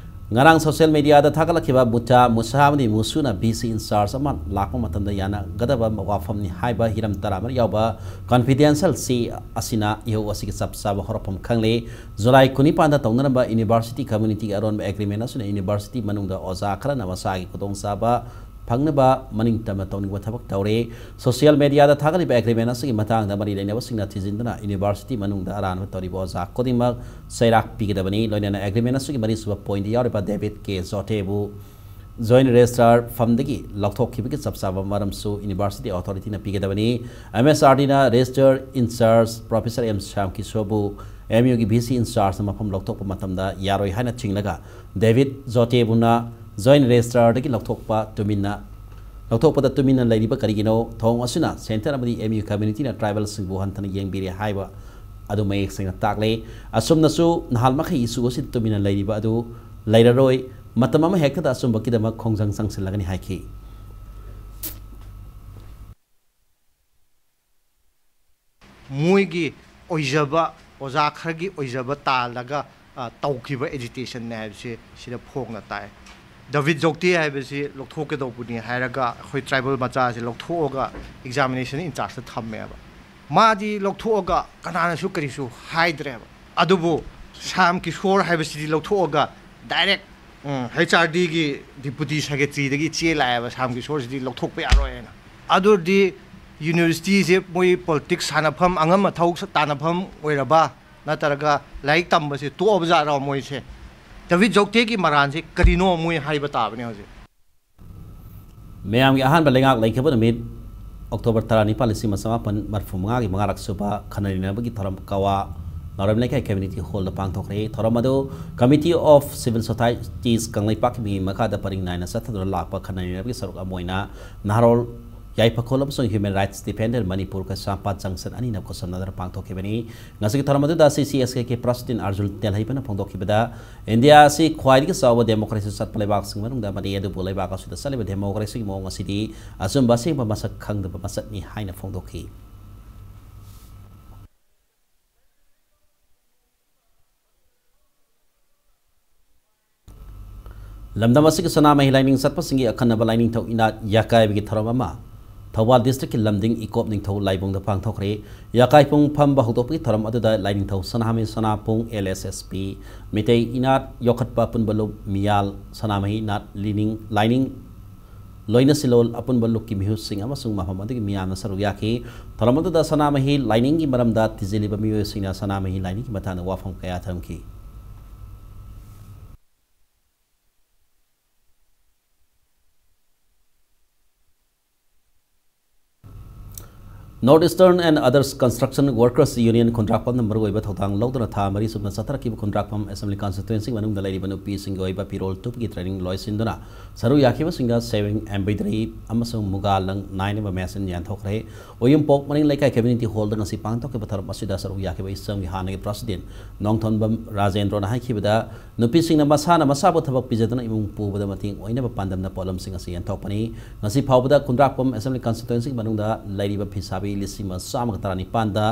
ꯉꯔꯥꯡ ꯁꯣꯁꯤꯌꯦꯜ ꯃꯤꯗꯤꯌꯥꯗ ꯊꯥꯒꯠꯂꯛꯈꯤꯕ ꯃꯨꯇꯥ, ꯃꯨꯁꯥ ꯑꯃꯗꯤ ꯃꯨꯁꯨꯅ ꯚꯤ ꯁꯤ ꯏꯟꯆꯥꯔꯖ ꯑꯃ ꯂꯥꯛꯄ ꯃꯇꯝꯗ ꯌꯥꯅꯒꯗꯕ ꯋꯥꯐꯝꯅꯤ ꯍꯥꯏꯕ ꯍꯤꯔꯝ ꯇꯔꯥꯃꯔꯤ ꯌꯥꯎꯕ ꯀꯟꯐꯤꯗꯦꯟꯁꯤꯌꯦꯜ ꯆꯦ ꯑꯁꯤꯅ ꯏꯍꯧ ꯑꯁꯤꯒꯤ ꯆꯞ ꯆꯥꯕ ꯍꯧꯔꯛꯐꯝ ꯈꯪꯂꯦ꯫ ꯖꯨꯂꯥꯏ ꯀꯨꯟꯅꯤꯄꯥꯟꯗ ꯇꯧꯅꯔꯝꯕ ꯌꯨꯅꯤꯚꯔꯁꯤꯇꯤ ꯀꯝꯃ꯭ꯌꯨꯅꯤꯇꯤꯒꯤ ꯑꯔꯣꯟꯕ ꯑꯦꯒ꯭ꯔꯤꯃꯦꯟ ꯑꯁꯤꯅ ꯌꯨꯅꯤꯚꯔꯁꯤꯇꯤ ꯃꯅꯨꯡꯗ ꯑꯣꯖꯥ ꯈꯔꯅ ꯃꯁꯥꯒꯤ ꯈꯨꯗꯣꯡꯆꯥꯕ ꯐꯪꯅꯕ ꯃꯅꯤꯡ ꯇꯝꯅ ꯇꯧꯅꯤꯡꯕ ꯊꯕꯛ ꯇꯧꯔꯦ꯫ ꯁꯣꯁꯤꯌꯦꯜ ꯃꯤꯗꯤꯌꯥꯗ ꯊꯥꯒꯠꯂꯤꯕ ꯑꯦꯒ꯭ꯔꯤꯃꯦꯟ ꯑꯁꯤꯒꯤ ꯃꯇꯥꯡꯗ ꯃꯔꯤ ꯂꯩꯅꯕꯁꯤꯡꯅ ꯊꯤꯖꯤꯟꯗꯨꯅ ꯌꯨꯅꯤꯚꯔꯁꯤꯇꯤ ꯃꯅꯨꯡꯗ ꯑꯔꯥꯟꯕ ꯇꯧꯔꯤꯕ ꯑꯣꯖꯥ ꯈꯨꯗꯤꯡꯃꯛ ꯆꯩꯔꯥꯛ ꯄꯤꯒꯗꯕꯅꯤ꯫ ꯂꯣꯏꯅꯅ ꯑꯦꯒ꯭ꯔꯤꯃꯦꯟ ꯑꯁꯤꯒꯤ ꯃꯔꯤꯁꯨꯕ ꯄꯣꯏꯟꯗ ꯌꯥꯎꯔꯤꯕ ꯗꯦꯕꯤꯠ ꯀꯦ ꯖꯣꯇꯦꯕꯨ ꯖꯣꯏꯟ ꯔꯦꯖꯤꯁꯇ꯭ꯔꯥꯔ ꯐꯝꯗꯒꯤ ꯂꯧꯊꯣꯛꯈꯤꯕꯒꯤ ꯆꯞ ꯆꯥꯕ ꯃꯔꯝꯁꯨ ꯌꯨꯅꯤꯚꯔꯁꯤꯇꯤ ꯑꯣꯊꯣꯔꯤꯇꯤꯅ ꯄꯤꯒꯗꯕꯅꯤ꯫ ꯑꯦꯝ ꯑꯦꯁ ꯑꯥꯔ ꯗꯤꯅ registrar incharge professor M Shyam ꯀꯤꯁꯣꯔꯕꯨ ꯑꯦꯝ ꯌꯨꯒꯤ ꯚꯤ ꯁꯤ ꯏꯟꯆꯥꯔꯖꯅ ꯃꯐꯝ ꯂꯧꯊꯣꯛꯄ ꯃꯇꯝꯗ ꯌꯥꯔꯣꯏ ꯍꯥꯏꯅ ꯆꯤꯡꯂꯒ ꯗꯦꯕꯤꯠ ꯖꯣꯇꯦꯕꯨꯅ ꯖꯣꯏꯟ ꯔꯦꯖꯤꯁꯇ꯭ꯔꯥꯔꯗꯒꯤ ꯂꯧꯊꯣꯛꯄ ꯇꯨꯃꯤꯟꯅ, ꯂꯧꯊꯣꯛꯄꯗ ꯇꯨꯃꯤꯟꯅ ꯂꯩꯔꯤꯕ ꯀꯔꯤꯒꯤꯅꯣ? ꯊꯧꯑꯣꯡ ꯑꯁꯤꯅ ꯁꯦꯟꯇꯔ ꯑꯃꯗꯤ ꯑꯦꯝ ꯌꯨ ꯀꯝꯃ꯭ꯌꯨꯅꯤꯇꯤꯅ ꯇ꯭ꯔꯥꯏꯕꯦꯜꯁꯤꯡꯕꯨ ꯍꯟꯊꯅ ꯌꯦꯡꯕꯤꯔꯦ ꯍꯥꯏꯕ ꯑꯗꯨ ꯃꯌꯦꯛ ꯁꯦꯡꯅ ꯇꯥꯛꯂꯦ꯫ ꯑꯁꯨꯝꯅꯁꯨ ꯅꯍꯥꯟ ꯃꯈꯩ ꯏꯁꯨ ꯑꯁꯤꯗ ꯇꯨꯃꯤꯟꯅ ꯂꯩꯔꯤꯕ ꯑꯗꯨ ꯂꯩꯔꯔꯣꯏ꯫ ꯃꯇꯝ ꯑꯃ ꯍꯦꯛꯇꯗ ꯑꯆꯨꯝꯕꯒꯤꯗꯃꯛ ꯈꯣꯡꯖꯪ ꯆꯪꯁꯤꯜꯂꯒꯅꯤ ꯍꯥꯏꯈꯤ꯫ ꯃꯣꯏꯒꯤ ꯑꯣꯏꯖꯕ, ꯑꯣꯖꯥ ꯈꯔꯒꯤ ꯑꯣꯏꯖꯕ ꯇꯥꯜꯂꯒ, ꯑ, ꯇꯧꯈꯤꯕ ꯑꯦꯖꯤꯇꯦꯁꯟꯅꯦ ꯍꯥꯏꯕꯁꯤ ꯁꯤꯗ ꯐꯣꯡꯅ ꯇꯥꯏ꯫ ꯗꯥꯕꯤꯗ ꯖꯣꯛꯇꯦ ꯍꯥꯏꯕꯁꯤ ꯂꯧꯊꯣꯛꯀꯗꯧꯕꯅꯤ ꯍꯥꯏꯔꯒ ꯑꯩꯈꯣꯏ ꯇ꯭ꯔꯥꯏꯕꯦꯜ ꯃꯆꯥꯁꯦ ꯂꯧꯊꯣꯛꯑꯒ ꯑꯦꯛꯖꯥꯃꯤꯅꯦꯁꯟ ꯏꯟꯆꯥꯔꯖꯇ ꯊꯝꯃꯦꯕ꯫ ꯃꯥꯗꯤ ꯂꯧꯊꯣꯛꯑꯒ ꯀꯅꯥꯅꯁꯨ ꯀꯔꯤꯁꯨ ꯍꯥꯏꯗ꯭ꯔꯦꯕ꯫ ꯑꯗꯨꯕꯨ ꯁ꯭ꯌꯥꯝ ꯀꯤꯁꯣꯔ ꯍꯥꯏꯕꯁꯤꯗꯤ ꯂꯧꯊꯣꯛꯑꯒ ꯗꯥꯏꯔꯦꯛ, ꯎꯝ, ꯍꯩꯆ ꯑꯥꯔ ꯗꯤꯒꯤ ꯗꯤꯄꯨꯇꯤ ꯁꯦꯀ꯭ꯔꯦꯇꯔꯤꯗꯒꯤ ꯆꯦ ꯂꯥꯛꯑꯦꯕ, ꯁ꯭ꯌꯥꯝ ꯀꯤꯁꯣꯔꯁꯤꯗꯤ ꯂꯧꯊꯣꯛꯄ ꯌꯥꯔꯣꯏ ꯍꯥꯏꯅ꯫ ꯑꯗꯨꯗꯤ ꯌꯨꯅꯤꯚꯔꯁꯤꯇꯤꯁꯦ ꯃꯣꯏ ꯄꯣꯂꯤꯇꯤꯛꯁ ꯁꯥꯟꯅꯐꯝ, ꯑꯉꯝ ꯑꯊꯧ ꯇꯥꯟꯅꯐꯝ ꯑꯣꯏꯔꯕ, ꯅꯠꯇ꯭ꯔꯒ ꯂꯥꯏꯔꯤꯛ ꯇꯝꯕꯁꯦ ꯇꯣꯛꯑꯕ ꯖꯥꯠꯔꯣ ꯃꯣꯏꯁꯦ? ꯗꯥꯕꯤꯗ ꯖꯣꯛꯇꯦꯒꯤ ꯃꯔꯥꯟꯁꯦ ꯀꯔꯤꯅꯣ ꯃꯣꯏ ꯍꯥꯏꯕ ꯇꯥꯕꯅꯦ ꯍꯧꯖꯤꯛ꯫ ꯃꯌꯥꯝꯒꯤ ꯑꯍꯥꯟꯕ ꯂꯩꯉꯥꯛ ꯂꯩꯈꯤꯕ ꯅꯨꯃꯤꯠ, ꯑꯣꯛꯇꯣꯕꯔ ꯇꯔꯥꯅꯤꯄꯥꯜ, ꯂꯤꯁꯤꯡ ꯑꯃ ꯆꯃꯥꯄꯟ ꯃꯔꯐꯨ ꯃꯉꯥꯒꯤ ꯃꯉꯥꯔꯛ ꯁꯨꯕ ꯈꯟꯅ ꯅꯩꯅꯕꯒꯤ ꯊꯧꯔꯝ ꯀꯋꯥ ꯅꯥꯎꯔꯦꯝ ꯂꯩꯀꯥꯏ ꯀꯝꯃ꯭ꯌꯨꯅꯤꯇꯤ ꯍꯣꯜꯗ ꯄꯥꯡꯊꯣꯛꯈ꯭ꯔꯦ꯫ ꯊꯧꯔꯝ ꯑꯗꯨ Committee of Civil Societies ꯀꯪꯂꯩꯄꯥꯛꯀꯤ ꯃꯤ ꯃꯈꯥꯗ ꯄꯔꯤꯡ ꯅꯥꯏꯅ ꯆꯠꯊꯗꯨꯅ ꯂꯥꯛꯄ ꯈꯟꯅ ꯅꯩꯅꯕꯒꯤ ꯁꯔꯨꯛ ꯑꯃ ꯑꯣꯏꯅ ꯅꯍꯥꯔꯣꯜ ꯌꯥꯏꯐꯈꯣꯜ ꯑꯃꯁꯨꯡ Human Rights Defender ꯃꯅꯤꯄꯨꯔ ꯀꯩꯁꯥꯝꯄꯥꯠ ꯖꯪꯁꯟ ꯑꯅꯤꯅ ꯈꯨꯠꯁꯝꯅꯗꯨꯅ ꯄꯥꯡꯊꯣꯛꯈꯤꯕꯅꯤ꯫ ꯉꯁꯤꯒꯤ ꯊꯧꯔꯝ ꯑꯗꯨꯗ C C S K ꯒꯤ President ꯑꯥꯔꯖꯨꯟ ꯇꯦꯜꯍꯩꯕꯅ ꯐꯣꯡꯗꯣꯛꯈꯤꯕꯗ, ꯏꯟꯗꯤꯌꯥ ꯑꯁꯤ ꯈ꯭ꯋꯥꯏꯗꯒꯤ ꯆꯥꯎꯕ ꯗꯦꯃꯣꯀ꯭ꯔꯦꯁꯤ ꯆꯠꯄ ꯂꯩꯕꯥꯛꯁꯤꯡ ꯃꯅꯨꯡꯗ ꯑꯃꯅꯤ, ꯑꯗꯨꯕꯨ ꯂꯩꯕꯥꯛ ꯑꯁꯤꯗ ꯆꯠꯂꯤꯕ ꯗꯦꯃꯣꯀ꯭ꯔꯦꯁꯤꯒꯤ ꯃꯑꯣꯡ ꯑꯁꯤꯗꯤ ꯑꯆꯨꯝꯕ ꯑꯁꯦꯡꯕ ꯃꯁꯛ ꯈꯪꯗꯕ ꯃꯆꯠꯅꯤ ꯍꯥꯏꯅ ꯐꯣꯡꯗꯣꯛꯈꯤ꯫ ꯂꯝꯗꯝ ꯑꯁꯤꯒꯤ ꯁꯅꯥꯃꯍꯤ ꯂꯥꯏꯅꯤꯡ ꯆꯠꯄꯁꯤꯡꯒꯤ ꯑꯈꯟꯅꯕ ꯂꯥꯏꯅꯤꯡꯊꯧ ꯏꯅꯥꯠ ꯌꯥꯀꯥꯏꯕꯒꯤ ꯊꯧꯔꯝ ꯑꯃ ꯊꯧꯕꯥꯜ district ꯀꯤ ꯂꯝꯗꯤꯡ ꯏꯀꯣꯞ ꯅꯤꯡꯊꯧ ꯂꯥꯏꯕꯨꯡꯗ ꯄꯥꯡꯊꯣꯛꯈ꯭ꯔꯦ꯫ ꯌꯥꯀꯥꯏ ꯄꯨꯡ ꯐꯝꯕ ꯍꯧꯗꯣꯛꯄꯒꯤ ꯊꯧꯔꯝ ꯑꯗꯨꯗ ꯂꯥꯏꯅꯤꯡꯊꯧ ꯁꯅꯥꯃꯍꯤ ꯁꯅꯥꯄꯨꯡ, L S S P, Meitei ꯏꯅꯥꯠ ꯌꯣꯛꯈꯠꯄ ꯑꯄꯨꯟꯕ ꯂꯨꯞ, ꯃꯤꯌꯥꯜ, ꯁꯅꯥꯃꯍꯤ ꯅꯥꯠ ꯂꯤꯅꯤꯡ, ꯂꯥꯏꯅꯤꯡ ꯂꯣꯏꯅꯁꯤꯂꯣꯟ ꯑꯄꯨꯟꯕ ꯂꯨꯞꯀꯤ ꯃꯤꯍꯨꯠꯁꯤꯡ ꯑꯃꯁꯨꯡ ꯃꯐꯝ ꯑꯗꯨꯒꯤ ꯃꯤꯌꯥꯝꯅ ꯁꯔꯨꯛ ꯌꯥꯈꯤ꯫ ꯊꯧꯔꯝ ꯑꯗꯨꯗ ꯁꯅꯥꯃꯍꯤ ꯂꯥꯏꯅꯤꯡꯒꯤ ꯃꯔꯝꯗ ꯊꯤꯖꯤꯜꯂꯤꯕ ꯃꯤꯑꯣꯏꯁꯤꯡꯅ ꯁꯅꯥꯃꯍꯤ ꯂꯥꯏꯅꯤꯡꯒꯤ ꯃꯇꯥꯡꯗ ꯋꯥꯐꯝ ꯀꯌꯥ ꯊꯝꯈꯤ꯫ North Eastern and Others Construction Workers Union ꯈꯨꯟꯗ꯭ꯔꯥꯛꯄꯝꯅ ꯃꯔꯨꯑꯣꯏꯕ ꯊꯧꯗꯥꯡ ꯂꯧꯗꯨꯅ ꯊꯥ ꯃꯔꯤ ꯆꯨꯞꯅ ꯆꯠꯊꯔꯛꯈꯤꯕ ꯈꯨꯟꯗ꯭ꯔꯥꯛꯄꯝ Assembly Constituency ꯃꯅꯨꯡꯗ ꯂꯩꯔꯤꯕ ꯅꯨꯄꯤꯁꯤꯡꯒꯤ ꯑꯣꯏꯕ ꯐꯤꯔꯣꯜ ꯇꯨꯕꯒꯤ training ꯂꯣꯏꯁꯤꯟꯗꯨꯅ ꯁꯔꯨꯛ ꯌꯥꯈꯤꯕꯁꯤꯡꯗ sewing, embroidery ꯑꯃꯁꯨꯡ ꯃꯨꯒꯥ ꯂꯪ ꯅꯥꯏꯅꯕ machine ꯌꯦꯟꯊꯣꯛꯈ꯭ꯔꯦ꯫ ꯑꯣꯌꯨꯝꯄꯣꯛ ꯃꯅꯤꯡ ꯂꯩꯀꯥꯏ community hall ꯗ ꯉꯁꯤ ꯄꯥꯡꯊꯣꯛꯈꯤꯕ ꯊꯧꯔꯝ ꯑꯁꯤꯗ ꯁꯔꯨꯛ ꯌꯥꯈꯤꯕ ꯏꯆꯝꯒꯤ ꯍꯥꯟꯅꯒꯤ President ꯅꯣꯡꯊꯣꯟꯕꯝ ꯔꯥꯖꯦꯟꯗ꯭ꯔꯣꯅ ꯍꯥꯏꯈꯤꯕꯗ, ꯅꯨꯄꯤꯁꯤꯡꯅ ꯃꯁꯥꯅ ꯃꯁꯥꯕꯨ ꯊꯕꯛ ꯄꯤꯖꯗꯨꯅ ꯏꯃꯨꯡ ꯄꯨꯕꯗ ꯃꯇꯦꯡ ꯑꯣꯏꯅꯕ ꯄꯥꯟꯗꯝꯅ ꯄꯣꯠꯂꯝꯁꯤꯡ ꯑꯁꯤ ꯌꯦꯟꯊꯣꯛꯄꯅꯤ꯫ ꯉꯁꯤ ꯐꯥꯎꯕꯗ ꯈꯨꯟꯗ꯭ꯔꯥꯛꯄꯝ Assembly Constituency ꯃꯅꯨꯡꯗ ꯂꯩꯔꯤꯕ ꯐꯤꯁꯥꯕꯤ ꯂꯤꯁꯤꯡ ꯑꯃ ꯆꯥꯝꯃꯒ ꯇꯔꯥꯅꯤꯄꯥꯟꯗ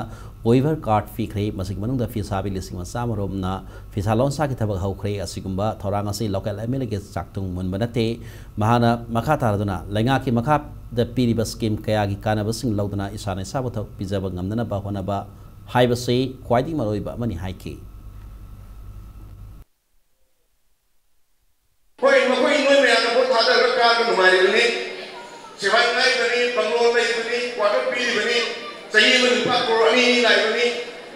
waiver card ꯄꯤꯈ꯭ꯔꯦ꯫ ꯃꯁꯤꯒꯤ ꯃꯅꯨꯡꯗ ꯐꯤꯁꯥꯕꯤ ꯂꯤꯁꯤꯡ ꯑꯃ ꯆꯥꯝꯃ ꯔꯣꯝꯅ ꯐꯤꯁꯥ ꯂꯣꯟꯁꯥꯒꯤ ꯊꯕꯛ ꯍꯧꯈ꯭ꯔꯦ꯫ ꯑꯁꯤꯒꯨꯝꯕ ꯊꯧꯔꯥꯡ ꯑꯁꯤ local MLAꯒꯤ ꯆꯥꯛꯊꯨꯡ ꯃꯨꯟꯕ ꯅꯠꯇꯦ꯫ ꯃꯍꯥꯛꯅ ꯃꯈꯥ ꯇꯥꯔꯗꯨꯅ ꯂꯩꯉꯥꯛꯀꯤ ꯃꯈꯥꯗ ꯄꯤꯔꯤꯕ scheme ꯀꯌꯥꯒꯤ ꯀꯥꯟꯅꯕꯁꯤꯡ ꯂꯧꯗꯨꯅ ꯏꯁꯥꯅ ꯏꯁꯥꯕꯨ ꯊꯕꯛ ꯄꯤꯖꯕ ꯉꯝꯅꯅꯕ ꯍꯣꯠꯅꯕ ꯍꯥꯏꯕꯁꯤ ꯈ꯭ꯋꯥꯏꯗꯒꯤ ꯃꯔꯨꯑꯣꯏꯕ ꯑꯃꯅꯤ ꯍꯥꯏꯈꯤ꯫ ꯍꯣꯏ, ꯃꯈꯣꯏ ꯅꯣꯏ ꯃꯌꯥꯝꯅ ꯚꯣꯠ ꯊꯥꯗꯔꯒ ꯀꯥꯔꯒ ꯅꯨꯡꯉꯥꯏꯔꯤꯕꯅꯤ, ꯁꯦꯕꯥꯏ ꯉꯥꯏꯕꯅꯤ, ꯕꯪꯒꯂꯣ ꯂꯩꯕꯅꯤ, quarter ꯄꯤꯔꯤꯕꯅꯤ, ꯆꯍꯤ ꯑꯃꯗ ꯂꯨꯄꯥ ꯀ꯭ꯔꯣꯔ ꯑꯅꯤ ꯑꯅꯤ ꯂꯥꯛꯏꯕꯅꯤ,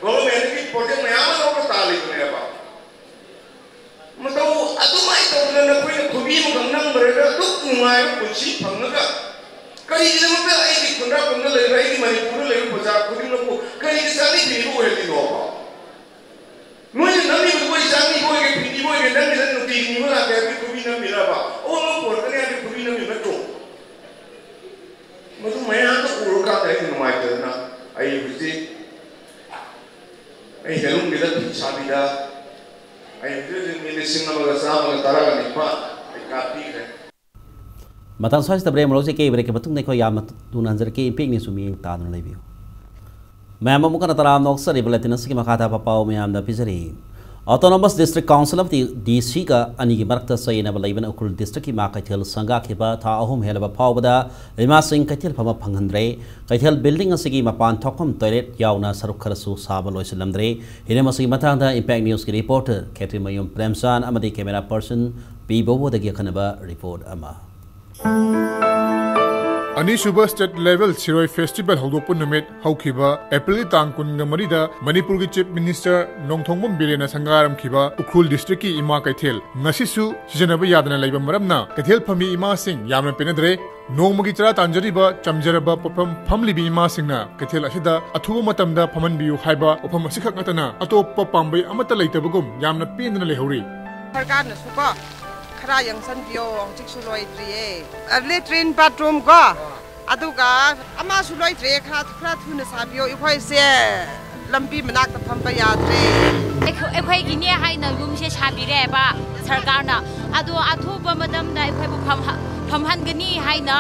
governmentꯀꯤ project ꯃꯌꯥꯝ ꯑꯃ ꯂꯧꯔꯒ ꯇꯥꯜꯂꯤꯕꯅꯦꯕ꯫ ꯃꯇꯧ ꯑꯗꯨꯃꯥꯏꯅ ꯇꯧꯗꯅ ꯅꯈꯣꯏꯅ ꯈꯨꯕꯤ ꯑꯃꯈꯛ ꯅꯝꯕꯗ ꯑꯗꯨꯛ ꯅꯨꯡꯉꯥꯏꯕ ꯄꯨꯟꯁꯤ ꯐꯪꯉꯒ ꯀꯔꯤꯒꯤꯗꯃꯛꯇ ꯑꯩꯒꯤ ꯈꯨꯟꯗ꯭ꯔꯥꯛꯄꯝꯗ ꯂꯩꯕ, ꯑꯩꯒꯤ ꯃꯅꯤꯄꯨꯔꯗ ꯂꯩꯕ ꯄ꯭ꯔꯖꯥ ꯈꯨꯗꯤꯡꯃꯛꯄꯨ ꯀꯔꯤꯒꯤ ꯆꯥꯅꯤꯡꯕꯤꯔꯤꯕ ꯑꯣꯏꯍꯜꯂꯤꯅꯣꯕ? ꯅꯣꯏꯅ ꯅꯝꯃꯤꯕ ꯃꯣꯏ ꯆꯥꯅꯤꯡꯕ ꯑꯣꯏꯒꯦ, ꯐꯤꯡꯅꯤꯡꯕ ꯑꯣꯏꯒꯦ, ꯅꯝꯃꯤꯗ ꯅꯨꯡꯇꯤꯒꯤ ꯅꯤꯕ ꯂꯥꯛꯀꯦ ꯍꯥꯏꯕꯗꯤ ꯈꯨꯕꯤ ꯅꯝꯃꯤꯔꯕ? ꯑꯑꯣꯟꯕ ꯄꯨꯔꯛꯀꯅꯤ ꯍꯥꯏꯕꯗꯤ ꯈꯨꯕꯤ ꯅꯝꯃꯤ ꯅꯠꯇ꯭ꯔꯣ? ꯃꯗꯨ ꯃꯌꯥꯝꯗꯣ ꯎꯔꯀꯥꯟꯗ ꯑꯩ ꯅꯨꯡꯉꯥꯏꯇꯗꯅ ꯑꯩ ꯍꯧꯖꯤꯛ ꯑꯩ ꯍꯦꯂꯨꯝꯒꯤꯗ ꯐꯤ ꯁꯥꯕꯤꯗ ꯑꯩ ꯍꯧꯖꯤꯛ ꯍꯧꯖꯤꯛ ꯃꯤ ꯂꯤꯁꯤꯡ ꯑꯃꯒ ꯆꯥꯝꯃꯒ ꯇꯔꯥꯒ ꯅꯤꯄꯥꯟ ꯑꯩ ꯀꯥꯞꯄꯤꯈ꯭ꯔꯦ꯫ ꯃꯇꯥꯡ ꯁ꯭ꯋꯥꯏꯁꯤꯗ break ꯑꯃ ꯂꯧꯖꯒꯦ꯫ Breakꯀꯤ ꯃꯇꯨꯡꯗ ꯑꯩꯈꯣꯏ ꯌꯥꯝꯅ ꯊꯨꯅ ꯍꯟꯖꯔꯛꯀꯦ꯫ ꯏꯝꯄꯦꯛ ꯅ꯭ꯌꯨꯁꯁꯨ ꯃꯤꯠꯌꯦꯡ ꯇꯥꯗꯨꯅ ꯂꯩꯕꯤꯌꯨ꯫ ꯃꯌꯥꯝ ꯑꯃꯨꯛ ꯍꯟꯅ ꯇꯔꯥꯝꯅ ꯑꯣꯛꯆꯔꯤ꯫ Bulletin ꯑꯁꯤꯒꯤ ꯃꯈꯥ ꯇꯥꯕ ꯄꯥꯎ ꯃꯌꯥꯝꯗ ꯄꯤꯖꯔꯤ꯫ Autonomous District Council ꯑꯃꯗꯤ DCꯒ ꯑꯅꯤꯒꯤ ꯃꯔꯛꯇ ꯆꯌꯦꯠꯅꯕ ꯂꯩꯕꯅ ꯎꯈ꯭ꯔꯨꯜ districtꯀꯤ ꯏꯃꯥ ꯀꯩꯊꯦꯜ ꯁꯪꯒꯥꯈꯤꯕ ꯊꯥ ꯑꯍꯨꯝ ꯍꯦꯜꯂꯕ ꯐꯥꯎꯕꯗ ꯏꯃꯥꯁꯤꯡ ꯀꯩꯊꯦꯜ ꯐꯝꯕ ꯐꯪꯍꯟꯗ꯭ꯔꯦ꯫ ꯀꯩꯊꯦꯜ building ꯑꯁꯤꯒꯤ ꯃꯄꯥꯟ ꯊꯣꯛꯐꯝ toilet ꯌꯥꯎꯅ ꯁꯔꯨꯛ ꯈꯔꯁꯨ ꯁꯥꯕ ꯂꯣꯏꯁꯤꯜꯂꯝꯗ꯭ꯔꯦ꯫ ꯍꯤꯔꯝ ꯑꯁꯤꯒꯤ ꯃꯇꯥꯡꯗ Impact Newsꯀꯤ reporter ꯈꯦꯇ꯭ꯔꯤꯃꯌꯨꯝ ꯄ꯭ꯔꯦꯝꯆꯥꯟ ꯑꯃꯗꯤ camera person ꯄꯤ ꯕꯣꯕꯣꯗꯒꯤ ꯑꯈꯟꯅꯕ report ꯑꯃ꯫ ꯑꯅꯤꯁꯨꯕ state level ꯁꯤꯔꯣꯏ festival ꯍꯧꯗꯣꯛꯄ ꯅꯨꯃꯤꯠ ꯍꯧꯈꯤꯕ Aprilꯒꯤ ꯇꯥꯡ ꯀꯨꯟꯒ ꯃꯔꯤꯗ ꯃꯅꯤꯄꯨꯔꯒꯤ Chief Minister ꯅꯣꯡꯊꯣꯝꯕꯝ ꯕꯤꯔꯦꯟꯅ ꯁꯪꯒꯥꯔꯝꯈꯤꯕ ꯎꯈ꯭ꯔꯨꯜ districtꯀꯤ ꯏꯃꯥ ꯀꯩꯊꯦꯜ ꯉꯁꯤꯁꯨ ꯁꯤꯖꯤꯟꯅꯕ ꯌꯥꯗꯅ ꯂꯩꯕ ꯃꯔꯝꯅ ꯀꯩꯊꯦꯜ ꯐꯝꯃꯤ ꯏꯃꯥꯁꯤꯡ ꯌꯥꯝꯅ ꯄꯦꯟꯅꯗ꯭ꯔꯦ꯫ ꯅꯣꯡꯃꯒꯤ ꯆꯔꯥ ꯇꯥꯟꯖꯔꯤꯕ, ꯆꯝꯖꯔꯕ ꯄꯣꯠꯐꯝ ꯐꯝꯂꯤꯕꯤ ꯏꯃꯥꯁꯤꯡꯅ ꯀꯩꯊꯦꯜ ꯑꯁꯤꯗ ꯑꯊꯨꯕ ꯃꯇꯝꯗ ꯐꯝꯍꯟꯕꯤꯌꯨ ꯍꯥꯏꯕ ꯋꯥꯐꯝ ꯑꯁꯤꯈꯛ ꯅꯠꯇꯅ ꯑꯇꯣꯞꯄ ꯄꯥꯝꯕꯩ ꯑꯃꯠꯇ ꯂꯩꯇꯕꯒꯨꯝ ꯌꯥꯝꯅ ꯄꯦꯟꯗꯅ ꯂꯩꯍꯧꯔꯤ꯫ ꯁꯔꯀꯥꯔꯅꯁꯨꯀꯣ ꯈꯔ ꯌꯦꯡꯁꯟꯕꯤꯌꯣ, ꯍꯧꯖꯤꯛꯁꯨ ꯂꯣꯏꯗ꯭ꯔꯤꯌꯦ꯫ Latrine bathroom ꯀꯣ, ꯑꯗꯨꯒ ꯑꯃꯁꯨ ꯂꯣꯏꯗ꯭ꯔꯤꯌꯦ, ꯈꯔ, ꯈꯔ ꯊꯨꯅ ꯁꯥꯕꯤꯌꯣ, ꯑꯩꯈꯣꯏꯁꯦ ꯂꯝꯕꯤ ꯃꯅꯥꯛꯇ ꯐꯝꯕ ꯌꯥꯗ꯭ꯔꯦ꯫ ꯑꯩꯈꯣ-, ꯑꯩꯈꯣꯏꯒꯤꯅꯦ ꯍꯥꯏꯅ ꯌꯨꯝꯁꯦ ꯁꯥꯕꯤꯔꯦꯕ ꯁꯔꯀꯥꯔꯅ, ꯑꯗꯣ ꯑꯊꯨꯕ ꯃꯇꯝꯗ ꯑꯩꯈꯣꯏꯕꯨ ꯐꯝꯍ-, ꯐꯝꯍꯟꯒꯅꯤ ꯍꯥꯏꯅ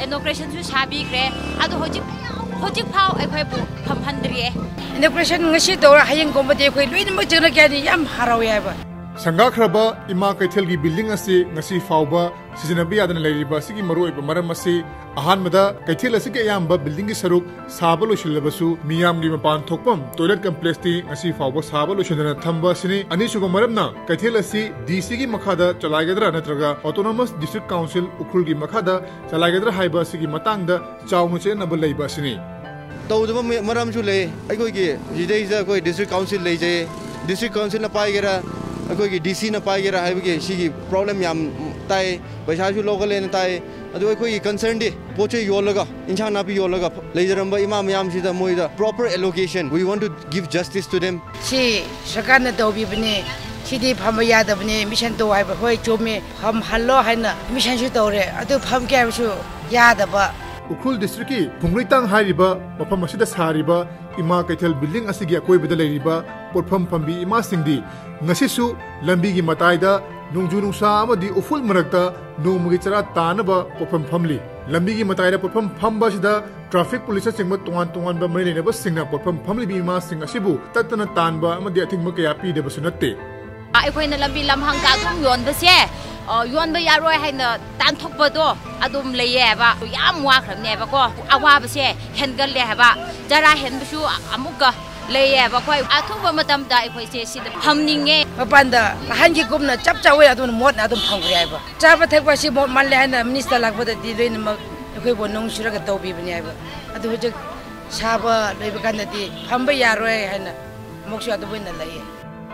inaugurationꯁꯨ ꯁꯥꯕꯤꯈ꯭ꯔꯦ꯫ ꯑꯗꯣ ꯍꯧꯖꯤꯛ ꯍꯧꯖꯤꯛ ꯐꯥꯎ ꯑꯩꯈꯣꯏꯕꯨ ꯐꯝꯍꯟꯗ꯭ꯔꯤꯌꯦ꯫ Inauguration ꯉꯁꯤ ꯇꯧꯔ ꯍꯌꯦꯡꯒꯨꯝꯕꯗꯤ ꯑꯩꯈꯣꯏ ꯂꯣꯏꯅꯃꯛ ꯆꯪꯂꯛꯀꯦ ꯍꯥꯏꯅ ꯌꯥꯝ ꯍꯔꯥꯎꯋꯦ ꯍꯥꯏꯕ꯫ ꯁꯪꯒꯥꯈ꯭ꯔꯕ ꯏꯃꯥ ꯀꯩꯊꯦꯜꯒꯤ building ꯑꯁꯤ ꯉꯁꯤ ꯐꯥꯎꯕ ꯁꯤꯖꯤꯟꯅꯕ ꯌꯥꯗꯅ ꯂꯩꯔꯤꯕ ꯑꯁꯤꯒꯤ ꯃꯔꯨꯑꯣꯏꯕ ꯃꯔꯝ ꯑꯁꯤ, ꯑꯍꯥꯟꯕꯗ, ꯀꯩꯊꯦꯜ ꯑꯁꯤꯒꯤ ꯑꯌꯥꯝꯕ buildingꯒꯤ ꯁꯔꯨꯛ ꯁꯥꯕ ꯂꯣꯏꯁꯤꯜꯂꯕꯁꯨ, ꯃꯤꯌꯥꯝꯒꯤ ꯃꯄꯥꯟ ꯊꯣꯛꯐꯝ toilet complexꯇꯤ ꯉꯁꯤ ꯐꯥꯎꯕ ꯁꯥꯕ ꯂꯣꯏꯁꯤꯟꯗꯅ ꯊꯝꯕ ꯑꯁꯤꯅꯤ꯫ ꯑꯅꯤꯁꯨꯕ ꯃꯔꯝꯅ, ꯀꯩꯊꯦꯜ ꯑꯁꯤ DCꯒꯤ ꯃꯈꯥꯗ ꯆꯂꯥꯏꯒꯗ꯭ꯔꯥ ꯅꯠꯇ꯭ꯔꯒ Autonomous District Council ꯎꯈ꯭ꯔꯨꯜꯒꯤ ꯃꯈꯥꯗ ꯆꯂꯥꯏꯒꯗ꯭ꯔꯥ ꯍꯥꯏꯕ ꯑꯁꯤꯒꯤ ꯃꯇꯥꯡꯗ ꯆꯥꯎꯅ ꯆꯌꯦꯠꯅꯕ ꯂꯩꯕ ꯑꯁꯤꯅꯤ꯫ ꯇꯧꯗꯕ ꯃ-, ꯃꯔꯝꯁꯨ ꯂꯩ꯫ ꯑꯩꯈꯣꯏꯒꯤ ꯁꯤꯗꯩꯁꯤꯗ ꯑꯩꯈꯣꯏ district council ꯂꯩꯖꯩ꯫ District councilꯅ ꯄꯥꯏꯒꯦꯔꯥ, ꯑꯩꯈꯣꯏꯒꯤ DCꯅ ꯄꯥꯏꯒꯦꯔꯥ ꯍꯥꯏꯕꯒꯤ ꯁꯤꯒꯤ problem ꯌꯥꯝ ꯇꯥꯏ꯫ ꯄꯩꯁꯥꯁꯨ ꯂꯧꯈꯠꯂꯦꯅ ꯇꯥꯏ꯫ ꯑꯗꯨ ꯑꯩꯈꯣꯏꯒꯤ concernꯗꯤ ꯄꯣꯠ ꯆꯩ ꯌꯣꯜꯂꯒ, ꯏꯟꯁꯥꯡ ꯅꯥꯄꯤ ꯌꯣꯜꯂꯒ ꯂꯩꯖꯔꯝꯕ ꯏꯃꯥ ꯃꯌꯥꯝꯁꯤꯗ ꯃꯣꯏꯗ proper allocation, we want to give justice to them꯫ ꯁꯤ ꯁꯔꯀꯥꯔꯅ ꯇꯧꯕꯤꯕꯅꯦ, ꯁꯤꯗꯤ ꯐꯝꯕ ꯌꯥꯗꯕꯅꯦ, admission ꯇꯧ ꯍꯥꯏꯕ꯫ ꯍꯣꯏ, ꯆꯨꯝꯃꯦ, ꯐꯝꯍꯜꯂꯣ ꯍꯥꯏꯅ admissionꯁꯨ ꯇꯧꯔꯦ, ꯑꯗꯨ ꯐꯝꯒꯦ ꯍꯥꯏꯕꯁꯨ ꯌꯥꯗꯕ꯫ ꯎꯈ꯭ꯔꯨꯜ districtꯀꯤ ꯐꯨꯡꯂꯩꯇꯥꯡ ꯍꯥꯏꯔꯤꯕ ꯃꯐꯝ ꯑꯁꯤꯗ ꯁꯥꯔꯤꯕ ꯏꯃꯥ ꯀꯩꯊꯦꯜ building ꯑꯁꯤꯒꯤ ꯑꯀꯣꯏꯕꯗ ꯂꯩꯔꯤꯕ ꯄꯣꯠꯐꯝ ꯐꯝꯕꯤ ꯏꯃꯥꯁꯤꯡꯗꯤ ꯉꯁꯤꯁꯨ ꯂꯝꯕꯤꯒꯤ ꯃꯇꯥꯏꯗ ꯅꯣꯡꯖꯨ ꯅꯨꯡꯁꯥ ꯑꯃꯗꯤ ꯎꯐꯨꯜ ꯃꯔꯛꯇ ꯅꯣꯡꯃꯒꯤ ꯆꯔꯥ ꯇꯥꯅꯕ ꯄꯣꯠꯐꯝ ꯐꯝꯂꯤ꯫ ꯂꯝꯕꯤꯒꯤ ꯃꯇꯥꯏꯗ ꯄꯣꯠꯐꯝ ꯐꯝꯕ ꯑꯁꯤꯗ traffic policeꯅꯆꯤꯡꯕ ꯇꯣꯉꯥꯟ ꯇꯣꯉꯥꯟꯕ ꯃꯔꯤ ꯂꯩꯅꯕꯁꯤꯡꯅ ꯄꯣꯠꯐꯝ ꯐꯝꯂꯤꯕ ꯏꯃꯥꯁꯤꯡ ꯑꯁꯤꯕꯨ ꯇꯠꯇꯅ ꯇꯥꯟꯕ ꯑꯃꯗꯤ ꯑꯊꯤꯡꯕ ꯀꯌꯥ ꯄꯤꯗꯕꯁꯨ ꯅꯠꯇꯦ꯫ ꯑꯩꯈꯣꯏꯅ ꯂꯝꯕꯤ ꯂꯝꯍꯥꯡꯗ ꯑꯗꯨꯝ ꯌꯣꯟꯕꯁꯦ, ꯑ, ꯌꯣꯟꯕ ꯌꯥꯔꯣꯏ ꯍꯥꯏꯅ ꯇꯥꯟꯊꯣꯛꯄꯗꯣ ꯑꯗꯨꯝ ꯂꯩꯌꯦꯕ꯫ ꯌꯥꯝ ꯋꯥꯈ꯭ꯔꯕꯅꯦꯕꯀꯣ, ꯑꯋꯥꯕꯁꯦ ꯍꯦꯟꯒꯠꯂꯦ ꯍꯥꯏꯕ꯫ ꯆꯔꯥ ꯍꯦꯟꯕꯁꯨ ꯑꯃꯨꯛꯀ ꯂꯩꯌꯦꯕ꯫ ꯑꯩꯈꯣꯏ ꯑꯊꯨꯕ ꯃꯇꯝꯗ ꯑꯩꯈꯣꯏꯁꯦ ꯁꯤꯗ ꯐꯝꯅꯤꯡꯉꯦ꯫ ꯃꯄꯥꯟꯗ ꯅꯍꯥꯟꯒꯤꯒꯨꯝꯅ ꯆꯞ ꯆꯥꯋꯦ, ꯑꯗꯨꯅ ꯃꯣꯠꯅ ꯑꯗꯨꯝ ꯐꯪꯈ꯭ꯔꯦ ꯍꯥꯏꯕ꯫ ꯆꯥꯕ ꯊꯛꯄ ꯑꯁꯤ ꯃꯣꯠꯃꯜꯂꯦ ꯍꯥꯏꯅ minister ꯂꯥꯛꯄꯗꯗꯤ ꯂꯣꯏꯅꯃꯛ ꯑꯩꯈꯣꯏꯕꯨ ꯅꯣꯡ ꯆꯨꯔꯒ ꯇꯧꯕꯤꯕꯅꯦ ꯍꯥꯏꯕ꯫ ꯑꯗꯨ ꯍꯧꯖꯤꯛ ꯁꯥꯕ ꯂꯣꯏꯕ ꯀꯥꯟꯗꯗꯤ ꯐꯝꯕ ꯌꯥꯔꯣꯏ ꯍꯥꯏꯅ ꯑꯃꯨꯛꯁꯨ ꯑꯗꯨꯃꯥꯏꯅ ꯂꯩꯌꯦ꯫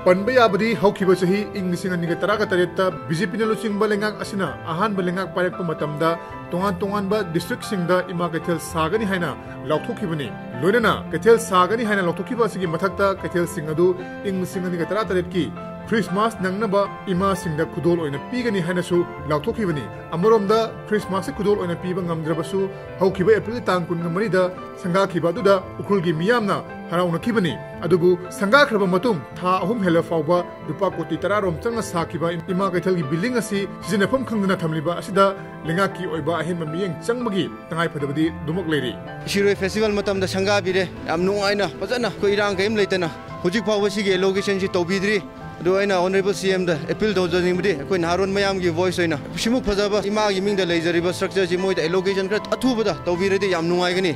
ꯄꯟꯕ ꯌꯥꯕꯗꯤ ꯍꯧꯈꯤꯕ ꯆꯍꯤ ꯏꯪ ꯂꯤꯁꯤꯡ ꯑꯅꯤꯒ ꯇꯔꯥꯒ ꯇꯔꯦꯠꯇ BJPꯅ ꯂꯨꯆꯤꯡꯕ ꯂꯩꯉꯥꯛ ꯑꯁꯤꯅ ꯑꯍꯥꯟꯕ ꯂꯩꯉꯥꯛ ꯄꯥꯏꯔꯛꯄ ꯃꯇꯝꯗ ꯇꯣꯉꯥꯟ ꯇꯣꯉꯥꯟꯕ districtꯁꯤꯡꯗ ꯏꯃꯥ ꯀꯩꯊꯦꯜ ꯁꯥꯒꯅꯤ ꯍꯥꯏꯅ ꯂꯥꯎꯊꯣꯛꯈꯤꯕꯅꯤ꯫ ꯂꯣꯏꯅꯅ ꯀꯩꯊꯦꯜ ꯁꯥꯒꯅꯤ ꯍꯥꯏꯅ ꯂꯥꯎꯊꯣꯛꯈꯤꯕ ꯑꯁꯤꯒꯤ ꯃꯊꯛꯇ ꯀꯩꯊꯦꯜꯁꯤꯡ ꯑꯗꯨ ꯏꯪ ꯂꯤꯁꯤꯡ ꯑꯅꯤꯒ ꯇꯔꯥꯇꯔꯦꯠꯀꯤ ꯈ꯭ꯔꯤꯁꯃꯥꯁ ꯅꯪꯅꯕ ꯏꯃꯥꯁꯤꯡꯗ ꯈꯨꯗꯣꯜ ꯑꯣꯏꯅ ꯄꯤꯒꯅꯤ ꯍꯥꯏꯅꯁꯨ ꯂꯥꯎꯊꯣꯛꯈꯤꯕꯅꯤ꯫ ꯑꯃꯔꯣꯝꯗ, ꯈ꯭ꯔꯤꯁꯃꯥꯁꯀꯤ ꯈꯨꯗꯣꯜ ꯑꯣꯏꯅ ꯄꯤꯕ ꯉꯝꯗ꯭ꯔꯕꯁꯨ, ꯍꯧꯈꯤꯕ ꯑꯦꯄ꯭ꯔꯤꯜ ꯇꯥꯡ ꯀꯨꯟꯃꯔꯤꯗ ꯁꯪꯒꯥꯈꯤꯕ ꯑꯗꯨꯗ ꯎꯈ꯭ꯔꯨꯜꯒꯤ ꯃꯤꯌꯥꯝꯅ ꯍꯔꯥꯎꯅꯈꯤꯕꯅꯤ꯫ ꯑꯗꯨꯕꯨ ꯁꯪꯒꯥꯈ꯭ꯔꯕ ꯃꯇꯨꯡ ꯊꯥ ꯑꯍꯨꯝ ꯍꯦꯜꯂ ꯐꯥꯎꯕ ꯂꯨꯄꯥ ꯀꯣꯇꯤ ꯇꯔꯥ ꯔꯣꯝ ꯆꯪꯅ ꯁꯥꯈꯤꯕ ꯏꯃꯥ ꯀꯩꯊꯦꯜꯒꯤ ꯕꯤꯜꯗꯤꯡ ꯑꯁꯤ ꯁꯤꯖꯤꯟꯅꯐꯝ ꯈꯪꯗꯅ ꯊꯝꯂꯤꯕ ꯑꯁꯤꯗ ꯂꯩꯉꯥꯛꯀꯤ ꯑꯣꯏꯕ ꯑꯍꯦꯟꯕ ꯃꯤꯠꯌꯦꯡ ꯆꯪꯕꯒꯤ ꯇꯉꯥꯏꯐꯗꯕꯗꯤ ꯑꯗꯨꯃꯛ ꯂꯩꯔꯤ꯫ ꯁꯤꯔꯣꯏ ꯐꯦꯁꯇꯤꯚꯦꯜ ꯃꯇꯝꯗ ꯁꯪꯒꯥꯕꯤꯔꯦ, ꯌꯥꯝ ꯅꯨꯡꯉꯥꯏꯅ, ꯐꯖꯅ, ꯑꯩꯈꯣꯏ ꯏꯔꯥꯡ ꯀꯔꯤꯝ ꯂꯩꯇꯅ꯫ ꯍꯧꯖꯤꯛ ꯐꯥꯎꯕ ꯁꯤꯒꯤ ꯑꯦꯂꯣꯀꯦꯁꯟꯁꯤ ꯇꯧꯕꯤꯗ꯭ꯔꯤ꯫ ꯑꯗꯨ ꯑꯩꯅ ꯑꯣꯅꯔꯦꯕꯜ ꯁꯤ ꯑꯦꯝꯗ ꯑꯦꯄꯤꯜ ꯇꯧꯖꯅꯤꯡꯕꯗꯤ, ꯑꯩꯈꯣꯏ ꯅꯍꯥꯔꯣꯟ ꯃꯌꯥꯝꯒꯤ ꯚꯣꯏꯁ ꯑꯣꯏꯅ ꯁꯤꯃꯨꯛ ꯐꯖꯕ ꯏꯃꯥꯒꯤ ꯃꯤꯡꯗ ꯂꯩꯖꯔꯤꯕ ꯁ꯭ꯇ꯭ꯔꯛꯆꯔꯁꯤ ꯃꯣꯏꯗ ꯑꯦꯂꯣꯀꯦꯁꯟ ꯈꯔ ꯑꯊꯨꯕꯗ ꯇꯧꯕꯤꯔꯗꯤ ꯌꯥꯝ ꯅꯨꯡꯉꯥꯏꯒꯅꯤ꯫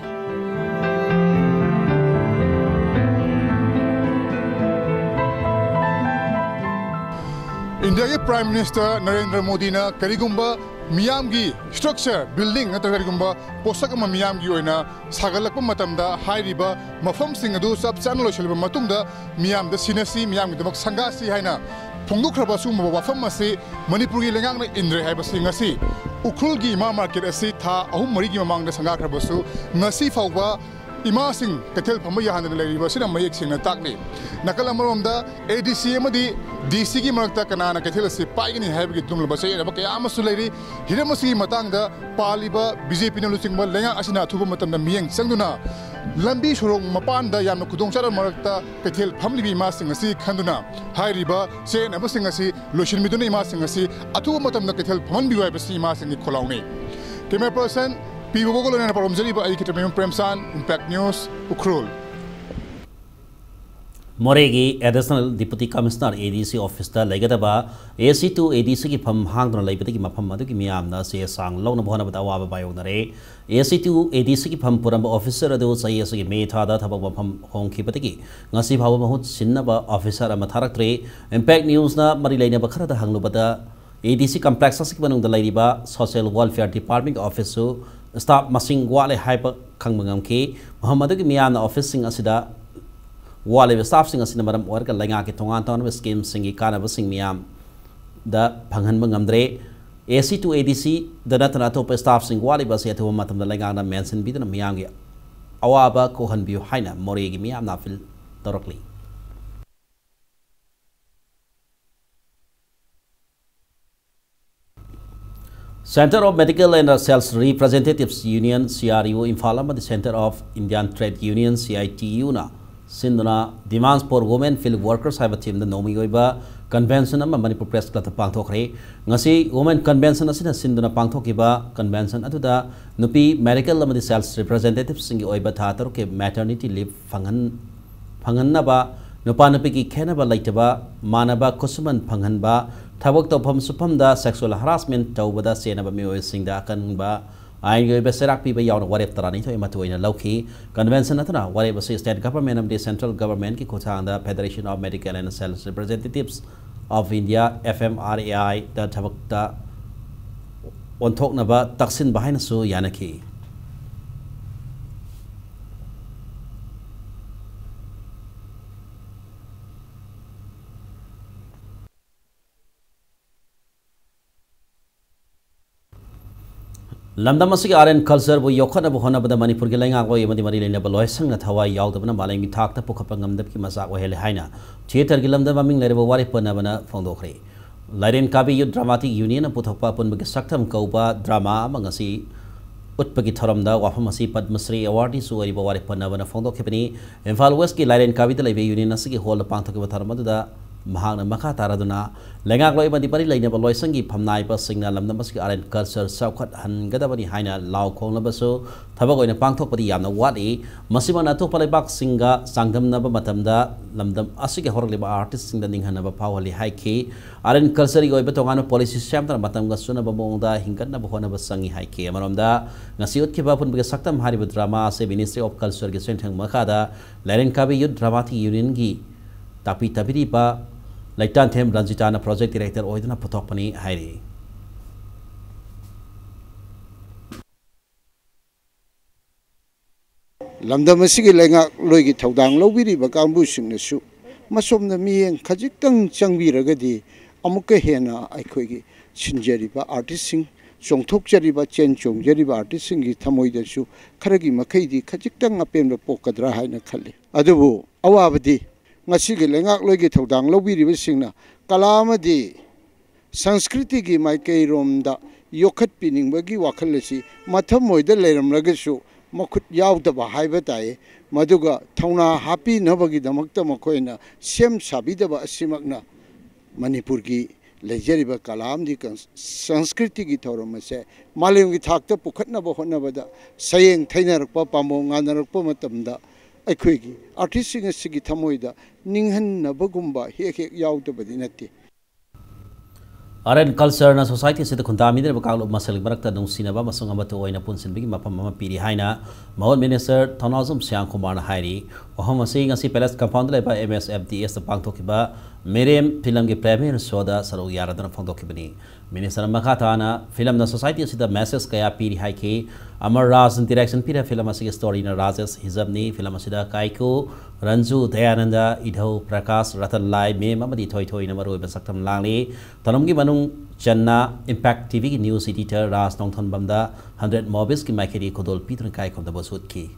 ꯏꯟꯗꯤꯌꯥꯒꯤ ꯄ꯭ꯔꯥꯏꯝ ꯃꯤꯅꯤꯁꯇꯔ ꯅꯔꯦꯟꯗ꯭ꯔ ꯃꯣꯗꯤꯅ ꯀꯔꯤꯒꯨꯝꯕ ꯃꯤꯌꯥꯝꯒꯤ ꯁ꯭ꯇ꯭ꯔꯛꯆꯔ, ꯕꯤꯜꯗꯤꯡ ꯅꯠꯇ꯭ꯔꯒ ꯀꯔꯤꯒꯨꯝꯕ ꯄꯣꯠꯁꯛ ꯑꯃ ꯃꯤꯌꯥꯝꯒꯤ ꯑꯣꯏꯅ ꯁꯥꯒꯠꯂꯛꯄ ꯃꯇꯝꯗ, ꯍꯥꯏꯔꯤꯕ ꯃꯐꯝꯁꯤꯡ ꯑꯗꯨ ꯆꯞ ꯆꯥꯅ ꯂꯣꯏꯁꯤꯜꯂꯕ ꯃꯇꯨꯡꯗ ꯃꯤꯌꯥꯝꯗ ꯁꯤꯟꯅꯁꯤ, ꯃꯤꯌꯥꯝꯒꯤꯗꯃꯛ ꯁꯪꯒꯥꯁꯤ ꯍꯥꯏꯅ ꯐꯣꯡꯗꯣꯛꯈ꯭ꯔꯕ ꯁꯤꯒꯨꯝꯕ ꯋꯥꯐꯝ ꯑꯁꯤ ꯃꯅꯤꯄꯨꯔꯒꯤ ꯂꯩꯉꯥꯛꯅ ꯏꯟꯗ꯭ꯔꯦ ꯍꯥꯏꯕꯁꯤ ꯉꯁꯤ ꯎꯈ꯭ꯔꯨꯜꯒꯤ ꯏꯃꯥ ꯃꯥꯔꯀꯦꯠ ꯑꯁꯤ ꯊꯥ ꯑꯍꯨꯝ ꯃꯔꯤꯒꯤ ꯃꯃꯥꯡꯗ ꯁꯪꯒꯥꯈ꯭ꯔꯕꯁꯨ, ꯉꯁꯤ ꯐꯥꯎꯕ ꯏꯃꯥꯁꯤꯡ ꯀꯩꯊꯦꯜ ꯐꯝꯕ ꯌꯥꯍꯟꯗꯅ ꯂꯩꯔꯤꯕ ꯑꯁꯤꯅ ꯃꯌꯦꯛ ꯁꯦꯡꯅ ꯇꯥꯛꯂꯤ꯫ ꯅꯥꯀꯜ ꯑꯃꯔꯣꯝꯗ, ꯑꯦ ꯗꯤ ꯁꯤ ꯑꯃꯗꯤ ꯗꯤ ꯁꯤꯒꯤ ꯃꯔꯛꯇ ꯀꯅꯥꯅ ꯀꯩꯊꯦꯜ ꯑꯁꯤ ꯄꯥꯏꯒꯅꯤ ꯍꯥꯏꯕꯒꯤ ꯇꯨꯡꯂꯕ ꯆꯌꯦꯠꯅꯕ ꯀꯌꯥ ꯑꯃꯁꯨ ꯂꯩꯔꯤ꯫ ꯍꯤꯔꯝ ꯑꯁꯤꯒꯤ ꯃꯇꯥꯡꯗ ꯄꯥꯜꯂꯤꯕ ꯕꯤ ꯖꯦ ꯄꯤꯅ ꯂꯨꯆꯤꯡꯕ ꯂꯩꯉꯥꯛ ꯑꯁꯤꯅ ꯑꯊꯨꯕ ꯃꯇꯝꯗ ꯃꯤꯠꯌꯦꯡ ꯆꯪꯗꯨꯅ ꯂꯝꯕꯤ ꯁꯣꯔꯣꯛ ꯃꯄꯥꯟꯗ ꯌꯥꯝꯅ ꯈꯨꯗꯣꯡ ꯆꯥꯗꯕ ꯃꯔꯛꯇ ꯀꯩꯊꯦꯜ ꯐꯝꯂꯤꯕ ꯏꯃꯥꯁꯤꯡ ꯑꯁꯤ ꯈꯟꯗꯨꯅ ꯍꯥꯏꯔꯤꯕ ꯆꯌꯦꯠꯅꯕꯁꯤꯡ ꯑꯁꯤ ꯂꯣꯏꯁꯤꯟꯕꯤꯗꯨꯅ ꯏꯃꯥꯁꯤꯡ ꯑꯁꯤ ꯑꯊꯨꯕ ꯃꯇꯝꯗ ꯀꯩꯊꯦꯜ ꯐꯝꯍꯟꯕꯤꯌꯨ ꯍꯥꯏꯕꯁꯤ ꯏꯃꯥꯁꯤꯡꯒꯤ ꯈꯣꯜꯂꯥꯎꯅꯤ꯫ ꯀꯦꯃꯦꯔꯥ ꯄꯔꯁꯟ ꯄꯤ ꯕꯣꯕꯣꯒ ꯂꯣꯏꯅꯅ ꯄꯥꯎꯔꯝꯖꯔꯤꯕ ꯑꯩ ꯈꯤꯇꯃꯌꯨꯝ ꯄ꯭ꯔꯦꯝꯆꯥꯟ, ꯏꯝꯄꯦꯛ ꯅ꯭ꯌꯨꯁ, ꯎꯈ꯭ꯔꯨꯜ꯫ ꯃꯣꯔꯦꯒꯤ ꯑꯦꯗꯤꯁꯅꯦꯜ ꯗꯤꯄꯨꯇꯤ ꯀꯃꯤꯁꯅꯔ ꯑꯦ ꯗꯤ ꯁꯤ ꯑꯣꯐꯤꯁꯇ ꯂꯩꯒꯗꯕ ꯑꯦ ꯁꯤ ꯇꯨ ꯑꯦ ꯗꯤ ꯁꯤꯒꯤ ꯐꯝ ꯍꯥꯡꯗꯨꯅ ꯂꯩꯕꯗꯒꯤ ꯃꯐꯝ ꯑꯗꯨꯒꯤ ꯃꯤꯌꯥꯝꯅ ꯆꯦ ꯆꯥꯡ ꯂꯧꯅꯕ ꯍꯣꯠꯅꯕꯗ ꯑꯋꯥꯕ ꯃꯥꯌꯣꯛꯅꯔꯦ꯫ ꯑꯦ ꯁꯤ ꯇꯨ ꯑꯦ ꯗꯤ ꯁꯤꯒꯤ ꯐꯝ ꯄꯨꯔꯝꯕ ꯑꯣꯐꯤꯁꯔ ꯑꯗꯨ ꯆꯍꯤ ꯑꯁꯤꯒꯤ ꯃꯦ ꯊꯥꯗ ꯊꯕꯛ ꯃꯐꯝ ꯍꯣꯡꯈꯤꯕꯗꯒꯤ ꯉꯁꯤ ꯐꯥꯎꯕ ꯃꯍꯨꯠ ꯁꯤꯟꯅꯕ ꯑꯣꯐꯤꯁꯔ ꯑꯃ ꯊꯥꯔꯛꯇ꯭ꯔꯤ꯫ ꯏꯝꯄꯦꯛ ꯅ꯭ꯌꯨꯁꯅ ꯃꯔꯤ ꯂꯩꯅꯕ ꯈꯔꯗ ꯍꯪꯂꯨꯕꯗ, ꯑꯦ ꯗꯤ ꯁꯤ ꯀꯝꯄ꯭ꯂꯦꯛꯁ ꯑꯁꯤꯒꯤ ꯃꯅꯨꯡꯗ ꯂꯩꯔꯤꯕ ꯁꯣꯁꯤꯌꯦꯜ ꯋꯦꯜꯐꯤꯌꯔ ꯗꯤꯄꯥꯔꯠꯃꯦꯟꯒꯤ ꯑꯣꯐꯤꯁꯁꯨ ꯁ꯭ꯇꯥꯐ ꯃꯁꯤꯡ ꯋꯥꯠꯂꯦ ꯍꯥꯏꯕ ꯈꯪꯕ ꯉꯝꯈꯤ꯫ ꯃꯐꯝ ꯑꯗꯨꯒꯤ ꯃꯤꯌꯥꯝꯅ ꯑꯣꯐꯤꯁꯁꯤꯡ ꯑꯁꯤꯗ ꯋꯥꯠꯂꯤꯕ ꯁ꯭ꯇꯥꯐꯁꯤꯡ ꯑꯁꯤꯅ ꯃꯔꯝ ꯑꯣꯏꯔꯒ ꯂꯩꯉꯥꯛꯀꯤ ꯇꯣꯉꯥꯟ ꯇꯣꯉꯥꯟꯕ ꯁ꯭ꯀꯤꯝꯁꯤꯡꯒꯤ ꯀꯥꯟꯅꯕꯁꯤꯡ ꯃꯤꯌꯥꯝꯗ ꯐꯪꯍꯟꯕ ꯉꯝꯗ꯭ꯔꯦ꯫ ꯑꯦ ꯁꯤ ꯇꯨ ꯑꯦ ꯗꯤ ꯁꯤꯗ ꯅꯠꯇꯅ ꯑꯇꯣꯞꯄ ꯁ꯭ꯇꯥꯐꯁꯤꯡ ꯋꯥꯠꯂꯤꯕ ꯑꯁꯤ ꯑꯊꯨꯕ ꯃꯇꯝꯗ ꯂꯩꯉꯥꯛꯅ ꯃꯦꯟꯁꯤꯟꯕꯤꯗꯨꯅ ꯃꯤꯌꯥꯝꯒꯤ ꯑꯋꯥꯕ ꯀꯣꯛꯍꯟꯕꯤꯌꯨ ꯍꯥꯏꯅ ꯃꯣꯔꯦꯒꯤ ꯃꯤꯌꯥꯝꯅ appeal ꯇꯧꯔꯛꯂꯤ꯫ Centre of Medical and Sales Representatives Union, C R U, Imphal ꯑꯃꯗꯤ Centre of Indian Trade Union, C I T U ꯅ ꯁꯤꯟꯗꯨꯅ Demands for Women Field Workers ꯍꯥꯏꯕ theme ꯗ ꯅꯣꯡꯃꯒꯤ ꯑꯣꯏꯕ convention ꯑꯃ ꯃꯅꯤꯄꯨꯔ Press Club ꯇ ꯄꯥꯡꯊꯣꯛꯈ꯭ꯔꯦ꯫ ꯉꯁꯤ Women Convention ꯑꯁꯤꯅ ꯁꯤꯟꯗꯨꯅ ꯄꯥꯡꯊꯣꯛꯈꯤꯕ convention ꯑꯗꯨꯗ ꯅꯨꯄꯤ medical ꯑꯃꯗꯤ sales representative ꯁꯤꯡꯒꯤ ꯑꯣꯏꯕ ꯊꯥ ꯇꯔꯨꯛꯀꯤ maternity leave ꯐꯪꯍꯟ-, ꯐꯪꯍꯟꯅꯕ, ꯅꯨꯄꯥ ꯅꯨꯄꯤꯒꯤ ꯈꯦꯠꯅꯕ ꯂꯩꯇꯕ, ꯃꯥꯟꯅꯕ ꯈꯨꯠꯁꯨꯃꯟ ꯐꯪꯍꯟꯕ, ꯊꯕꯛ ꯇꯧꯐꯝ ꯁꯨꯐꯝꯗ sexual harassment ꯇꯧꯕꯗ ꯆꯦꯟꯅꯕ ꯃꯤꯑꯣꯏꯁꯤꯡꯗ ꯑꯀꯟꯕ ꯑꯥꯏꯟꯒꯤ ꯑꯣꯏꯕ ꯆꯩꯔꯥꯛ ꯄꯤꯕ ꯌꯥꯎꯅ ꯋꯥꯔꯦꯞ ꯇꯔꯥꯅꯤꯊꯣꯏ ꯃꯇꯨꯡ ꯑꯣꯏꯅ ꯂꯧꯈꯤ꯫ Convention ꯑꯗꯨꯅ ꯋꯥꯔꯦꯞ ꯑꯁꯤ state government ꯑꯃꯗꯤ central government ꯀꯤ ꯈꯨꯠꯊꯥꯡꯗ Federation of Medical and Sales Representatives of India, F M R A I, ꯗ ꯊꯕꯛꯇ ꯑꯣꯟꯊꯣꯛꯅꯕ ꯇꯛꯁꯤꯟꯕ ꯍꯥꯏꯅꯁꯨ ꯌꯥꯅꯈꯤ꯫ ꯂꯝꯗꯝ ꯑꯁꯤꯒꯤ art and culture ꯕꯨ ꯌꯣꯛꯈꯠꯅꯕ ꯍꯣꯠꯅꯕꯗ ꯃꯅꯤꯄꯨꯔꯒꯤ ꯂꯩꯉꯥꯛꯂꯣꯏ ꯑꯃꯗꯤ ꯃꯔꯤ ꯂꯩꯅꯕ ꯂꯣꯏꯁꯪꯅ ꯊꯋꯥꯏ ꯌꯥꯎꯗꯕꯅ ꯃꯥꯂꯦꯝꯒꯤ ꯊꯥꯛꯇ ꯄꯨꯈꯠꯄ ꯉꯝꯗꯕꯒꯤ ꯃꯆꯥꯛ ꯑꯣꯏꯍꯜꯂꯦ ꯍꯥꯏꯅ theatre ꯒꯤ ꯂꯝꯗ ꯃꯃꯤꯡ ꯂꯩꯔꯕ ꯋꯥꯔꯦꯞ ꯄꯨꯟꯅꯕꯅ ꯐꯣꯡꯗꯣꯛꯈ꯭ꯔꯦ꯫ ꯂꯥꯏꯔꯦꯟ ꯀꯥꯕꯤ Youth Dramatic Union ꯅ ꯄꯨꯊꯣꯛꯄ ꯑꯄꯨꯟꯕꯒꯤ ꯁꯛꯇꯝ ꯀꯧꯕ drama ꯑꯃ ꯉꯁꯤ ꯎꯠꯄꯒꯤ ꯊꯧꯔꯝꯗ ꯋꯥꯐꯝ ꯑꯁꯤ ꯄꯗꯃꯁ꯭ꯔꯤ awardee ꯁꯨ ꯑꯣꯏꯔꯤꯕ ꯋꯥꯔꯦꯞ ꯄꯨꯟꯅꯕꯅ ꯐꯣꯡꯗꯣꯛꯈꯤꯕꯅꯤ꯫ ꯏꯝꯐꯥꯜ West ꯀꯤ ꯂꯥꯏꯔꯦꯟ ꯀꯥꯕꯤꯗ ꯂꯩꯕ union ꯑꯁꯤꯒꯤ hall ꯗ ꯄꯥꯡꯊꯣꯛꯈꯤꯕ ꯊꯧꯔꯝ ꯑꯗꯨꯗ ꯃꯍꯥꯛꯅ ꯃꯈꯥ ꯇꯥꯔꯗꯨꯅ ꯂꯩꯉꯥꯛꯂꯣꯏ ꯑꯃꯗꯤ ꯃꯔꯤ ꯂꯩꯅꯕ ꯂꯣꯏꯁꯪꯒꯤ ꯐꯝꯅꯥꯏꯕꯁꯤꯡꯅ ꯂꯝꯗꯝ ꯑꯁꯤꯒꯤ art and culture ꯆꯥꯎꯈꯠꯍꯟꯒꯗꯕꯅꯤ ꯍꯥꯏꯅ ꯂꯥꯎ ꯈꯣꯡꯂꯕꯁꯨ ꯊꯕꯛ ꯑꯣꯏꯅ ꯄꯥꯡꯊꯣꯛꯄꯗꯤ ꯌꯥꯝꯅ ꯋꯥꯠꯂꯤ꯫ ꯃꯁꯤꯃꯛꯅ ꯑꯇꯣꯞꯄ ꯂꯩꯕꯥꯛꯁꯤꯡꯒ ꯆꯥꯡꯗꯝꯅꯕ ꯃꯇꯝꯗ ꯂꯝꯗꯝ ꯑꯁꯤꯒꯤ ꯍꯧꯔꯛꯂꯤꯕ artist ꯁꯤꯡꯗ ꯅꯤꯡꯍꯟꯅꯕ ꯐꯥꯎꯍꯜꯂꯤ ꯍꯥꯏꯈꯤ꯫ Art and culture ꯒꯤ ꯑꯣꯏꯕ ꯇꯣꯉꯥꯟꯕ policy ꯁꯦꯝꯗꯨꯅ ꯃꯇꯝꯒ ꯆꯨꯅꯕ ꯃꯑꯣꯡꯗ ꯍꯤꯡꯒꯠꯅꯕ ꯍꯣꯠꯅꯕ ꯆꯪꯏ ꯍꯥꯏꯈꯤ꯫ ꯑꯃꯔꯣꯝꯗ ꯉꯁꯤ ꯎꯠꯈꯤꯕ ꯑꯄꯨꯟꯕꯒꯤ ꯁꯛꯇꯝ ꯍꯥꯏꯔꯤꯕ drama ꯑꯁꯤ Ministry of Culture ꯒꯤ ꯆꯦꯟꯊꯪ ꯃꯈꯥꯗ ꯂꯥꯏꯔꯦꯟ ꯀꯥꯕꯤ Youth Dramatic Union ꯒꯤ ꯇꯥꯛꯄꯤ ꯇꯝꯕꯤꯔꯤꯕ ꯂꯩꯇꯥꯟꯊꯦꯝ ꯔꯟꯖꯤꯇꯥꯅ project director ꯑꯣꯏꯗꯨꯅ ꯄꯨꯊꯣꯛꯄꯅꯤ ꯍꯥꯏꯔꯤ꯫ ꯂꯝꯗꯝ ꯑꯁꯤꯒꯤ ꯂꯩꯉꯥꯛꯂꯣꯏꯒꯤ ꯊꯧꯗꯥꯡ ꯂꯧꯕꯤꯔꯤꯕ ꯀꯥꯡꯕꯨꯁꯤꯡꯅꯁꯨ ꯃꯁꯣꯝꯗ ꯃꯤꯠꯌꯦꯡ ꯈꯖꯤꯛꯇꯪ ꯆꯪꯕꯤꯔꯒꯗꯤ ꯑꯃꯨꯛꯀ ꯍꯦꯟꯅ ꯑꯩꯈꯣꯏꯒꯤ ꯁꯤꯟꯖꯔꯤꯕ artist ꯁꯤꯡ, ꯆꯣꯡꯊꯣꯛꯆꯔꯤꯕ, ꯆꯦꯟ ꯆꯣꯡꯖꯔꯤꯕ artist ꯁꯤꯡꯒꯤ ꯊꯃꯣꯏꯗꯁꯨ ꯈꯔꯒꯤ ꯃꯈꯩꯗꯤ ꯈꯖꯤꯛꯇꯪ ꯑꯄꯦꯟꯕ ꯄꯣꯛꯀꯗ꯭ꯔꯥ ꯍꯥꯏꯅ ꯈꯜꯂꯤ꯫ ꯑꯗꯨꯕꯨ ꯑꯋꯥꯕꯗꯤ ꯉꯁꯤꯒꯤ ꯂꯩꯉꯥꯛꯂꯣꯏꯒꯤ ꯊꯧꯗꯥꯡ ꯂꯧꯕꯤꯔꯤꯕꯁꯤꯡꯅ ꯀꯂꯥ ꯑꯃꯗꯤ ꯁꯪꯁꯀ꯭ꯔꯤꯇꯤꯒꯤ ꯃꯥꯏꯀꯩꯔꯣꯝꯗ ꯌꯣꯛꯈꯠꯄꯤꯅꯤꯡꯕꯒꯤ ꯋꯥꯈꯜ ꯑꯁꯤ ꯃꯊꯃꯣꯏꯗ ꯂꯩꯔꯝꯂꯒꯁꯨ, ꯃꯈꯨꯠ ꯌꯥꯎꯗꯕ ꯍꯥꯏꯕ ꯇꯥꯏ꯫ ꯃꯗꯨꯒ ꯊꯧꯅꯥ ꯍꯥꯞꯄꯤꯅꯕꯒꯤꯗꯃꯛꯇ ꯃꯈꯣꯏꯅ ꯁꯦꯝ ꯁꯥꯕꯤꯗꯕ ꯑꯁꯤꯃꯛꯅ ꯃꯅꯤꯄꯨꯔꯒꯤ ꯂꯩꯖꯔꯤꯕ ꯀꯂꯥ ꯑꯃꯗꯤ ꯀꯟ-, ꯁꯪꯁꯀ꯭ꯔꯤꯇꯤꯒꯤ ꯊꯧꯔꯝ ꯑꯁꯦ ꯃꯥꯂꯦꯝꯒꯤ ꯊꯥꯛꯇ ꯄꯨꯈꯠꯅꯕ ꯍꯣꯠꯅꯕꯗ ꯁꯌꯦꯡ ꯊꯩꯅꯔꯛꯄ, ꯄꯥꯝꯕꯣꯝ ꯉꯥꯅꯔꯛꯄ ꯃꯇꯝꯗ ꯑꯩꯈꯣꯏꯒꯤ ꯑꯥꯔꯇꯤꯁꯁꯤꯡ ꯑꯁꯤꯒꯤ ꯊꯃꯣꯏꯗ ꯅꯤꯡꯍꯟꯅꯕꯒꯨꯝꯕ ꯍꯦꯛ ꯍꯦꯛ ꯌꯥꯎꯗꯕꯗꯤ ꯅꯠꯇꯦ꯫ Art and Culture ꯅ society ꯑꯁꯤꯗ ꯈꯨꯟꯗꯥꯃꯤꯟꯅꯔꯤꯕ ꯀꯥꯡꯂꯨꯞ ꯃꯁꯦꯜꯒꯤ ꯃꯔꯛꯇ ꯅꯨꯡꯁꯤꯅꯕ ꯑꯃꯁꯨꯡ ꯑꯃꯠꯇ ꯑꯣꯏꯅ ꯄꯨꯟꯁꯤꯟꯕꯒꯤ ꯃꯐꯝ ꯑꯃ ꯄꯤꯔꯤ ꯍꯥꯏꯅ ꯃꯍꯨꯠ minister ꯊꯧꯅꯥꯎꯖꯝ ꯁ꯭ꯌꯥꯝ ꯀꯨꯃꯥꯔꯅ ꯍꯥꯏꯔꯤ꯫ ꯋꯥꯐꯝ ꯑꯁꯤ ꯉꯁꯤ Palace compound ꯗ ꯂꯩꯕ M S F D S ꯇ ꯄꯥꯡꯊꯣꯛꯈꯤꯕ ꯃꯤꯔꯦꯝ film ꯒꯤ premiere show ꯗ ꯁꯔꯨꯛ ꯌꯥꯔꯗꯨꯅ ꯐꯣꯡꯗꯣꯛꯈꯤꯕꯅꯤ꯫ Minister ꯅ ꯃꯈꯥ ꯇꯥꯅ film ꯅ society ꯑꯁꯤꯗ message ꯀꯌꯥ ꯄꯤꯔꯤ ꯍꯥꯏꯈꯤ꯫ ꯑꯃꯔ ꯔꯥꯖꯅ direction ꯄꯤꯔꯤꯕ film ꯑꯁꯤꯒꯤ story ꯅ ꯔꯥꯖꯦꯁ ꯍꯤꯖꯝꯅꯤ꯫ Film ꯑꯁꯤꯗ ꯀꯥꯏꯀꯨ, ꯔꯟꯖꯨ, ꯗꯌꯥꯅꯟꯗ, ꯏꯙꯧ, ꯄ꯭ꯔꯀꯥꯁ, ꯔꯇꯟ ꯂꯥꯏ, ꯃꯦꯝ ꯑꯃꯗꯤ ꯊꯣꯏꯊꯣꯏꯅ ꯃꯔꯨꯑꯣꯏꯕ ꯁꯛꯇꯝ ꯂꯥꯡꯂꯤ꯫ ꯊꯧꯔꯝꯒꯤ ꯃꯅꯨꯡ ꯆꯟꯅ Impact T V ꯒꯤ news editor ꯔꯥꯖ ꯅꯣꯡꯊꯣꯟꯕꯝꯗ Hundred Movies ꯀꯤ ꯃꯥꯏꯀꯩꯗꯒꯤ ꯈꯨꯗꯣꯜ ꯄꯤꯗꯨꯅ ꯏꯀꯥꯏ ꯈꯨꯝꯅꯕꯁꯨ ꯎꯠꯈꯤ꯫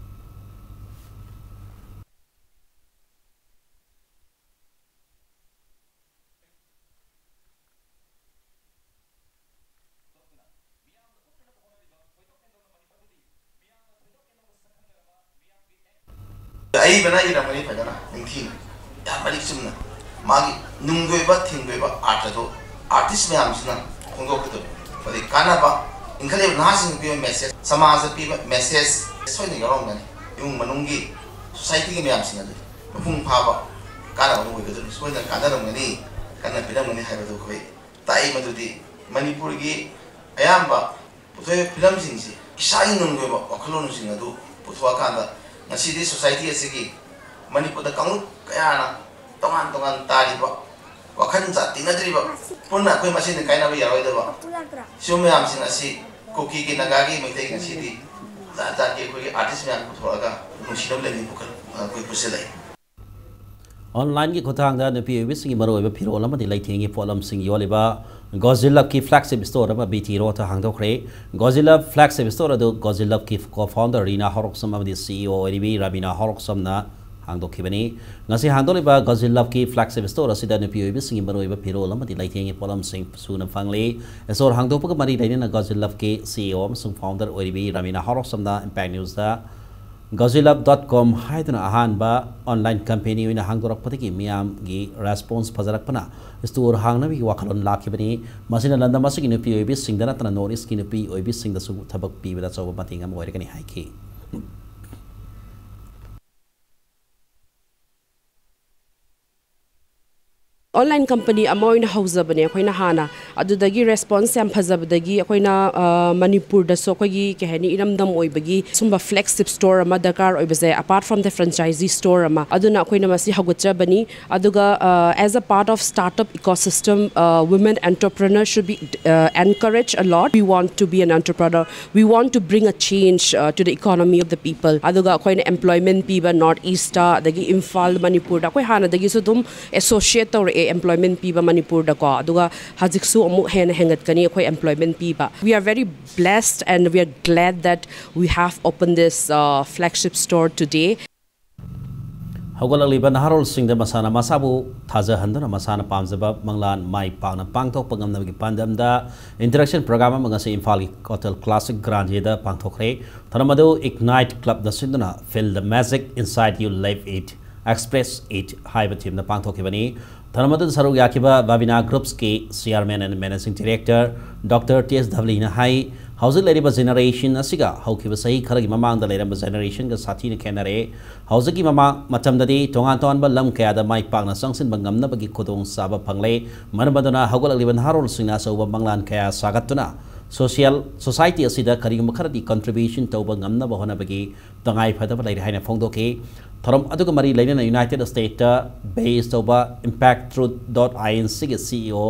ꯑꯏꯕꯅ ꯏꯔꯝꯒꯅꯤ ꯐꯖꯅ ꯅꯤꯡꯊꯤꯅ, ꯌꯥꯝ ꯃꯔꯤꯛ ꯆꯨꯝꯅ꯫ ꯃꯥꯒꯤ ꯅꯨꯡꯒꯤ ꯑꯣꯏꯕ, ꯊꯤꯝꯒꯤ ꯑꯣꯏꯕ ꯑꯥꯔꯊꯗꯣ ꯑꯥꯔꯇꯤꯁ ꯃꯌꯥꯝꯁꯤꯅ ꯐꯣꯡꯗꯣꯛꯀꯗꯕ, ꯑꯗꯩ ꯀꯥꯟꯅꯕ, ꯏꯟꯈꯠꯂꯛꯏꯕ ꯅꯍꯥꯁꯤꯡꯗ ꯄꯤꯕ ꯃꯦꯁꯦꯖ, ꯁꯃꯥꯖꯗ ꯄꯤꯕ ꯃꯦꯁꯦꯖ ꯁꯣꯏꯗꯅ ꯌꯥꯎꯔꯝꯒꯅꯤ꯫ ꯏꯃꯨꯡ ꯃꯅꯨꯡꯒꯤ, ꯁꯣꯁꯥꯏꯇꯤꯒꯤ ꯃꯌꯥꯝꯁꯤꯡ ꯑꯗꯨ ꯃꯄꯨꯡ ꯐꯥꯕ ꯀꯥꯟꯅꯕ ꯑꯃ ꯑꯣꯏꯒꯗꯕꯅꯤ, ꯁꯣꯏꯗꯅ ꯀꯥꯟꯅꯔꯝꯒꯅꯤ, ꯀꯥꯟꯅꯕꯤꯔꯝꯒꯅꯤ ꯍꯥꯏꯕꯗꯨ ꯑꯩꯈꯣꯏ ꯇꯥꯛꯏ꯫ ꯃꯗꯨꯗꯤ ꯃꯅꯤꯄꯨꯔꯒꯤ ꯑꯌꯥꯝꯕ ꯄꯨꯊꯣꯛꯏꯕ ꯐꯤꯂꯝꯁꯤꯡꯁꯤ ꯏꯁꯥꯒꯤ ꯅꯨꯡꯒꯤ ꯑꯣꯏꯕ ꯋꯥꯈꯜꯂꯣꯟꯁꯤꯡ ꯑꯗꯨ ꯄꯨꯊꯣꯛꯑꯀꯥꯟꯗ ꯉꯁꯤꯗꯤ ꯁꯣꯁꯥꯏꯇꯤ ꯑꯁꯤꯒꯤ ꯃꯅꯤꯄꯨꯔꯗ ꯀꯥꯡꯂꯨꯞ ꯀꯌꯥꯅ ꯇꯣꯉꯥꯟ ꯇꯣꯉꯥꯟ ꯇꯥꯔꯤꯕ, ꯋꯥꯈꯜ ꯖꯥꯠ ꯇꯤꯟꯅꯗ꯭ꯔꯤꯕ, ꯄꯨꯟꯅ ꯑꯩꯈꯣꯏ ꯃꯁꯦꯟꯗ ꯀꯥꯏꯅꯕ ꯌꯥꯔꯣꯏꯗꯕ ꯁꯤꯒꯨꯝꯕ ꯃꯌꯥꯝꯁꯤꯡ ꯑꯁꯤ ꯀꯨꯀꯤꯒꯤ, ꯅꯥꯒꯥꯒꯤ, ꯃꯩꯇꯩ ꯉꯁꯤꯗꯤ ꯖꯥꯠ ꯖꯥꯠꯀꯤ ꯑꯩꯈꯣꯏꯒꯤ ꯑꯥꯔꯇꯤꯁ ꯃꯌꯥꯝ ꯄꯨꯊꯣꯛꯑꯒ ꯅꯨꯡꯁꯤꯅꯕ ꯂꯩꯅꯤ ꯄꯨꯈꯠ-, ꯑꯩꯈꯣꯏ ꯄꯨꯁꯤꯜꯂꯛꯏ꯫ Online ꯒꯤ ꯈꯨꯠꯊꯥꯡꯗ ꯅꯨꯄꯤ ꯑꯣꯏꯕꯤꯁꯤꯡꯒꯤ ꯃꯔꯨꯑꯣꯏꯕ ꯐꯤꯔꯣꯜ ꯑꯃꯗꯤ ꯂꯩꯇꯦꯡꯒꯤ ꯄꯣꯠꯂꯝꯁꯤꯡ ꯌꯣꯜꯂꯤꯕ Gozilove ꯀꯤ flagship store ꯑꯃ B T Road ꯇ ꯍꯥꯡꯗꯣꯛꯈ꯭ꯔꯦ꯫ Gozilove flagship store ꯑꯗꯨ Gozilove ꯀꯤ co-founder ꯔꯤꯅꯥ ꯍꯧꯔꯣꯛꯁꯝ ꯑꯃꯗꯤ C E O ꯑꯣꯏꯔꯤꯕꯤ ꯔꯥꯃꯤꯅꯥ ꯍꯧꯔꯣꯛꯁꯝꯅ ꯍꯥꯡꯗꯣꯛꯈꯤꯕꯅꯤ꯫ ꯉꯁꯤ ꯍꯥꯡꯗꯣꯛꯂꯤꯕ ꯒꯣꯖꯤꯜ ꯂꯚꯀꯤ flagship store ꯑꯁꯤꯗ ꯅꯨꯄꯤ ꯑꯣꯏꯕꯤꯁꯤꯡꯒꯤ ꯃꯔꯨꯑꯣꯏꯕ ꯐꯤꯔꯣꯜ ꯑꯃꯗꯤ ꯂꯩꯇꯦꯡꯒꯤ ꯄꯣꯠꯂꯝꯁꯤꯡ ꯁꯨꯅ ꯐꯪꯂꯤ꯫ Store ꯍꯥꯡꯗꯣꯛꯄꯒ ꯃꯔꯤ ꯂꯩꯅꯅ ꯒꯣꯖꯤꯜ ꯂꯚꯀꯤ CEO ꯑꯃꯁꯨꯡ founder ꯑꯣꯏꯔꯤꯕꯤ ꯔꯥꯃꯤꯅꯥ ꯍꯥꯎꯔꯣꯛꯁꯝꯅ Impact Newsꯇ ꯒꯣꯖꯤꯜ ꯂꯚ dot com ꯍꯥꯏꯗꯨꯅ ꯑꯍꯥꯟꯕ online company ꯑꯣꯏꯅ ꯍꯥꯡꯗꯣꯔꯛꯄꯗꯒꯤ ꯃꯤꯌꯥꯝꯒꯤ response ꯐꯖꯔꯛꯄꯅ store ꯍꯥꯡꯅꯕꯒꯤ ꯋꯥꯈꯜꯂꯣꯟ ꯂꯥꯛꯈꯤꯕꯅꯤ꯫ ꯃꯁꯤꯅ ꯂꯝꯗꯝ ꯑꯁꯤꯒꯤ ꯅꯨꯄꯤ ꯑꯣꯏꯕꯤꯁꯤꯡꯗ ꯅꯠꯇꯅ North Eastꯀꯤ ꯅꯨꯄꯤ ꯑꯣꯏꯕꯤꯁꯤꯡꯗꯁꯨ ꯊꯕꯛ ꯄꯤꯕꯗ ꯑꯆꯧꯕ ꯃꯇꯦꯡ ꯑꯃ ꯑꯣꯏꯔꯒꯅꯤ ꯍꯥꯏꯈꯤ꯫ Online company ꯑꯃ ꯑꯣꯏꯅ ꯍꯧꯖꯕꯅꯦ ꯑꯩꯈꯣꯏꯅ ꯍꯥꯟꯅ꯫ ꯑꯗꯨꯗꯒꯤ response ꯌꯥꯝ ꯐꯖꯕꯗꯒꯤ ꯑꯩꯈꯣꯏꯅ, ꯑ, ꯃꯅꯤꯄꯨꯔꯗꯁꯨ ꯑꯩꯈꯣꯏꯒꯤ, ꯀꯩ ꯍꯥꯏꯅꯤ, ꯏꯔꯝꯗꯝ ꯑꯣꯏꯕꯒꯤ ꯁꯨꯝꯕ flagship store ꯑꯃ ꯗꯔꯀꯥꯔ ꯑꯣꯏꯕꯁꯦ, apart from the franchisee store ꯑꯃ꯫ ꯑꯗꯨꯅ ꯑꯩꯈꯣꯏꯅ ꯃꯁꯤ ꯍꯧꯒꯠꯆꯕꯅꯤ꯫ ꯑꯗꯨꯒ, ꯑ, as a part of startup ecosystem, uh, women entrepreneurs should be, uh, encouraged a lot. We want to be an entrepreneur. We want to bring a change, uh, to the economy of the people. ꯑꯗꯨꯒ ꯑꯩꯈꯣꯏꯅ employment ꯄꯤꯕ North Eastꯇ, ꯑꯗꯒꯤ ꯏꯝꯐꯥꯜ, ꯃꯅꯤꯄꯨꯔꯗ꯫ ꯑꯩꯈꯣꯏ ꯍꯥꯟꯅꯗꯒꯤꯁꯨ ꯑꯗꯨꯝ associate ꯇꯧꯔꯛꯑꯦ employment ꯄꯤꯕ ꯃꯅꯤꯄꯨꯔꯗꯀꯣ꯫ ꯑꯗꯨꯒ ꯍꯧꯖꯤꯛꯁꯨ ꯑꯃꯨꯛ ꯍꯦꯟꯅ ꯍꯦꯟꯒꯠꯀꯅꯤ ꯑꯩꯈꯣꯏ employment ꯄꯤꯕ꯫ We are very blessed and we are glad that we have opened this, uh, flagship store today. ꯍꯧꯒꯠꯂꯛꯂꯤꯕ ꯅꯍꯥꯔꯣꯜꯁꯤꯡꯗ ꯃꯁꯥꯅ ꯃꯁꯥꯕꯨ ꯊꯥꯖꯍꯟꯗꯨꯅ ꯃꯁꯥꯅ ꯄꯥꯝꯖꯕ ꯃꯪꯂꯥꯟ ꯃꯥꯏ ꯄꯥꯛꯅ ꯄꯥꯡꯊꯣꯛꯄ ꯉꯝꯅꯕꯒꯤ ꯄꯥꯟꯗꯝꯗ interaction program ꯑꯃ ꯉꯁꯤ ꯏꯝꯐꯥꯜꯒꯤ Hotel Classic Grande Dayꯗ ꯄꯥꯡꯊꯣꯛꯈ꯭ꯔꯦ꯫ ꯊꯧꯔꯝ ꯑꯗꯨ Ignite Clubꯅ ꯁꯤꯟꯗꯨꯅ Feel the Magic Inside You, Live It, Express It ꯍꯥꯏꯕ themeꯗ ꯄꯥꯡꯊꯣꯛꯈꯤꯕꯅꯤ꯫ ꯊꯧꯔꯝ ꯑꯗꯨꯗ ꯁꯔꯨꯛ ꯌꯥꯈꯤꯕ Babina Groupsꯀꯤ Chairman and Managing Director Doctor T S ꯙꯕꯂꯤꯅ ꯍꯥꯏ, ꯍꯧꯖꯤꯛ ꯂꯩꯔꯤꯕ generation ꯑꯁꯤꯒ ꯍꯧꯈꯤꯕ ꯆꯍꯤ ꯈꯔꯒꯤ ꯃꯃꯥꯡꯗ ꯂꯩꯔꯝꯕ generationꯒ ꯁꯥꯊꯤꯅ ꯈꯦꯠꯅꯔꯦ꯫ ꯍꯧꯖꯤꯛꯀꯤ ꯃꯃꯥꯡ ꯃꯇꯝꯗꯗꯤ ꯇꯣꯉꯥꯟ ꯇꯣꯉꯥꯟꯕ ꯂꯝ ꯀꯌꯥꯗ ꯃꯥꯏ ꯄꯥꯛꯅ ꯆꯪꯁꯤꯟꯕ ꯉꯝꯅꯕꯒꯤ ꯈꯨꯗꯣꯡꯆꯥꯕ ꯐꯪꯂꯦ꯫ ꯃꯔꯝ ꯑꯗꯨꯅ ꯍꯧꯒꯠꯂꯛꯂꯤꯕ ꯅꯍꯥꯔꯣꯜꯁꯤꯡꯅ ꯑꯆꯧꯕ ꯃꯪꯂꯥꯟ ꯀꯌꯥ ꯁꯥꯒꯠꯇꯨꯅ social society ꯑꯁꯤꯗ ꯀꯔꯤꯒꯨꯝꯕ ꯈꯔꯗꯤ contribution ꯇꯧꯕ ꯉꯝꯅꯕ ꯍꯣꯠꯅꯕꯒꯤ ꯇꯉꯥꯏ ꯐꯗꯕ ꯂꯩꯔꯦ ꯍꯥꯏꯅ ꯐꯣꯡꯗꯣꯛꯈꯤ꯫ ꯊꯧꯔꯝ ꯑꯗꯨꯒ ꯃꯔꯤ ꯂꯩꯅꯅ United Statesꯇ base ꯇꯧꯕ Impact Truth dot incꯒꯤ CEO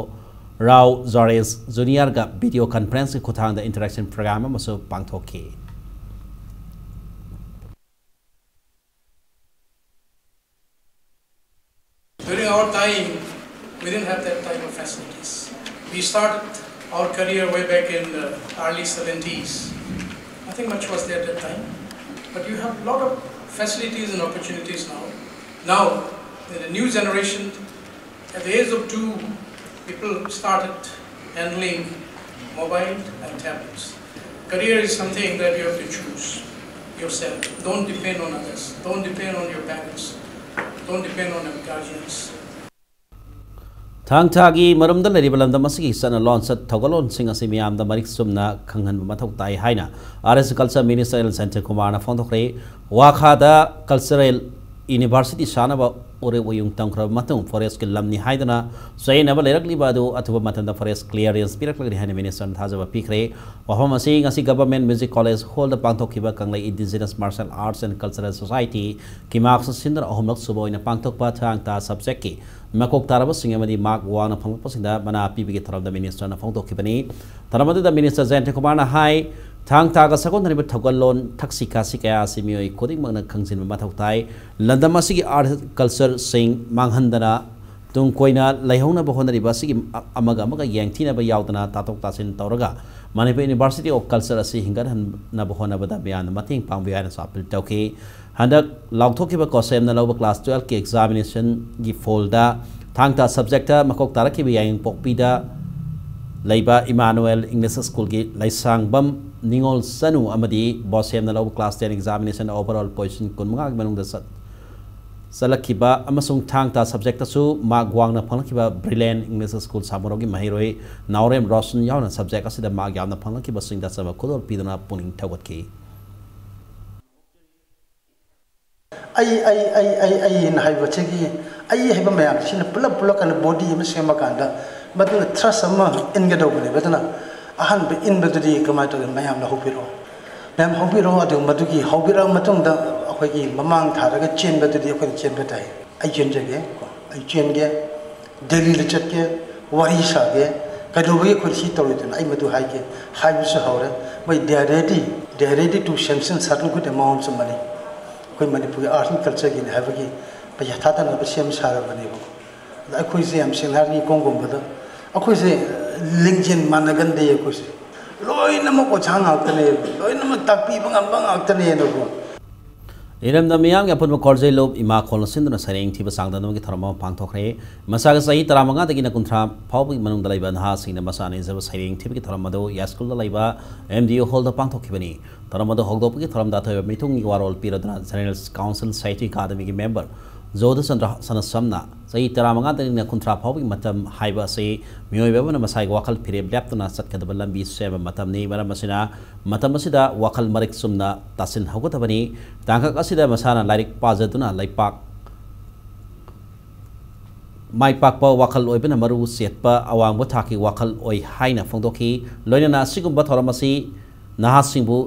Rao ꯖꯣꯔꯦꯁ ꯖꯨꯅꯤꯌꯔꯒ video conferenceꯀꯤ ꯈꯨꯠꯊꯥꯡꯗ interaction program ꯑꯃꯁꯨ ꯄꯥꯡꯊꯣꯛꯈꯤ꯫ During our time, we didn't have that type of facilities. We started our career way back in the early seventies. Nothing much was there at that time. But you have a lot of Facilities and opportunities now. Now, in the new generation, at the age of two, people started handling mobile and tablets. Career is something that you have to choose yourself. Don't depend on others. Don't depend on your parents. Don't depend on your guardians. ꯊꯥꯡ ꯊꯥꯒꯤ ꯃꯔꯨꯝꯗ ꯂꯩꯔꯤꯕ ꯂꯝꯗꯝ ꯑꯁꯤꯒꯤ ꯆꯠꯅ ꯂꯣꯟꯆꯠ ꯊꯧꯒꯜꯂꯣꯟꯁꯤꯡ ꯑꯁꯤ ꯃꯤꯌꯥꯝꯗ ꯃꯔꯤꯛ ꯆꯨꯝꯅ ꯈꯪꯍꯟꯕ ꯃꯊꯧ ꯇꯥꯏ ꯍꯥꯏꯅ ꯑꯥꯔ ꯑꯦꯁ ꯀꯜꯆꯔ ꯃꯤꯅꯤꯁꯇꯔ ꯑꯦꯜ ꯖꯌꯟꯇ ꯀꯨꯃꯥꯔꯅ ꯐꯣꯡꯗꯣꯛꯈ꯭ꯔꯦ꯫ ꯋꯥꯈꯥꯗ ꯀꯜꯆꯔꯦꯜ ꯌꯨꯅꯤꯚꯔꯁꯤꯇꯤ ꯁꯥꯅꯕ ꯎꯔꯦꯞ ꯎꯌꯨꯡ ꯇꯝꯈ꯭ꯔꯕ ꯃꯇꯨꯡ ꯐꯣꯔꯦꯁ꯭ꯠꯀꯤ ꯂꯝꯅꯤ ꯍꯥꯏꯗꯨꯅ ꯆꯌꯦꯠꯅꯕ ꯂꯩꯔꯛꯂꯤꯕ ꯑꯗꯨ ꯑꯊꯨꯕ ꯃꯇꯝꯗ ꯐꯣꯔꯦꯁ꯭ꯠ ꯀ꯭ꯂꯤꯌꯥꯔꯦꯟꯁ ꯄꯤꯔꯛꯂꯒꯅꯤ ꯍꯥꯏꯅ ꯃꯤꯅꯤꯁꯇꯔꯅ ꯊꯥꯖꯕ ꯄꯤꯈ꯭ꯔꯦ꯫ ꯋꯥꯐꯝ ꯑꯁꯤ ꯉꯁꯤ ꯒꯚꯔꯟꯃꯦꯟꯠ ꯃ꯭ꯌꯨꯖꯤꯛ ꯀꯣꯂꯦꯖ ꯍꯣꯜꯗ ꯄꯥꯡꯊꯣꯛꯈꯤꯕ ꯀꯪꯂꯩ indigenous martial arts and cultural society, ꯀꯤꯃꯥꯛꯁꯅ ꯁꯤꯟꯗꯨꯅ ꯑꯍꯨꯝꯂꯛ ꯁꯨꯕ ꯑꯣꯏꯅ ꯄꯥꯡꯊꯣꯛꯄ ꯊꯥꯡ ꯇꯥ ꯁꯕꯖꯦꯛꯀꯤ ꯃꯀꯣꯛ ꯇꯥꯔꯕꯁꯤꯡ ꯑꯃꯗꯤ ꯃꯥꯔꯛ ꯋꯥꯡꯅ ꯐꯪꯂꯛꯄꯁꯤꯡꯗ ꯃꯅꯥ ꯄꯤꯕꯒꯤ ꯊꯧꯔꯝꯗ ꯃꯤꯅꯤꯁꯇꯔꯅ ꯐꯣꯡꯗꯣꯛꯈꯤꯕꯅꯤ꯫ ꯊꯧꯔꯝ ꯑꯗꯨꯗ ꯃꯤꯅꯤꯁꯇꯔ ꯖꯌꯟꯇ ꯀꯨꯃꯥꯔꯅ ꯍꯥꯏ, ꯊꯥꯡ ꯇꯥꯒ ꯁꯥꯒꯣꯟꯅꯔꯤꯕ ꯊꯧꯒꯜꯂꯣꯟ ꯊꯛꯁꯤ ꯈꯥꯁꯤ ꯀꯌꯥ ꯑꯁꯤ ꯃꯤꯑꯣꯏ ꯈꯨꯗꯤꯡꯃꯛꯅ ꯈꯪꯖꯤꯟꯕ ꯃꯊꯧ ꯇꯥꯏ꯫ ꯂꯝꯗꯝ ꯑꯁꯤꯒꯤ ꯑꯥꯔꯠ ꯀꯜꯆꯔꯁꯤꯡ ꯃꯥꯡꯍꯟꯗꯅ ꯇꯨꯡ ꯀꯣꯏꯅ ꯂꯩꯍꯧꯅꯕ ꯍꯣꯠꯅꯔꯤꯕ ꯑꯁꯤꯒꯤ ꯑꯃꯒ ꯑꯃꯒ ꯌꯦꯡꯊꯤꯅꯕ ꯌꯥꯎꯗꯅ ꯇꯥꯊꯣꯛ ꯇꯥꯁꯤꯟ ꯇꯧꯔꯒ ꯃꯅꯤꯄꯨꯔ ꯌꯨꯅꯤꯚꯔꯁꯤꯇꯤ ꯑꯣꯐ ꯀꯜꯆꯔ ꯑꯁꯤ ꯍꯤꯡꯒꯠꯍꯟꯅꯕ ꯍꯣꯠꯅꯕꯗ ꯃꯤꯌꯥꯝꯅ ꯃꯇꯦꯡ ꯄꯥꯡꯕꯤꯌꯨ ꯍꯥꯏꯅꯁꯨ ꯑꯄꯤꯜ ꯇꯧꯈꯤ꯫ ꯍꯟꯗꯛ ꯂꯥꯎꯊꯣꯛꯈꯤꯕ ꯀꯣꯁꯦꯝꯅ ꯂꯧꯕ ꯀ꯭ꯂꯥꯁ ꯇꯨꯌꯦꯜꯐꯀꯤ ꯑꯦꯛꯖꯥꯃꯤꯅꯦꯁꯟꯒꯤ ꯐꯣꯜꯗ ꯊꯥꯡ ꯇꯥ ꯁꯕꯖꯦꯛꯇ ꯃꯀꯣꯛ ꯇꯥꯔꯛꯈꯤꯕ ꯌꯥꯏꯉꯪꯄꯣꯛꯄꯤꯗ ꯂꯩꯕ ꯏꯃꯥꯅꯨꯑꯦꯜ ꯏꯪꯂꯤꯁ ꯁ꯭ꯀꯨꯜꯒꯤ ꯂꯩꯁꯥꯡꯕꯝ ꯅꯤꯉꯣꯜ ꯆꯅꯨ ꯑꯃꯗꯤ ꯕꯣꯁꯦꯝꯅ ꯂꯧꯕ class ten examination overall position ꯀꯨꯟꯃꯉꯥꯒꯤ ꯃꯅꯨꯡꯗ ꯆꯠ ꯆꯠꯂꯛꯈꯤꯕ ꯑꯃꯁꯨꯡ ꯊꯥꯡ ꯇꯥ ꯁꯕꯖꯦꯛꯇꯁꯨ ꯃꯥꯔꯛ ꯋꯥꯡꯅ ꯐꯪꯂꯛꯈꯤꯕ ꯕ꯭ꯔꯤꯂꯦꯟ ꯏꯪꯂꯤꯁ ꯁ꯭ꯀꯨꯜ ꯁꯥꯃꯨꯔꯣꯒꯤ ꯃꯍꯩꯔꯣꯏ ꯅꯥꯎꯔꯦꯝ ꯔꯣꯁꯟ ꯌꯥꯎꯅ ꯁꯕꯖꯦꯛ ꯑꯁꯤꯗ ꯃꯥꯔꯛ ꯌꯥꯝꯅ ꯐꯪꯂꯛꯈꯤꯕꯁꯤꯡꯗ ꯑꯆꯝꯕ ꯈꯨꯗꯣꯜ ꯄꯤꯗꯨꯅ ꯄꯨꯛꯅꯤꯡ ꯊꯧꯒꯠꯈꯤ꯫ ꯑꯩ ꯑꯩ ꯑꯩ ꯑꯩ ꯑꯩꯅ ꯍꯥꯏꯕꯁꯤꯒꯤ ꯑꯩ ꯍꯥꯏꯕ ꯃꯌꯥꯝꯁꯤꯅ ꯄꯨꯂꯞ ꯄꯨꯂꯞ ꯀꯩꯅꯣ ꯕꯣꯗꯤ ꯑꯃ ꯁꯦꯝꯃꯀꯥꯟꯗ ꯃꯗꯨꯅ ꯊ꯭ꯔꯁ ꯑꯃ ꯏꯟꯒꯗꯧꯕꯅꯦꯕ꯫ ꯑꯗꯨꯅ ꯑꯍꯥꯟꯕ ꯏꯟꯕꯗꯨꯗꯤ ꯀꯃꯥꯏꯅ ꯇꯧꯒꯦ? ꯃꯌꯥꯝꯅ ꯍꯧꯕꯤꯔꯛꯑꯣ, ꯃꯌꯥꯝ ꯍꯧꯕꯤꯔꯛꯑꯣ꯫ ꯑꯗꯨ ꯃꯗꯨꯒꯤ ꯍꯧꯕꯤꯔꯛꯑ ꯃꯇꯨꯡꯗ ꯑꯩꯈꯣꯏꯒꯤ ꯃꯃꯥꯡ ꯊꯥꯔꯒ ꯆꯦꯟꯕꯗꯨꯗꯤ ꯑꯩꯈꯣꯏꯅ ꯆꯦꯟꯕ ꯇꯥꯏ꯫ ꯑꯩ ꯆꯦꯟꯖꯒꯦ ꯀꯣ, ꯑꯩ ꯆꯦꯟꯒꯦ, ꯗꯦꯜꯂꯤꯗ ꯆꯠꯀꯦ, ꯋꯥꯔꯤ ꯁꯥꯒꯦ, ꯀꯩꯗꯧꯕꯒꯤ ꯑꯩꯈꯣꯏ ꯁꯤ ꯇꯧꯔꯤꯗꯅ ꯑꯩ ꯃꯗꯨ ꯍꯥꯏꯒꯦ ꯍꯥꯏꯕꯁꯨ ꯍꯧꯔꯦ꯫ ꯃꯣꯏ they are ready, they are ready to sanction certain good amounts of money꯫ ꯑꯩꯈꯣꯏ ꯃꯅꯤꯄꯨꯔꯒꯤ ꯑꯥꯔꯠ ꯑꯦꯟ ꯀꯜꯆꯔꯒꯤꯅꯤ ꯍꯥꯏꯕꯒꯤ ꯄꯩꯁꯥ ꯊꯥꯗꯅꯕ ꯁꯦꯝ ꯁꯥꯔꯕꯅꯦꯕꯀꯣ꯫ ꯑꯗ ꯑꯩꯈꯣꯏꯁꯦ ꯌꯥꯝ ꯁꯦꯡꯅ ꯍꯥꯏꯔꯒ ꯏꯀꯣꯡ ꯀꯣꯡꯕꯗ ꯑꯩꯈꯣꯏꯁꯦ ꯂꯤꯡꯖꯦꯜ ꯃꯥꯟꯅꯒꯟꯗꯦ꯫ ꯑꯩꯈꯣꯏꯁꯦ ꯂꯣꯏꯅꯃꯛ ꯑꯣꯖꯥ ꯉꯥꯛꯇꯅꯦ, ꯂꯣꯏꯅꯃꯛ ꯇꯥꯛꯄꯤꯕ ꯉꯝꯕ ꯉꯥꯛꯇꯅꯦꯅꯀꯣ꯫ ꯏꯔꯝꯗꯝ ꯃꯤꯌꯥꯝꯒꯤ ꯑꯄꯨꯟꯕ ꯈꯣꯔꯖꯩ ꯂꯨꯞ ꯏꯃꯥ ꯈꯣꯜꯅ ꯁꯤꯟꯗꯨꯅ ꯁꯩꯔꯦꯡ ꯊꯤꯕ ꯆꯥꯡꯗꯝꯅꯕꯒꯤ ꯊꯧꯔꯝ ꯑꯃ ꯄꯥꯡꯊꯣꯛꯈ꯭ꯔꯦ꯫ ꯃꯁꯥꯒꯤ ꯆꯍꯤ ꯇꯔꯥꯃꯉꯥꯗꯒꯤꯅ ꯀꯨꯟꯊ꯭ꯔꯥ ꯐꯥꯎꯕꯒꯤ ꯃꯅꯨꯡꯗ ꯂꯩꯕ ꯅꯍꯥꯁꯤꯡꯅ ꯃꯁꯥꯅ ꯏꯖꯕ ꯁꯩꯔꯦꯡ ꯊꯤꯕꯒꯤ ꯊꯧꯔꯝ ꯑꯗꯨ ꯌꯥꯏꯁ꯭ꯀꯨꯜꯗ ꯂꯩꯕ ꯑꯦꯝ ꯗꯤ ꯌꯨ ꯍꯣꯜꯗ ꯄꯥꯡꯊꯣꯛꯈꯤꯕꯅꯤ꯫ ꯊꯧꯔꯝ ꯑꯗꯨ ꯍꯧꯗꯣꯛꯄꯒꯤ ꯊꯧꯔꯝꯗ ꯑꯊꯣꯏꯕ ꯃꯤꯊꯨꯡꯒꯤ ꯋꯥꯔꯣꯜ ꯄꯤꯔꯗꯨꯅ General Council Sahitya Academyꯒꯤ member ꯖꯣꯙꯆꯟꯗ꯭ꯔ ꯁꯅꯥꯁꯝꯅ ꯆꯍꯤ ꯇꯔꯥꯃꯉꯥꯗꯒꯤꯅ ꯀꯨꯟꯊ꯭ꯔꯥ ꯐꯥꯎꯕꯒꯤ ꯃꯇꯝ ꯍꯥꯏꯕ ꯑꯁꯤ ꯃꯤꯑꯣꯏꯕ ꯑꯃꯅ ꯃꯁꯥꯒꯤ ꯋꯥꯈꯜ ꯐꯤꯔꯦꯞ ꯂꯦꯞꯇꯨꯅ ꯆꯠꯀꯗꯕ ꯂꯝꯕꯤ ꯁꯦꯝꯕ ꯃꯇꯝꯅꯤ꯫ ꯃꯔꯝ ꯑꯁꯤꯅ, ꯃꯇꯝ ꯑꯁꯤꯗ ꯋꯥꯈꯜ ꯃꯔꯤꯛ ꯆꯨꯝꯅ ꯇꯥꯁꯤꯟꯍꯧꯒꯗꯕꯅꯤ꯫ ꯇꯥꯡꯀꯛ ꯑꯁꯤꯗ ꯃꯁꯥꯅ ꯂꯥꯏꯔꯤꯛ ꯄꯥꯖꯗꯨꯅ ꯂꯩꯄꯥꯛ ꯃꯥꯏ ꯄꯥꯛꯄ ꯋꯥꯈꯜ ꯑꯣꯏꯕꯅ ꯃꯔꯨ ꯆꯦꯠꯄ ꯑꯋꯥꯡꯕ ꯊꯥꯛꯀꯤ ꯋꯥꯈꯜ ꯑꯣꯏ ꯍꯥꯏꯅ ꯐꯣꯡꯗꯣꯛꯈꯤ꯫ ꯂꯣꯏꯅꯅ ꯑꯁꯤꯒꯨꯝꯕ ꯊꯧꯔꯝ ꯑꯁꯤ ꯅꯍꯥꯁꯤꯡꯕꯨ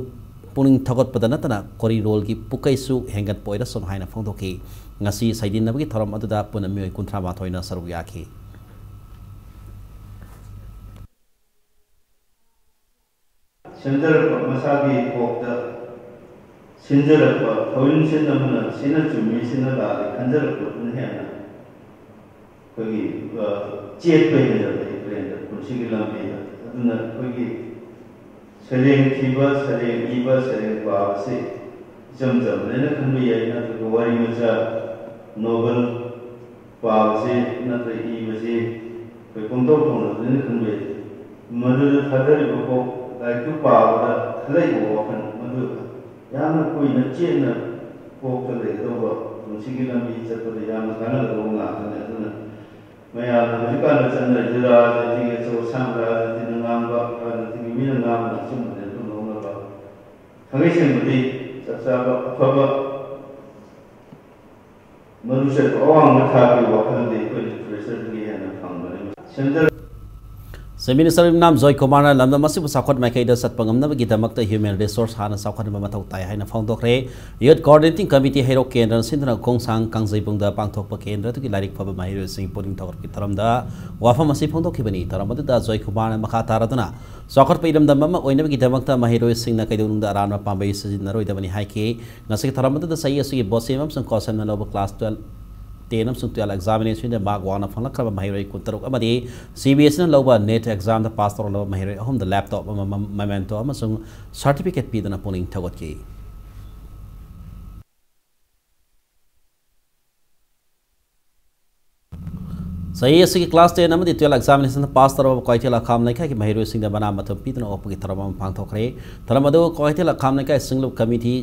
ꯄꯨꯛꯅꯤꯡ ꯊꯧꯒꯠꯄꯗ ꯅꯠꯇꯅ ꯀꯣꯔꯤꯔꯣꯜꯒꯤ ꯄꯨꯀꯩꯁꯨ ꯍꯦꯟꯒꯠꯄ ꯑꯣꯏꯔꯁꯅꯨ ꯍꯥꯏꯅ ꯐꯣꯡꯗꯣꯛꯈꯤ꯫ ꯉꯁꯤ ꯁꯩꯗꯤꯟꯅꯕꯒꯤ ꯊꯧꯔꯝ ꯑꯗꯨꯗ ꯄꯨꯟꯅ ꯃꯤꯑꯣꯏ ꯀꯨꯟꯊ꯭ꯔꯥ ꯃꯥꯊꯣꯏꯅ ꯁꯔꯨꯛ ꯌꯥꯈꯤ꯫ ꯁꯦꯝꯖꯔꯛꯄ, ꯃꯁꯥꯒꯤ ꯀꯣꯛꯇ ꯁꯤꯟꯖꯔꯛꯄ, ꯊꯧꯔꯤꯟꯁꯤꯟ ꯑꯃꯅ ꯁꯤꯅ ꯆꯨꯝꯃꯤ, ꯁꯤꯅ ꯂꯥꯜꯂꯤ ꯈꯟꯖꯔꯛꯄꯗꯨꯅ ꯍꯦꯟꯅ ꯑꯩꯈꯣꯏꯒꯤ, ꯑ, ꯆꯦꯠꯄ ꯍꯦꯟꯖꯜꯂꯛꯏ ꯕ꯭ꯔꯦꯟꯗ, ꯄꯨꯟꯁꯤꯒꯤ ꯂꯝꯕꯤꯗ꯫ ꯑꯗꯨꯅ ꯑꯩꯈꯣꯏꯒꯤ ꯁꯩꯔꯦꯡ ꯊꯤꯕ, ꯁꯩꯔꯦꯡ ꯏꯕ, ꯁꯩꯔꯦꯡ ꯄꯥꯕꯁꯤ ꯏꯆꯝ ꯆꯝꯕꯅꯦꯅ ꯈꯟꯕ ꯌꯥꯏ, ꯅꯠꯇ꯭ꯔꯒ ꯋꯥꯔꯤ ꯃꯆꯥ, ꯅꯣꯕꯦꯜ ꯄꯥꯕꯁꯤ ꯅꯠꯇ꯭ꯔꯒ ꯏꯕꯁꯤ ꯑꯩꯈꯣꯏ ꯄꯪꯇꯧ ꯇꯧꯅꯕꯅꯦꯅ ꯈꯟꯕ ꯌꯥꯏ꯫ ꯃꯗꯨꯗ ꯊꯥꯗꯔꯤꯕ ꯀꯣꯛ, ꯂꯥꯏꯔꯤꯛꯇꯨ ꯄꯥꯕꯗ ꯈꯜꯂꯛꯏꯕ ꯋꯥꯈꯜ, ꯃꯗꯨ ꯌꯥꯝꯅ ꯀꯨꯏꯅ ꯆꯦꯠꯅ ꯀꯣꯛꯇ ꯂꯩꯒꯗꯧꯕ, ꯄꯨꯟꯁꯤꯒꯤ ꯂꯝꯕꯤ ꯆꯠꯄꯗ ꯌꯥꯝꯅ ꯀꯥꯟꯅꯒꯗꯧꯕ ꯉꯥꯛꯇꯅꯤ꯫ ꯑꯗꯨꯅ ꯃꯌꯥꯝꯅ ꯍꯧꯖꯤꯛꯀꯥꯟꯗ ꯆꯠꯅꯔꯤꯁꯦ ꯔꯥꯖꯅꯤꯇꯤꯒꯤ ꯑꯆꯧ ꯑꯁꯥꯡ, ꯔꯥꯖꯅꯤꯇꯤꯅ ꯉꯥꯡꯕ, ꯔꯥꯖꯅꯤꯇꯤꯒꯤ ꯃꯤꯅ ꯉꯥꯡꯕꯅ ꯑꯆꯨꯝꯕꯅꯦ ꯑꯗꯨꯝ ꯂꯧꯅꯕ, ꯊꯥꯡꯉꯩ ꯁꯦꯡꯕꯗꯤ ꯆꯞ ꯆꯥꯕ ꯑꯐꯕ ꯃꯗꯨ ꯆꯠꯄ ꯑꯋꯥꯡꯕ ꯊꯥꯛꯀꯤ ꯋꯥꯈꯜꯗꯤ ꯑꯩꯈꯣꯏ ꯂꯤꯇꯔꯦꯆꯔꯗꯒꯤ ꯍꯦꯟꯅ ꯐꯪꯕꯅꯤ꯫ ꯁꯦꯟꯇꯔ Chief Minister ꯏꯕꯨꯙꯧ ꯖꯣꯏ ꯀꯨꯃꯥꯔꯅ ꯂꯝꯗꯝ ꯑꯁꯤꯕꯨ ꯆꯥꯎꯈꯠ ꯃꯥꯏꯀꯩꯗ ꯆꯠꯄ ꯉꯝꯅꯕꯒꯤꯗꯃꯛꯇ human resource ꯍꯥꯟꯅ ꯆꯥꯎꯈꯠꯍꯟꯕ ꯃꯊꯧ ꯇꯥꯏ ꯍꯥꯏꯅ ꯐꯣꯡꯗꯣꯛꯈ꯭ꯔꯦ꯫ Youth Coordinating Committee ꯍꯩꯔꯣꯛ ꯀꯦꯟꯗ꯭ꯔꯅ ꯁꯤꯟꯗꯨꯅ ꯈꯣꯡꯁꯥꯡ ꯀꯥꯡꯖꯩꯕꯨꯡꯗ ꯄꯥꯡꯊꯣꯛꯄ ꯀꯦꯟꯗ꯭ꯔꯗꯨꯒꯤ ꯂꯥꯏꯔꯤꯛ ꯐꯕ ꯃꯍꯩꯔꯣꯏꯁꯤꯡ ꯄꯨꯛꯅꯤꯡ ꯊꯧꯒꯠꯄꯒꯤ ꯊꯧꯔꯝꯗ ꯋꯥꯐꯝ ꯑꯁꯤ ꯐꯣꯡꯗꯣꯛꯈꯤꯕꯅꯤ꯫ ꯊꯧꯔꯝ ꯑꯗꯨꯗ ꯖꯣꯏ ꯀꯨꯃꯥꯔꯅ ꯃꯈꯥ ꯇꯥꯔꯗꯨꯅ ꯆꯥꯎꯈꯠꯄ ꯏꯔꯝꯗꯝ ꯑꯃ ꯑꯣꯏꯅꯕꯒꯤꯗꯃꯛꯇ ꯃꯍꯩꯔꯣꯏꯁꯤꯡꯅ ꯀꯩꯗꯧꯅꯨꯡꯗ ꯑꯔꯥꯟꯕ ꯄꯥꯝꯕꯩ ꯁꯤꯖꯤꯟꯅꯔꯣꯏꯗꯕꯅꯤ ꯍꯥꯏꯈꯤ꯫ ꯉꯁꯤꯒꯤ ꯊꯧꯔꯝ ꯑꯗꯨꯗ ꯆꯍꯤ ꯑꯁꯤꯒꯤ BOSEM ꯑꯃꯁꯨꯡ COHSEMꯅ ꯂꯧꯕ class twelve, ten ꯑꯃꯁꯨꯡ twelve examinationꯗ mark ꯋꯥꯡꯅ ꯐꯪꯂꯛꯈ꯭ꯔꯕ ꯃꯍꯩꯔꯣꯏ ꯀꯨꯟꯇꯔꯨꯛ ꯑꯃꯗꯤ CBSEꯅ ꯂꯧꯕ NEET examꯗ pass ꯇꯧꯔꯛꯂꯕ ꯃꯍꯩꯔꯣꯏ ꯑꯍꯨꯝꯗ laptop ꯑꯃꯃꯝ, memento ꯑꯃꯁꯨꯡ certificate ꯄꯤꯗꯨꯅ ꯄꯨꯛꯅꯤꯡ ꯊꯧꯒꯠꯈꯤ꯫ ꯆꯍꯤ ꯑꯁꯤꯒꯤ class ten ꯑꯃꯗꯤ twelve examination pass ꯇꯧꯔꯕ ꯀ꯭ꯋꯥꯀꯩꯊꯦꯜ ꯑꯈꯥꯝ ꯂꯩꯀꯥꯏꯒꯤ ꯃꯍꯩꯔꯣꯏꯁꯤꯡꯗ ꯃꯅꯥ ꯃꯊꯨꯝ ꯄꯤꯗꯨꯅ ꯑꯣꯛꯄꯒꯤ ꯊꯧꯔꯝ ꯑꯃ ꯄꯥꯡꯊꯣꯛꯈ꯭ꯔꯦ꯫ ꯊꯧꯔꯝ ꯑꯗꯨ ꯀ꯭ꯋꯥꯀꯩꯊꯦꯜ ꯑꯈꯥꯝ ꯂꯩꯀꯥꯏ ꯁꯤꯡꯂꯨꯞ committee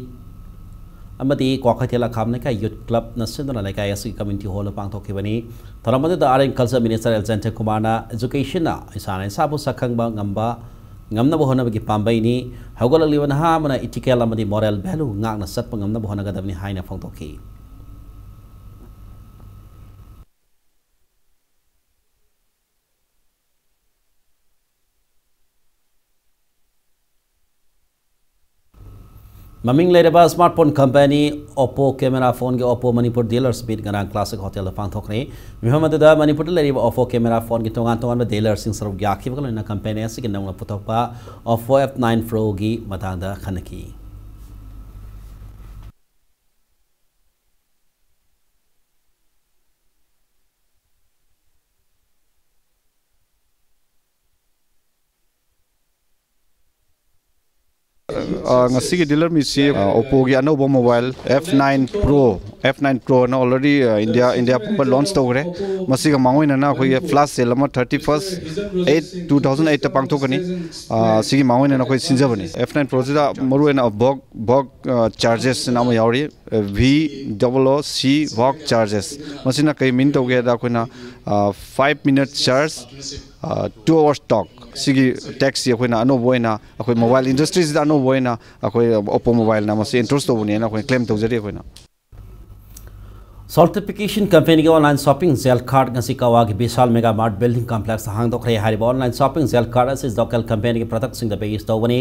ꯑꯃꯗꯤ ꯀ꯭ꯋꯥꯀꯩꯊꯦꯜ ꯑꯈꯥꯝ ꯂꯩꯀꯥꯏ youth clubꯅ ꯁꯤꯟꯗꯨꯅ ꯂꯩꯀꯥꯏ ꯑꯁꯤꯒꯤ community hallꯗ ꯄꯥꯡꯊꯣꯛꯈꯤꯕꯅꯤ꯫ ꯊꯧꯔꯝ ꯑꯗꯨꯗ Art and Culture Minister L Jayanta ꯀꯨꯃꯥꯔꯅ educationꯅ ꯏꯁꯥꯅ ꯏꯁꯥꯕꯨ ꯁꯛꯈꯪꯕ ꯉꯝꯕ, ꯉꯝꯅꯕ ꯍꯣꯠꯅꯕꯒꯤ ꯄꯥꯝꯕꯩꯅꯤ꯫ ꯍꯧꯒꯠꯂꯛꯂꯤꯕ ꯅꯍꯥ ꯑꯃꯅ ethical ꯑꯃꯗꯤ moral value ꯉꯥꯛꯅ ꯆꯠꯄ ꯉꯝꯅꯕ ꯍꯣꯠꯅꯒꯗꯕꯅꯤ ꯍꯥꯏꯅ ꯐꯣꯡꯗꯣꯛꯈꯤ꯫ ꯃꯃꯤꯡ ꯂꯩꯔꯕ smartphone company Oppo camera phoneꯒꯤ Oppo Manipur dealers meet ꯉꯔꯥꯡ Classic Hotelꯗ ꯄꯥꯡꯊꯣꯛꯈ꯭ꯔꯦ꯫ ꯃꯤꯐꯝ ꯑꯗꯨꯗ ꯃꯅꯤꯄꯨꯔꯗ ꯂꯩꯔꯤꯕ Oppo camera phoneꯒꯤ ꯇꯣꯉꯥꯟ ꯇꯣꯉꯥꯟꯕ dealersꯁꯤꯡ ꯁꯔꯨꯛ ꯌꯥꯈꯤꯕꯒ ꯂꯣꯏꯅꯅ company ꯑꯁꯤꯒꯤ ꯅꯧꯅ ꯄꯨꯊꯣꯛꯄ Oppo F nine Proꯒꯤ ꯃꯇꯥꯡꯗ ꯈꯟꯅꯈꯤ꯫ ꯑ, ꯉꯁꯤꯒꯤ dealer meetꯁꯤ, ꯑ, Oppoꯒꯤ ꯑꯅꯧꯕ mobile F nine Pro, F nine Proꯅ already, ꯑ, India, India ꯄꯨꯝꯕ launch ꯇꯧꯈ꯭ꯔꯦ꯫ ꯃꯁꯤꯒ ꯃꯥꯡꯑꯣꯏꯅꯅ ꯑꯩꯈꯣꯏꯒꯤ flash sale ꯑꯃ thirty first eight two thousand eight ꯇ ꯄꯥꯡꯊꯣꯛꯀꯅꯤ꯫ ꯑ, ꯁꯤꯒꯤ ꯃꯥꯡꯑꯣꯏꯅꯅ ꯑꯩꯈꯣꯏ ꯁꯤꯟꯖꯕꯅꯤ꯫ F nine Proꯁꯤꯗ ꯃꯔꯨꯑꯣꯏꯅ VOOC, VOOC, ꯑ, chargesꯅ ꯑꯃ ꯌꯥꯎꯔꯤ꯫ V O O C VOOC charges꯫ ꯃꯁꯤꯅ ꯀꯩ mean ꯇꯧꯒꯦ ꯍꯥꯏꯗ ꯑꯩꯈꯣꯏꯅ, ꯑ, five minute charge, ꯑ, two hours talk꯫ ꯁꯤꯒꯤ taxꯁꯤ ꯑꯩꯈꯣꯏꯅ ꯑꯅꯧꯕ ꯑꯣꯏꯅ ꯑꯩꯈꯣꯏ mobile industryꯁꯤꯗ ꯑꯅꯧꯕ ꯑꯣꯏꯅ ꯑꯩꯈꯣꯏ Oppo mobileꯅ ꯃꯁꯤ introduce ꯇꯧꯕꯅꯦꯅ ꯑꯩꯈꯣꯏꯅ claim ꯇꯧꯖꯔꯤ ꯑꯩꯈꯣꯏꯅ꯫ Saltification companyꯒꯤ online shopping Zellcart ꯉꯁꯤ ꯀꯛꯋꯥꯒꯤ Vishal Mega Mart building complexꯇ ꯍꯥꯡꯗꯣꯛꯈ꯭ꯔꯦ꯫ ꯍꯥꯏꯔꯤꯕ online shopping Zellcart ꯑꯁꯤ local companyꯒꯤ productꯁꯤꯡꯗ base ꯇꯧꯕꯅꯤ꯫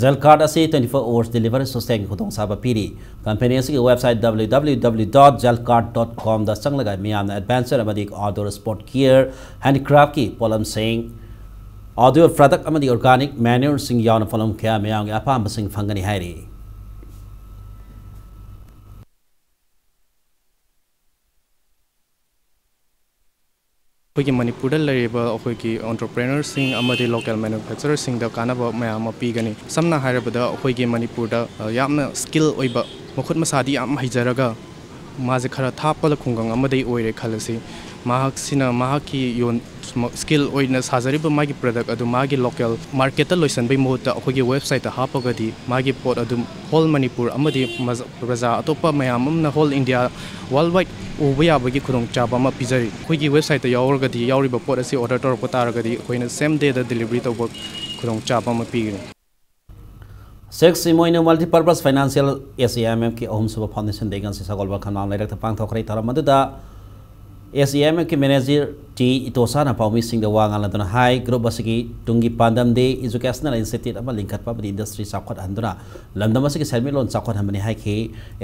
Zellcart ꯑꯁꯤ twenty four hours delivery systemꯒꯤ ꯈꯨꯗꯣꯡꯆꯥꯕ ꯄꯤꯔꯤ꯫ Company ꯑꯁꯤꯒꯤ website W W W dot zellcart dot comꯗ ꯆꯪꯂꯒ ꯃꯤꯌꯥꯝꯅ adventure ꯑꯃꯗꯤ outdoor sport gear, handicraftꯀꯤ ꯄꯣꯠꯂꯝꯁꯤꯡ, outdoor product ꯑꯃꯗꯤ organic manureꯁꯤꯡ ꯌꯥꯎꯅ ꯄꯣꯠꯂꯝ ꯀꯌꯥ ꯃꯤꯌꯥꯝꯒꯤ ꯑꯄꯥꯝꯕꯁꯤꯡ ꯐꯪꯒꯅꯤ ꯍꯥꯏꯔꯤ꯫ ꯑꯩꯈꯣꯏꯒꯤ ꯃꯅꯤꯄꯨꯔꯗ ꯂꯩꯔꯤꯕ ꯑꯩꯈꯣꯏꯒꯤ entrepreneurꯁꯤꯡ ꯑꯃꯗꯤ local manufacturerꯁꯤꯡꯗ ꯀꯥꯟꯅꯕ ꯃꯌꯥꯝ ꯑꯃ ꯄꯤꯒꯅꯤ꯫ ꯁꯝꯅ ꯍꯥꯏꯔꯕꯗ, ꯑꯩꯈꯣꯏꯒꯤ ꯃꯅꯤꯄꯨꯔꯗ, ꯑ, ꯌꯥꯝꯅ skill ꯑꯣꯏꯕ, ꯃꯈꯨꯠ ꯃꯁꯥꯗꯤ ꯌꯥꯝ ꯍꯩꯖꯔꯒ, ꯃꯥꯁꯦ ꯈꯔ ꯊꯥꯞꯄ ꯈꯨꯡꯒꯪ ꯑꯃꯗꯒꯤ ꯑꯣꯏꯔꯦ ꯈꯜꯂꯁꯤ꯫ ꯃꯍꯥꯛꯁꯤꯅ ꯃꯍꯥꯛꯀꯤ ꯌꯣꯟ-, ꯁ꯭ꯀꯤꯜ ꯑꯣꯏꯅ ꯁꯥꯖꯔꯤꯕ ꯃꯥꯒꯤ ꯄ꯭ꯔꯗꯛ ꯑꯗꯨ ꯃꯥꯒꯤ ꯂꯣꯀꯦꯜ ꯃꯥꯔꯀꯦꯠꯇ ꯂꯣꯏꯁꯤꯟꯕꯒꯤ ꯃꯍꯨꯠꯇ ꯑꯩꯈꯣꯏꯒꯤ ꯋꯦꯕꯁꯥꯏꯠꯇ ꯍꯥꯞꯄꯒꯗꯤ ꯃꯥꯒꯤ ꯄꯣꯠ ꯑꯗꯨ ꯍꯣꯜ ꯃꯅꯤꯄꯨꯔ ꯑꯃꯗꯤ ꯃꯖ-, ꯄ꯭ꯔꯖꯥ ꯑꯇꯣꯞꯄ ꯃꯌꯥꯝ ꯑꯃꯅ ꯍꯣꯜ ꯏꯟꯗꯤꯌꯥ ꯋꯥꯔꯜ ꯋꯥꯏꯗ ꯎꯕ ꯌꯥꯕꯒꯤ ꯈꯨꯗꯣꯡꯆꯥꯕ ꯑꯃ ꯄꯤꯖꯔꯤ꯫ ꯑꯩꯈꯣꯏꯒꯤ ꯋꯦꯕꯁꯥꯏꯠꯇ ꯌꯥꯎꯔꯒꯗꯤ, ꯌꯥꯎꯔꯤꯕ ꯄꯣꯠ ꯑꯁꯤ ꯑꯣꯔꯗꯔ ꯇꯧꯔꯛꯄ ꯇꯥꯔꯒꯗꯤ ꯑꯩꯈꯣꯏꯅ ꯁꯦꯝ ꯗꯦꯗ ꯗꯤꯂꯤꯚꯔꯤ ꯇꯧꯕ ꯈꯨꯗꯣꯡꯆꯥꯕ ꯑꯃ ꯄꯤꯒꯅꯤ꯫ ꯁꯦꯛ ꯁꯤꯃꯣꯏꯅꯨ Multipurpose Financial S A M F ꯀꯤ ꯑꯍꯨꯝꯁꯨꯕ Foundation Day ꯉꯁꯤ ꯁꯒꯣꯜꯕꯜ ꯈꯝꯂꯥꯡ ꯂꯩꯔꯛꯇ ꯄꯥꯡꯊꯣꯛꯈ꯭ꯔꯦ꯫ ꯊꯧꯔꯝ ꯑꯗꯨꯗ S A M F ꯀꯤ manager T ꯏꯇꯣꯁꯥꯅ ꯄꯥꯎꯃꯤꯁꯤꯡꯗ ꯋꯥ ꯉꯥꯡꯂꯗꯨꯅ ꯍꯥꯏ, group ꯑꯁꯤꯒꯤ ꯇꯨꯡꯒꯤ ꯄꯥꯟꯗꯝꯗꯤ educational institute ꯑꯃ ꯂꯤꯡꯈꯠꯄ ꯑꯃꯗꯤ industry ꯆꯥꯎꯈꯠꯍꯟꯗꯨꯅ ꯂꯝꯗꯝ ꯑꯁꯤꯒꯤ ꯁꯦꯟꯃꯤꯠꯂꯣꯟ ꯆꯥꯎꯈꯠꯍꯟꯕꯅꯤ ꯍꯥꯏꯈꯤ꯫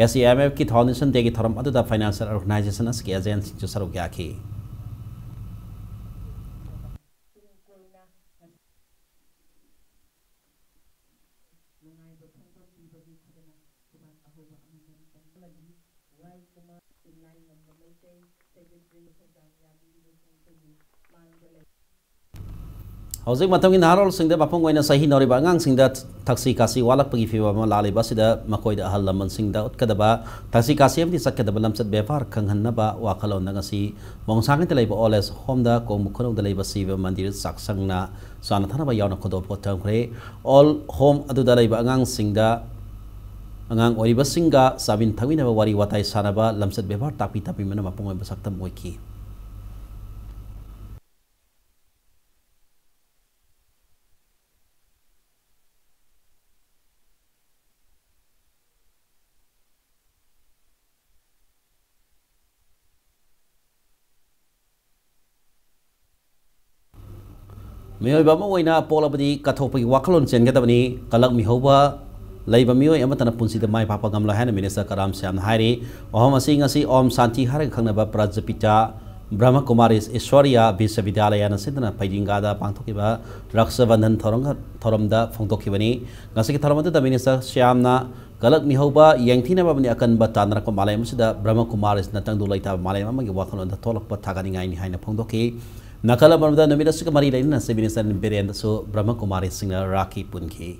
S A M F ꯀꯤ Foundation Day ꯒꯤ ꯊꯧꯔꯝ ꯑꯗꯨꯗ financial organization ꯑꯁꯤꯒꯤ agent ꯁꯤꯡꯁꯨ ꯁꯔꯨꯛ ꯌꯥꯈꯤ꯫ ꯅꯨꯡꯉꯥꯏꯕ ꯐꯣꯡꯗꯣꯛꯄꯤꯕꯒꯤ ꯈꯨꯗꯅ ꯈꯨꯕꯥꯛ ꯑꯍꯧꯕ ꯑꯃꯃꯝꯇꯪ ꯑꯃꯗꯤ ꯋꯥꯏ ꯀꯨꯃꯥꯔ ꯏꯝꯂꯥꯏ ꯉꯝꯕ ꯃꯩꯇꯩ ꯁꯦꯀ꯭ꯔꯦꯇꯔꯤ ꯊꯧꯗꯥꯡ ꯌꯥꯕꯤꯔꯤꯕꯁꯤꯡ ꯑꯗꯨꯕꯨ ꯃꯥꯡꯗ ꯂꯩ꯫ ꯍꯧꯖꯤꯛ ꯃꯇꯝꯒꯤ ꯅꯍꯥꯔꯣꯜꯁꯤꯡꯗ, ꯃꯄꯨꯡ ꯑꯣꯏꯅ ꯆꯍꯤ ꯅꯧꯔꯤꯕ ꯑꯉꯥꯡꯁꯤꯡꯗ ꯊꯛꯁꯤ ꯈꯥꯁꯤ ꯋꯥꯠꯂꯛꯄꯒꯤ ꯐꯤꯕꯝ ꯑꯃ ꯂꯥꯛꯂꯤꯕ ꯑꯁꯤꯗ ꯃꯈꯣꯏꯗ ꯑꯍꯜ ꯂꯃꯟꯁꯤꯡꯗ ꯎꯠꯀꯗꯕ ꯊꯛꯁꯤ ꯈꯥꯁꯤ ꯑꯃꯗꯤ ꯆꯠꯀꯗꯕ ꯂꯝꯆꯠ ꯕꯦꯕꯥꯔ ꯈꯪꯍꯟꯅꯕ ꯋꯥꯈꯜꯂꯣꯟꯗ ꯉꯁꯤ ꯃꯣꯡꯁꯥꯡꯒꯩꯗ ꯂꯩꯕ Old Age Home ꯗ ꯀꯣꯡꯕ ꯈꯨꯅꯧꯗ ꯂꯩꯕ ꯁꯤꯕ ꯃꯟꯗꯤꯔ ꯆꯥꯛꯁꯪꯅ ꯆꯥꯅ ꯊꯛꯅꯕ ꯌꯥꯎꯅ ꯈꯨꯗꯣꯜꯄꯣꯠ ꯊꯝꯈ꯭ꯔꯦ꯫ Old Home ꯑꯗꯨꯗ ꯂꯩꯕ ꯑꯉꯥꯡꯁꯤꯡꯗ, ꯑꯉꯥꯡ ꯑꯣꯏꯔꯤꯕꯁꯤꯡꯒ ꯆꯥꯃꯤꯟ ꯊꯛꯃꯤꯟꯅꯕ, ꯋꯥꯔꯤ ꯋꯥꯇꯥꯏ ꯁꯥꯟꯅꯕ, ꯂꯝꯆꯠ ꯕꯦꯕꯥꯔ ꯇꯥꯛꯄꯤ ꯇꯝꯕꯤꯕꯅ ꯃꯄꯨꯡ ꯑꯣꯏꯕ ꯁꯛꯇꯝ ꯑꯣꯏꯈꯤ꯫ ꯃꯤꯑꯣꯏꯕ ꯑꯃ ꯑꯣꯏꯅ ꯄꯣꯛꯂꯕꯗꯤ ꯀꯠꯊꯣꯛꯄꯒꯤ ꯋꯥꯈꯜꯂꯣꯟ ꯆꯦꯟꯒꯗꯕꯅꯤ꯫ ꯀꯂꯛ ꯃꯤꯍꯧꯕ ꯂꯩꯕ ꯃꯤꯑꯣꯏ ꯑꯃꯠꯇꯅ ꯄꯨꯟꯁꯤꯗ ꯃꯥꯏ ꯄꯥꯛꯄ ꯉꯝꯂꯣꯏ ꯍꯥꯏꯅ Minister ꯀꯔꯥꯝ ꯁ꯭ꯌꯥꯝꯅ ꯍꯥꯏꯔꯤ꯫ ꯋꯥꯐꯝ ꯑꯁꯤ ꯉꯁꯤ ꯑꯣꯝ ꯁꯥꯟꯇꯤ ꯍꯥꯏꯔꯒ ꯈꯪꯅꯕ ꯄ꯭ꯔꯖꯄꯤꯇꯥ ꯕ꯭ꯔꯍꯃ ꯀꯨꯃꯥꯔꯤ ꯏꯁ꯭ꯋꯔꯤꯌꯥ ꯕꯤꯁ꯭ꯋꯕꯤꯗ꯭ꯌꯥꯂꯌꯅ ꯁꯤꯟꯗꯨꯅ ꯐꯩꯗꯤꯡꯒꯥꯗ ꯄꯥꯡꯊꯣꯛꯈꯤꯕ ꯔꯛꯁꯥ ꯕꯟꯙꯟ ꯊꯧꯔꯝꯒ-, ꯊꯧꯔꯝꯗ ꯐꯣꯡꯗꯣꯛꯈꯤꯕꯅꯤ꯫ ꯉꯁꯤꯒꯤ ꯊꯧꯔꯝ ꯑꯗꯨꯗ Minister ꯁ꯭ꯌꯥꯝꯅ ꯀꯂꯛ ꯃꯤꯍꯧꯕ ꯌꯦꯡꯊꯤꯅꯕ ꯑꯃꯗꯤ ꯑꯀꯟꯕ ꯇꯥꯟꯅꯔꯛꯄ ꯃꯥꯂꯦꯝ ꯑꯁꯤꯗ ꯕ꯭ꯔꯍꯃ ꯀꯨꯃꯥꯔꯤꯁꯤꯅ ꯇꯪꯗꯨ ꯂꯩꯇꯥꯕ ꯃꯥꯂꯦꯝ ꯑꯃꯒꯤ ꯋꯥꯈꯜꯂꯣꯟꯗ ꯊꯣꯛꯂꯛꯄ ꯊꯥꯒꯠꯅꯤꯡꯉꯥꯏꯅꯤ ꯍꯥꯏꯅ ꯐꯣꯡꯗꯣꯛꯈꯤ꯫ ꯅꯥꯀꯜ ꯑꯃꯔꯣꯝꯗ ꯅꯨꯃꯤꯠ ꯑꯁꯤꯒ ꯃꯔꯤ ꯂꯩꯅꯅ Chief Minister ꯕꯤꯔꯦꯟꯗꯁꯨ ꯕ꯭ꯔꯍꯃ ꯀꯨꯃꯥꯔꯤꯁꯤꯡꯅ ꯔꯥꯈꯤ ꯄꯨꯟꯈꯤ꯫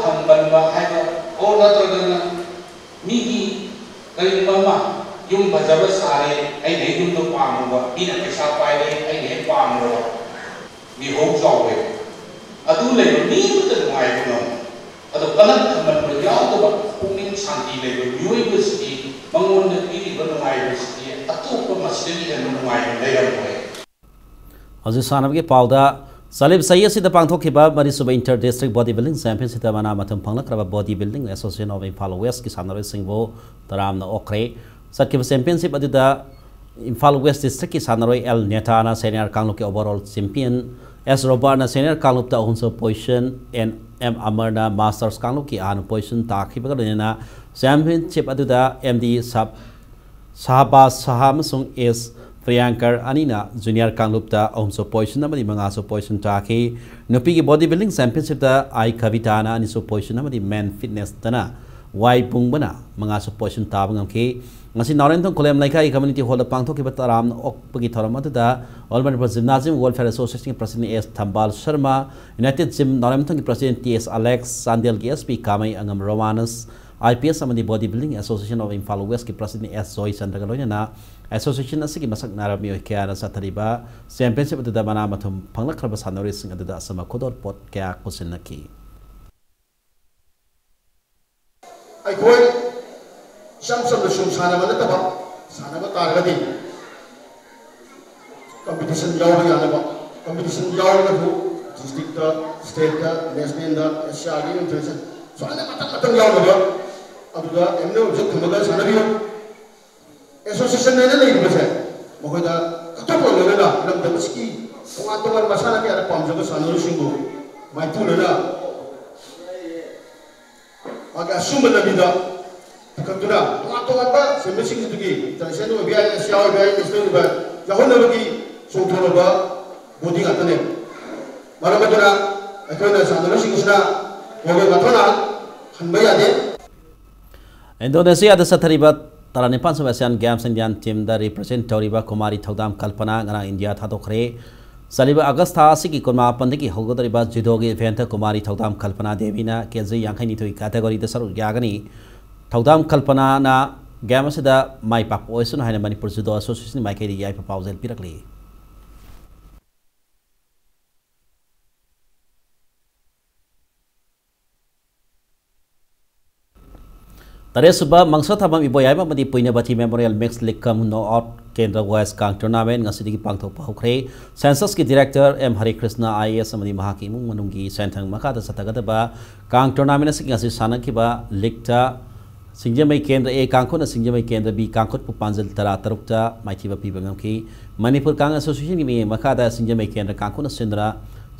ꯊꯝꯕꯟꯕ ꯍꯥꯏꯕ, ꯑꯣ, ꯅꯠꯇ꯭ꯔꯒꯅ ꯃꯤꯒꯤ ꯀꯔꯤꯒꯨꯝꯕ ꯑꯃ, ꯌꯨꯝ ꯐꯖꯕ ꯁꯥꯔꯦ, ꯑꯩꯅ ꯍꯦꯛ ꯌꯨꯝꯗꯣ ꯄꯥꯝꯃꯨꯕ, ꯃꯤꯅ ꯄꯩꯁꯥ ꯄꯥꯏꯔꯦ, ꯑꯩꯅ ꯍꯦꯛ ꯄꯥꯝꯃꯨꯕ, ꯃꯤꯍꯧ ꯆꯥꯎꯋꯦ꯫ ꯑꯗꯨ ꯂꯩꯕ ꯃꯤ ꯑꯃꯠꯇ ꯅꯨꯡꯉꯥꯏꯕ ꯉꯝꯃꯣꯏ꯫ ꯑꯗꯣ ꯀꯂꯛ ꯊꯝꯕꯟꯕ ꯌꯥꯎꯗꯕ, ꯄꯨꯛꯅꯤꯡ ꯁꯥꯟꯇꯤ ꯂꯩꯕ ꯃꯤꯑꯣꯏꯕꯁꯤꯗꯤ ꯃꯉꯣꯟꯗ ꯄꯤꯔꯤꯕ ꯅꯨꯡꯉꯥꯏꯕꯁꯤꯗꯤ ꯑꯇꯣꯞꯄ ꯃꯁꯤꯗꯒꯤ ꯍꯦꯟꯕ ꯅꯨꯡꯉꯥꯏꯕ ꯂꯩꯔꯝꯃꯣꯏ꯫ ꯍꯧꯖꯤꯛ ꯁꯥꯟꯅꯕꯒꯤ ꯄꯥꯎꯗ, ꯆꯠꯂꯤꯕ ꯆꯍꯤ ꯑꯁꯤꯗ ꯄꯥꯡꯊꯣꯛꯈꯤꯕ ꯃꯔꯤꯁꯨꯕ Inter District Body Building Championshipꯇ ꯃꯅꯥ ꯃꯊꯨꯝ ꯐꯪꯂꯛꯈ꯭ꯔꯕ Body Building Association of Imphal Westꯀꯤ ꯁꯥꯟꯅꯔꯣꯏꯁꯤꯡꯕꯨ ꯇꯔꯥꯝꯅ ꯑꯣꯛꯈ꯭ꯔꯦ꯫ ꯆꯠꯈꯤꯕ championship ꯑꯗꯨꯗ ꯏꯝꯐꯥꯜ West Districtꯀꯤ ꯁꯥꯟꯅꯔꯣꯏ ꯑꯦꯜ ꯅꯦꯇꯥꯅ senior ꯀꯥꯡꯂꯨꯞꯀꯤ overall champion, ꯑꯦꯁ ꯔꯣꯕꯥꯔꯠꯅ senior ꯀꯥꯡꯂꯨꯞꯇ ꯑꯍꯨꯝꯁꯨꯕ position, ꯑꯦꯟ ꯑꯦꯝ ꯑꯃꯔꯅ masters ꯀꯥꯡꯂꯨꯞꯀꯤ ꯑꯍꯥꯟꯕ position ꯇꯥꯈꯤꯕꯒ ꯂꯣꯏꯅꯅ championship ꯑꯗꯨꯗ ꯑꯦꯝ ꯗꯤ ꯁꯍꯕꯥꯖ ꯁꯍꯥ ꯑꯃꯁꯨꯡ ꯑꯦꯁ ꯄ꯭ꯔꯤꯌꯥꯡꯀꯔ ꯑꯅꯤꯅ junior ꯀꯥꯡꯂꯨꯞꯇ ꯑꯍꯨꯝꯁꯨꯕ position ꯑꯃꯗꯤ ꯃꯉꯥꯁꯨꯕ position ꯇꯥꯈꯤ꯫ ꯅꯨꯄꯤꯒꯤ body building championshipꯇ ꯑꯥꯏ ꯀꯕꯤꯇꯥꯅ ꯑꯅꯤꯁꯨꯕ position ꯑꯃꯗꯤ men fitnessꯇꯅ ꯋꯥꯏ ꯄꯨꯡꯕꯅ ꯃꯉꯥꯁꯨꯕ position ꯇꯥꯕ ꯉꯝꯈꯤ꯫ ꯉꯁꯤ ꯅꯥꯎꯔꯦꯝꯊꯣꯡ ꯈꯨꯂꯦꯝ ꯂꯩꯀꯥꯏ community hallꯗ ꯄꯥꯡꯊꯣꯛꯈꯤꯕ ꯇꯔꯥꯝꯅ ꯑꯣꯛꯄꯒꯤ ꯊꯧꯔꯝ ꯑꯗꯨꯗ All Manipur Gymnasium Welfare Associationꯒꯤ president S Thambal Sharma, United Gym ꯅꯥꯎꯔꯦꯝꯊꯣꯡꯒꯤ president ꯇꯤ ꯑꯦꯁ ꯑꯂꯦꯛꯁ, ꯆꯥꯟꯗꯦꯜꯒꯤ ꯑꯦꯁ ꯄꯤ ꯀꯥꯃꯩ, ꯑꯉꯝ ꯔꯣꯃꯥꯅꯁ, ꯑꯥꯏ ꯄꯤ ꯑꯦꯁ ꯑꯃꯗꯤ Body Building Association of Imphal Westꯀꯤ president ꯑꯦꯁ ꯖꯣꯏꯆꯟꯗ꯭ꯔꯒ ꯂꯣꯏꯅꯅ association ꯑꯁꯤꯒꯤ ꯃꯁꯛ ꯅꯥꯏꯔꯕ ꯃꯤꯑꯣꯏ ꯀꯌꯥꯅ ꯆꯠꯊꯔꯤꯕ championship ꯑꯗꯨꯗ ꯃꯅꯥ ꯃꯊꯨꯝ ꯐꯪꯂꯛꯈ꯭ꯔꯕ ꯁꯥꯟꯅꯔꯣꯏꯁꯤꯡ ꯑꯗꯨꯗ ꯑꯆꯝꯕ ꯈꯨꯗꯣꯜꯄꯣꯠ ꯀꯌꯥ ꯈꯨꯠꯁꯤꯟꯅꯈꯤ꯫ ꯑꯩꯈꯣꯏ ꯏꯆꯝ ꯆꯝꯅ ꯁꯨꯝ ꯁꯥꯟꯅꯕ ꯅꯠꯇꯕ, ꯁꯥꯟꯅꯕ ꯇꯥꯔꯒꯗꯤ competition ꯌꯥꯎꯕ ꯌꯥꯅꯕ, competition ꯌꯥꯎꯔꯒꯁꯨ districtꯇ, stateꯇ, nationalꯗ, Asiaꯒꯤ international ꯁꯨꯃꯥꯏꯅ ꯃꯊꯪ ꯃꯊꯪ ꯌꯥꯎꯅꯕ, ꯑꯗꯨꯗ aim ꯑꯣꯏꯕꯁꯨ ꯊꯝꯃꯒ ꯁꯥꯟꯅꯕꯤꯌꯨ꯫ Association ꯍꯥꯏꯅ ꯂꯩꯔꯤꯕꯁꯦ ꯃꯈꯣꯏꯗ ꯀꯠꯊꯣꯛꯄ ꯂꯣꯏꯅꯅ ꯂꯝꯗꯝ ꯑꯁꯤꯒꯤ ꯇꯣꯉꯥꯟ ꯇꯣꯉꯥꯟꯕ ꯃꯁꯥꯟꯅ ꯀꯌꯥꯗ ꯄꯥꯝꯖꯕ ꯁꯥꯟꯅꯔꯣꯏꯁꯤꯡꯕꯨ ꯃꯥꯏꯄꯨꯅꯅ ꯃꯥꯒꯤ ꯑꯆꯨꯝꯕ ꯂꯝꯕꯤꯗ ꯄꯨꯈꯠꯇꯨꯅ ꯇꯣꯉꯥꯟ ꯇꯣꯉꯥꯟꯕ ꯁꯦꯟꯃꯤꯠꯁꯤꯡꯁꯤꯗꯒꯤ international ꯑꯣꯏꯕ ꯌꯥꯏ, Asia ꯑꯣꯏꯕ ꯌꯥꯏ, national ꯑꯣꯏꯕ ꯌꯥꯏ, ꯌꯥꯎꯍꯟꯅꯕꯒꯤ ꯆꯣꯡꯊꯣꯔꯕ body ꯉꯥꯛꯇꯅꯦ꯫ ꯃꯔꯝ ꯑꯗꯨꯅ ꯑꯩꯈꯣꯏꯅ ꯁꯥꯟꯅꯔꯣꯏꯁꯤꯡ ꯑꯁꯤꯅ ꯃꯈꯣꯏ ꯃꯊꯧꯅꯥ ꯍꯟꯕ ꯌꯥꯗꯦ꯫ ꯏꯟꯗꯣꯅꯦꯁꯤꯌꯥꯗ ꯆꯠꯊꯔꯤꯕ ꯇꯔꯥꯅꯤꯄꯥꯟ ꯁꯨꯕ Asian Games Indian teamꯗ represent ꯇꯧꯔꯤꯕ ꯀꯨꯃꯥꯔꯤ ꯊꯧꯗꯥꯝ ꯀꯜꯄꯅꯥ ꯉꯔꯥꯡ ꯏꯟꯗꯤꯌꯥ ꯊꯥꯗꯣꯛꯈ꯭ꯔꯦ꯫ ꯆꯠꯂꯤꯕ ꯑꯥꯒꯁ ꯊꯥ ꯑꯁꯤꯒꯤ ꯀꯨꯟꯃꯥꯄꯟꯗꯒꯤ ꯍꯧꯒꯗꯧꯔꯤꯕ ꯖꯨꯗꯣꯒꯤ ꯏꯚꯦꯟꯠꯇ ꯀꯨꯃꯥꯔꯤ ꯊꯧꯗꯥꯝ ꯀꯜꯄꯅꯥ ꯗꯦꯕꯤꯅ ꯀꯦ ꯖꯤ ꯌꯥꯡꯈꯩꯅꯤꯊꯣꯏ ꯀꯦꯇꯦꯒꯣꯔꯤꯗ ꯁꯔꯨꯛ ꯌꯥꯒꯅꯤ꯫ ꯊꯧꯗꯥꯝ ꯀꯜꯄꯅꯥꯅ ꯒꯦꯝ ꯑꯁꯤꯗ ꯃꯥꯏ ꯄꯥꯛꯄ ꯑꯣꯏꯁꯅꯨ ꯍꯥꯏꯅ ꯃꯅꯤꯄꯨꯔ ꯖꯨꯗꯣ ꯑꯦꯁꯣꯁꯤꯌꯦꯁꯟꯒꯤ ꯃꯥꯏꯀꯩꯗꯒꯤ ꯌꯥꯏꯐ ꯄꯥꯎꯖꯦꯜ ꯄꯤꯔꯛꯂꯤ꯫ ꯇꯔꯦꯠꯁꯨꯕ ꯃꯪꯁꯥ ꯊꯥꯕꯝ ꯏꯕꯣꯌꯥꯏꯃ ꯑꯃꯗꯤ ꯄꯨꯏꯅꯕꯊꯤ ꯃꯦꯃꯣꯔꯤꯌꯦꯜ ꯃꯤꯛꯁ ꯂꯤꯛ ꯀꯝ ꯅꯣꯛ ꯑꯥꯎꯠ ꯀꯦꯟꯗ꯭ꯔ ꯋꯥꯏꯁ ꯀꯥꯡ ꯇꯣꯔꯅꯥꯃꯦꯟ ꯉꯁꯤꯗꯒꯤ ꯄꯥꯡꯊꯣꯛꯄ ꯍꯧꯈ꯭ꯔꯦ꯫ ꯁꯦꯟꯁꯁꯀꯤ director M ꯍꯔꯤꯀ꯭ꯔꯤꯁꯅ I A S ꯑꯃꯗꯤ ꯃꯍꯥꯛꯀꯤ ꯏꯃꯨꯡ ꯃꯅꯨꯡꯒꯤ ꯁꯦꯟꯊꯪ ꯃꯈꯥꯗ ꯆꯠꯊꯒꯗꯕ ꯀꯥꯡ ꯇꯣꯔꯅꯥꯃꯦꯟ ꯑꯁꯤꯒꯤ ꯉꯁꯤ ꯁꯥꯟꯅꯈꯤꯕ ꯂꯤꯛꯇ ꯁꯤꯡꯖꯃꯩ ꯀꯦꯟꯗ꯭ꯔ ꯑꯦ ꯀꯥꯡꯈꯨꯠꯅ ꯁꯤꯡꯖꯃꯩ ꯀꯦꯟꯗ꯭ꯔ ꯕꯤ ꯀꯥꯡꯈꯨꯠꯄꯨ ꯄꯥꯟꯖꯜ ꯇꯔꯥ ꯇꯔꯨꯛꯇ ꯃꯥꯏꯊꯤꯕ ꯄꯤꯕ ꯉꯝꯈꯤ꯫ ꯃꯅꯤꯄꯨꯔ ꯀꯥꯡ ꯑꯦꯁꯣꯁꯤꯌꯦꯁꯟꯒꯤ ꯃꯤꯠꯌꯦꯡ ꯃꯈꯥꯗ ꯁꯤꯡꯖꯃꯩ ꯀꯦꯟꯗ꯭ꯔ ꯀꯥꯡꯈꯨꯠꯅ ꯁꯤꯟꯗꯨꯅ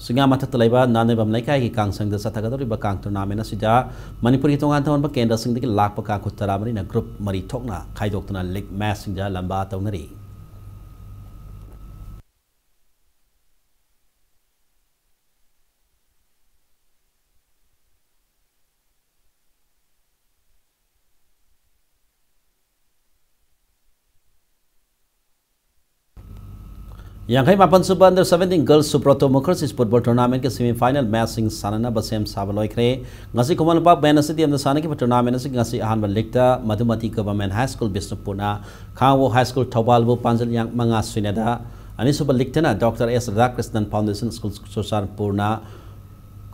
ꯁꯤꯡꯉꯥ ꯃꯊꯛꯇ ꯂꯩꯕ ꯅꯥꯅꯦꯕꯝ ꯂꯩꯀꯥꯏꯒꯤ ꯀꯥꯡ ꯁꯪꯗ ꯆꯠꯊꯒꯗꯧꯔꯤꯕ ꯀꯥꯡ ꯇꯣꯔꯅꯥꯃꯦꯟ ꯑꯁꯤꯗ ꯃꯅꯤꯄꯨꯔꯒꯤ ꯇꯣꯉꯥꯟ ꯇꯣꯉꯥꯟꯕ ꯀꯦꯟꯗ꯭ꯔꯁꯤꯡꯗꯒꯤ ꯂꯥꯛꯄ ꯀꯥꯡꯈꯨꯠ ꯇꯔꯥꯃꯔꯤꯅ ꯒ꯭ꯔꯨꯞ ꯃꯔꯤ ꯊꯣꯛꯅ ꯈꯥꯏꯗꯣꯛꯇꯨꯅ ꯂꯤꯛ ꯃꯦꯆꯁꯤꯡꯗ ꯂꯝꯕꯥ ꯇꯧꯅꯔꯤ꯫ ꯌꯥꯡꯈꯩ ꯃꯥꯄꯟ ꯁꯨꯕ under seventeen girls Subroto Mukherjee football tournament ꯀꯤ semi final match ꯁꯤꯡ ꯁꯥꯟꯅꯅꯕ ꯁꯦꯝ ꯁꯥꯕ ꯂꯣꯏꯈ꯭ꯔꯦ꯫ ꯉꯁꯤ ꯈꯨꯃꯟ ꯂꯝꯄꯥꯛ ꯕꯦꯟ stadium ꯗ ꯁꯥꯟꯅꯈꯤꯕ tournament ꯑꯁꯤꯒꯤ ꯉꯁꯤ ꯑꯍꯥꯟꯕ ꯂꯤꯛꯇ ꯃꯙꯨꯃꯇꯤ Government High School ꯕꯤꯁꯅꯨꯄꯨꯔꯅ ꯈꯥꯉꯕꯣꯛ High School ꯊꯧꯕꯥꯜꯕꯨ ꯄꯥꯟꯖꯜ ꯌꯥꯡ ꯃꯉꯥ ꯁꯨꯏꯅꯗ, ꯑꯅꯤꯁꯨꯕ ꯂꯤꯛꯇꯅ ꯗꯣꯛꯇꯔ ꯑꯦꯁ Radhakrishnan Foundation School ꯆꯨꯔꯆꯥꯟꯄꯨꯔꯅ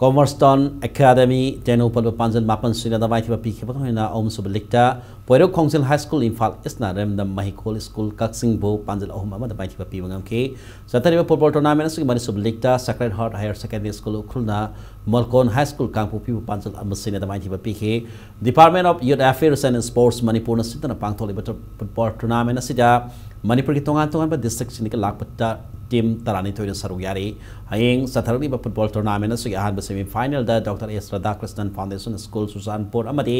Cornerstone Academy ꯇꯦꯡꯅꯧꯄꯜꯕꯨ ꯄꯥꯟꯖꯜ ꯃꯥꯄꯟ ꯁꯨꯏꯅꯗ ꯃꯥꯏꯊꯤꯕ ꯄꯤꯈꯤꯕꯒ ꯂꯣꯏꯅꯅ ꯑꯍꯨꯝꯁꯨꯕ ꯂꯤꯛꯇ ꯄꯣꯏꯔꯧ ꯈꯣꯡꯖꯤꯜ High School ꯏꯝꯐꯥꯜ ꯏꯁꯅ ꯔꯦꯝꯗꯝ ꯃꯍꯤꯀꯣꯜ School ꯀꯛꯆꯤꯡꯕꯨ ꯄꯥꯟꯖꯜ ꯑꯍꯨꯝ ꯑꯃꯗ ꯃꯥꯏꯊꯤꯕ ꯄꯤꯕ ꯉꯝꯈꯤ꯫ ꯆꯠꯊꯔꯤꯕ football tournament ꯑꯁꯤꯒꯤ ꯃꯅꯤꯁꯨꯕ ꯂꯤꯛꯇ Sacred Heart Higher Secondary School ꯎꯈ꯭ꯔꯨꯜꯅ ꯃꯣꯜꯀꯣꯟ High School ꯀꯥꯡꯄꯣꯛꯄꯤꯕꯨ ꯄꯥꯟꯖꯜ ꯑꯃ ꯁꯨꯏꯅꯗ ꯃꯥꯏꯊꯤꯕ ꯄꯤꯈꯤ꯫ Department of Youth Affairs and Sports ꯃꯅꯤꯄꯨꯔꯅ ꯁꯤꯟꯗꯨꯅ ꯄꯥꯡꯊꯣꯛꯂꯤꯕ ꯇ-, football tournament ꯑꯁꯤꯗ ꯃꯅꯤꯄꯨꯔꯒꯤ ꯇꯣꯉꯥꯟ ꯇꯣꯉꯥꯟꯕ district ꯁꯤꯡꯗꯒꯤ ꯂꯥꯛꯄ ꯇ-, team ꯇꯔꯥꯅꯤꯊꯣꯏꯅ ꯁꯔꯨꯛ ꯌꯥꯔꯤ꯫ ꯍꯌꯦꯡ ꯆꯠꯊꯔꯛꯂꯤꯕ football tournament ꯑꯁꯤꯒꯤ ꯑꯍꯥꯟꯕ semi final ꯗ ꯗꯣꯛꯇꯔ ꯑꯦꯁ ꯔꯥꯙꯥꯀ꯭ꯔꯤꯁꯅꯟ Foundation School ꯆꯨꯔꯆꯥꯟꯄꯨꯔ ꯑꯃꯗꯤ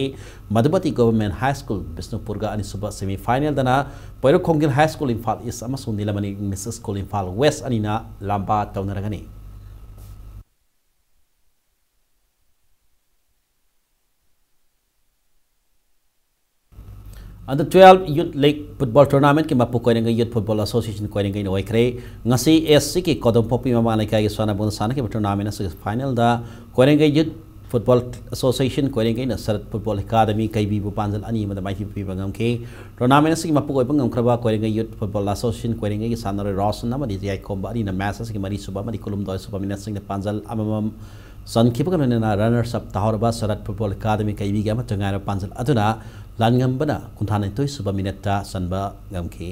ꯃꯙꯨꯃꯇꯤ Government High School ꯕꯤꯁꯅꯨꯄꯨꯔꯒ, ꯑꯅꯤꯁꯨꯕ semi final ꯗꯅ ꯄꯣꯏꯔꯧ ꯈꯣꯡꯖꯤꯜ High School ꯏꯝꯐꯥꯜ ꯏꯁ ꯑꯃꯁꯨꯡ ꯅꯤꯂꯃꯅꯤ English School ꯏꯝꯐꯥꯜ ꯋꯦꯁ ꯑꯅꯤꯅ ꯂꯥꯝꯕꯥ ꯇꯧꯅꯔꯒꯅꯤ꯫ Under twelve Youth League Football Tournamentꯀꯤ ꯃꯄꯨ ꯀꯣꯏꯔꯦꯡꯒꯩ Youth Football Association ꯀꯣꯏꯔꯦꯡꯒꯩꯅ ꯑꯣꯏꯈ꯭ꯔꯦ꯫ ꯉꯁꯤ ꯑꯦꯁꯁꯤꯒꯤ ꯀꯣꯗꯝꯄꯣꯛꯄꯤ ꯃꯃꯥ ꯂꯩꯀꯥꯏꯒꯤ ꯁꯥꯟꯅꯕꯨꯡꯗ ꯁꯥꯟꯅꯈꯤꯕ tournamentꯅ ꯁꯤꯒꯤ finalꯗ ꯀꯣꯏꯔꯦꯡꯒꯩ Youth Football Association ꯀꯣꯏꯔꯦꯡꯒꯩꯅ ꯁꯔꯠ Football Academy ꯀꯩꯕꯤꯕꯨ ꯄꯥꯟꯖꯜ ꯑꯅꯤ ꯑꯃꯗ ꯃꯥꯏꯊꯤꯕ ꯄꯤꯕ ꯉꯝꯈꯤ꯫ Tournament ꯑꯁꯤꯒꯤ ꯃꯄꯨ ꯑꯣꯏꯕ ꯉꯝꯈ꯭ꯔꯕ ꯀꯣꯏꯔꯦꯡꯒꯩ Youth Football Association ꯀꯣꯏꯔꯦꯡꯒꯩꯒꯤ ꯁꯥꯟꯅꯔꯣꯏ ꯔꯣꯁꯟ ꯑꯃꯗꯤ ꯌꯥꯏꯈꯣꯝꯕ ꯑꯅꯤꯅ match ꯑꯁꯤꯒꯤ ꯃꯔꯤꯁꯨꯕ ꯑꯃꯗꯤ ꯀꯨꯟꯍꯨꯝꯗꯣꯏ ꯁꯨꯕ minuteꯁꯤꯡꯗ ꯄꯥꯟꯖꯜ ꯑꯃꯃꯝ ꯆꯟꯈꯤꯕꯒ ꯂꯣꯏꯅꯅ runners up ꯇꯥꯍꯧꯔꯕ ꯁꯔꯠ Football Academy ꯀꯩꯕꯤꯒꯤ ꯑꯃꯠꯇ ꯉꯥꯏꯔꯕ ꯄꯥꯟꯖꯜ ꯑꯗꯨꯅ ꯂꯥꯟꯉꯝꯕꯅ ꯀꯨꯟꯊ꯭ꯔꯥꯅꯤꯊꯣꯏ ꯁꯨꯕ minuteꯇ ꯆꯟꯕ ꯉꯝꯈꯤ꯫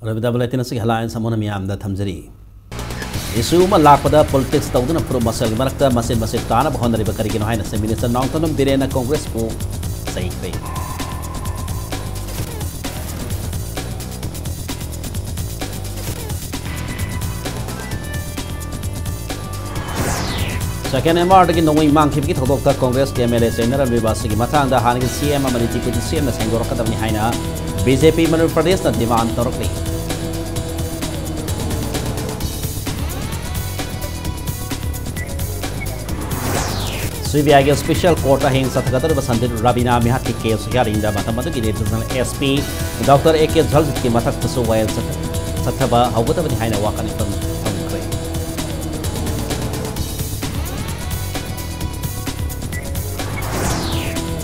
ꯑꯔꯣꯏꯕꯗ bulletin ꯑꯁꯤꯒꯤ headlines ꯑꯃꯨꯛ ꯍꯟꯅ ꯃꯤꯌꯥꯝꯗ ꯊꯝꯖꯔꯤ꯫ Issue ꯑꯃ ꯂꯥꯛꯄꯗ politics ꯇꯧꯗꯨꯅ ꯐꯨꯔꯨꯞ ꯃꯁꯦꯜꯒꯤ ꯃꯔꯛꯇ ꯃꯆꯦꯠ ꯃꯆꯦꯠ ꯇꯥꯅꯕ ꯍꯣꯠꯅꯔꯤꯕ ꯀꯔꯤꯒꯤꯅꯣ ꯍꯥꯏꯅ Chief Minister Nongthombam ꯕꯤꯔꯦꯟꯅ Congressꯄꯨ ꯆꯩꯈ꯭ꯔꯦ꯫ Second M R ꯗꯒꯤ ꯅꯣꯡꯃꯩ ꯃꯥꯡꯈꯤꯕꯒꯤ ꯊꯧꯗꯣꯛꯇ Congressꯀꯤ M L A ꯆꯩꯅꯔꯝꯂꯤꯕ ꯑꯁꯤꯒꯤ ꯃꯇꯥꯡꯗ ꯍꯥꯟꯅꯒꯤ C M ꯑꯃꯗꯤ Deputy C M ꯅ ꯁꯦꯡꯗꯣꯔꯛꯀꯗꯕꯅꯤ ꯍꯥꯏꯅ B J P Manipur ꯄ꯭ꯔꯗꯦꯁꯅ demand ꯇꯧꯔꯛꯂꯤ꯫ C B I ꯒꯤ special courtꯇ ꯍꯌꯦꯡ ꯆꯠꯊꯒꯗꯧꯔꯤꯕ ꯁꯟꯗꯤꯞ ꯔꯕꯤꯅꯥ ꯃꯤꯍꯥꯠꯀꯤ case hearingꯗ ꯃꯇꯝ ꯑꯗꯨꯒꯤ Additional S P Doctor A K ꯖꯜꯖꯤꯠꯀꯤ ꯃꯊꯛꯇꯁꯨ ꯋꯥꯌꯦꯜ ꯆꯠꯊ-, ꯆꯠꯊꯕ ꯍꯧꯒꯗꯕꯅꯤ ꯍꯥꯏꯅ ꯋꯥꯀꯠ ꯏꯐꯝ ꯐꯝꯈ꯭ꯔꯦ꯫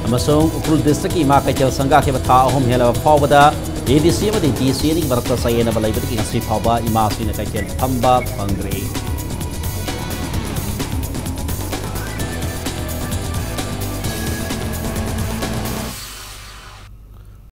ꯑꯃꯁꯨꯡ ꯎꯈ꯭ꯔꯨꯜ districtꯀꯤ ꯏꯃꯥ ꯀꯩꯊꯦꯜ ꯁꯪꯒꯥꯈꯤꯕ ꯊꯥ ꯑꯍꯨꯝ ꯍꯦꯜꯂꯕ ꯐꯥꯎꯕꯗ A D C ꯑꯃꯗꯤ D C ꯑꯅꯤꯒꯤ ꯃꯔꯛꯇ ꯆꯌꯦꯠꯅꯕ ꯂꯩꯕꯗꯒꯤ ꯉꯁꯤ ꯐꯥꯎꯕ ꯏꯃꯥꯁꯤꯡꯅ ꯀꯩꯊꯦꯜ ꯐꯝꯕ ꯐꯪꯗ꯭ꯔꯤ꯫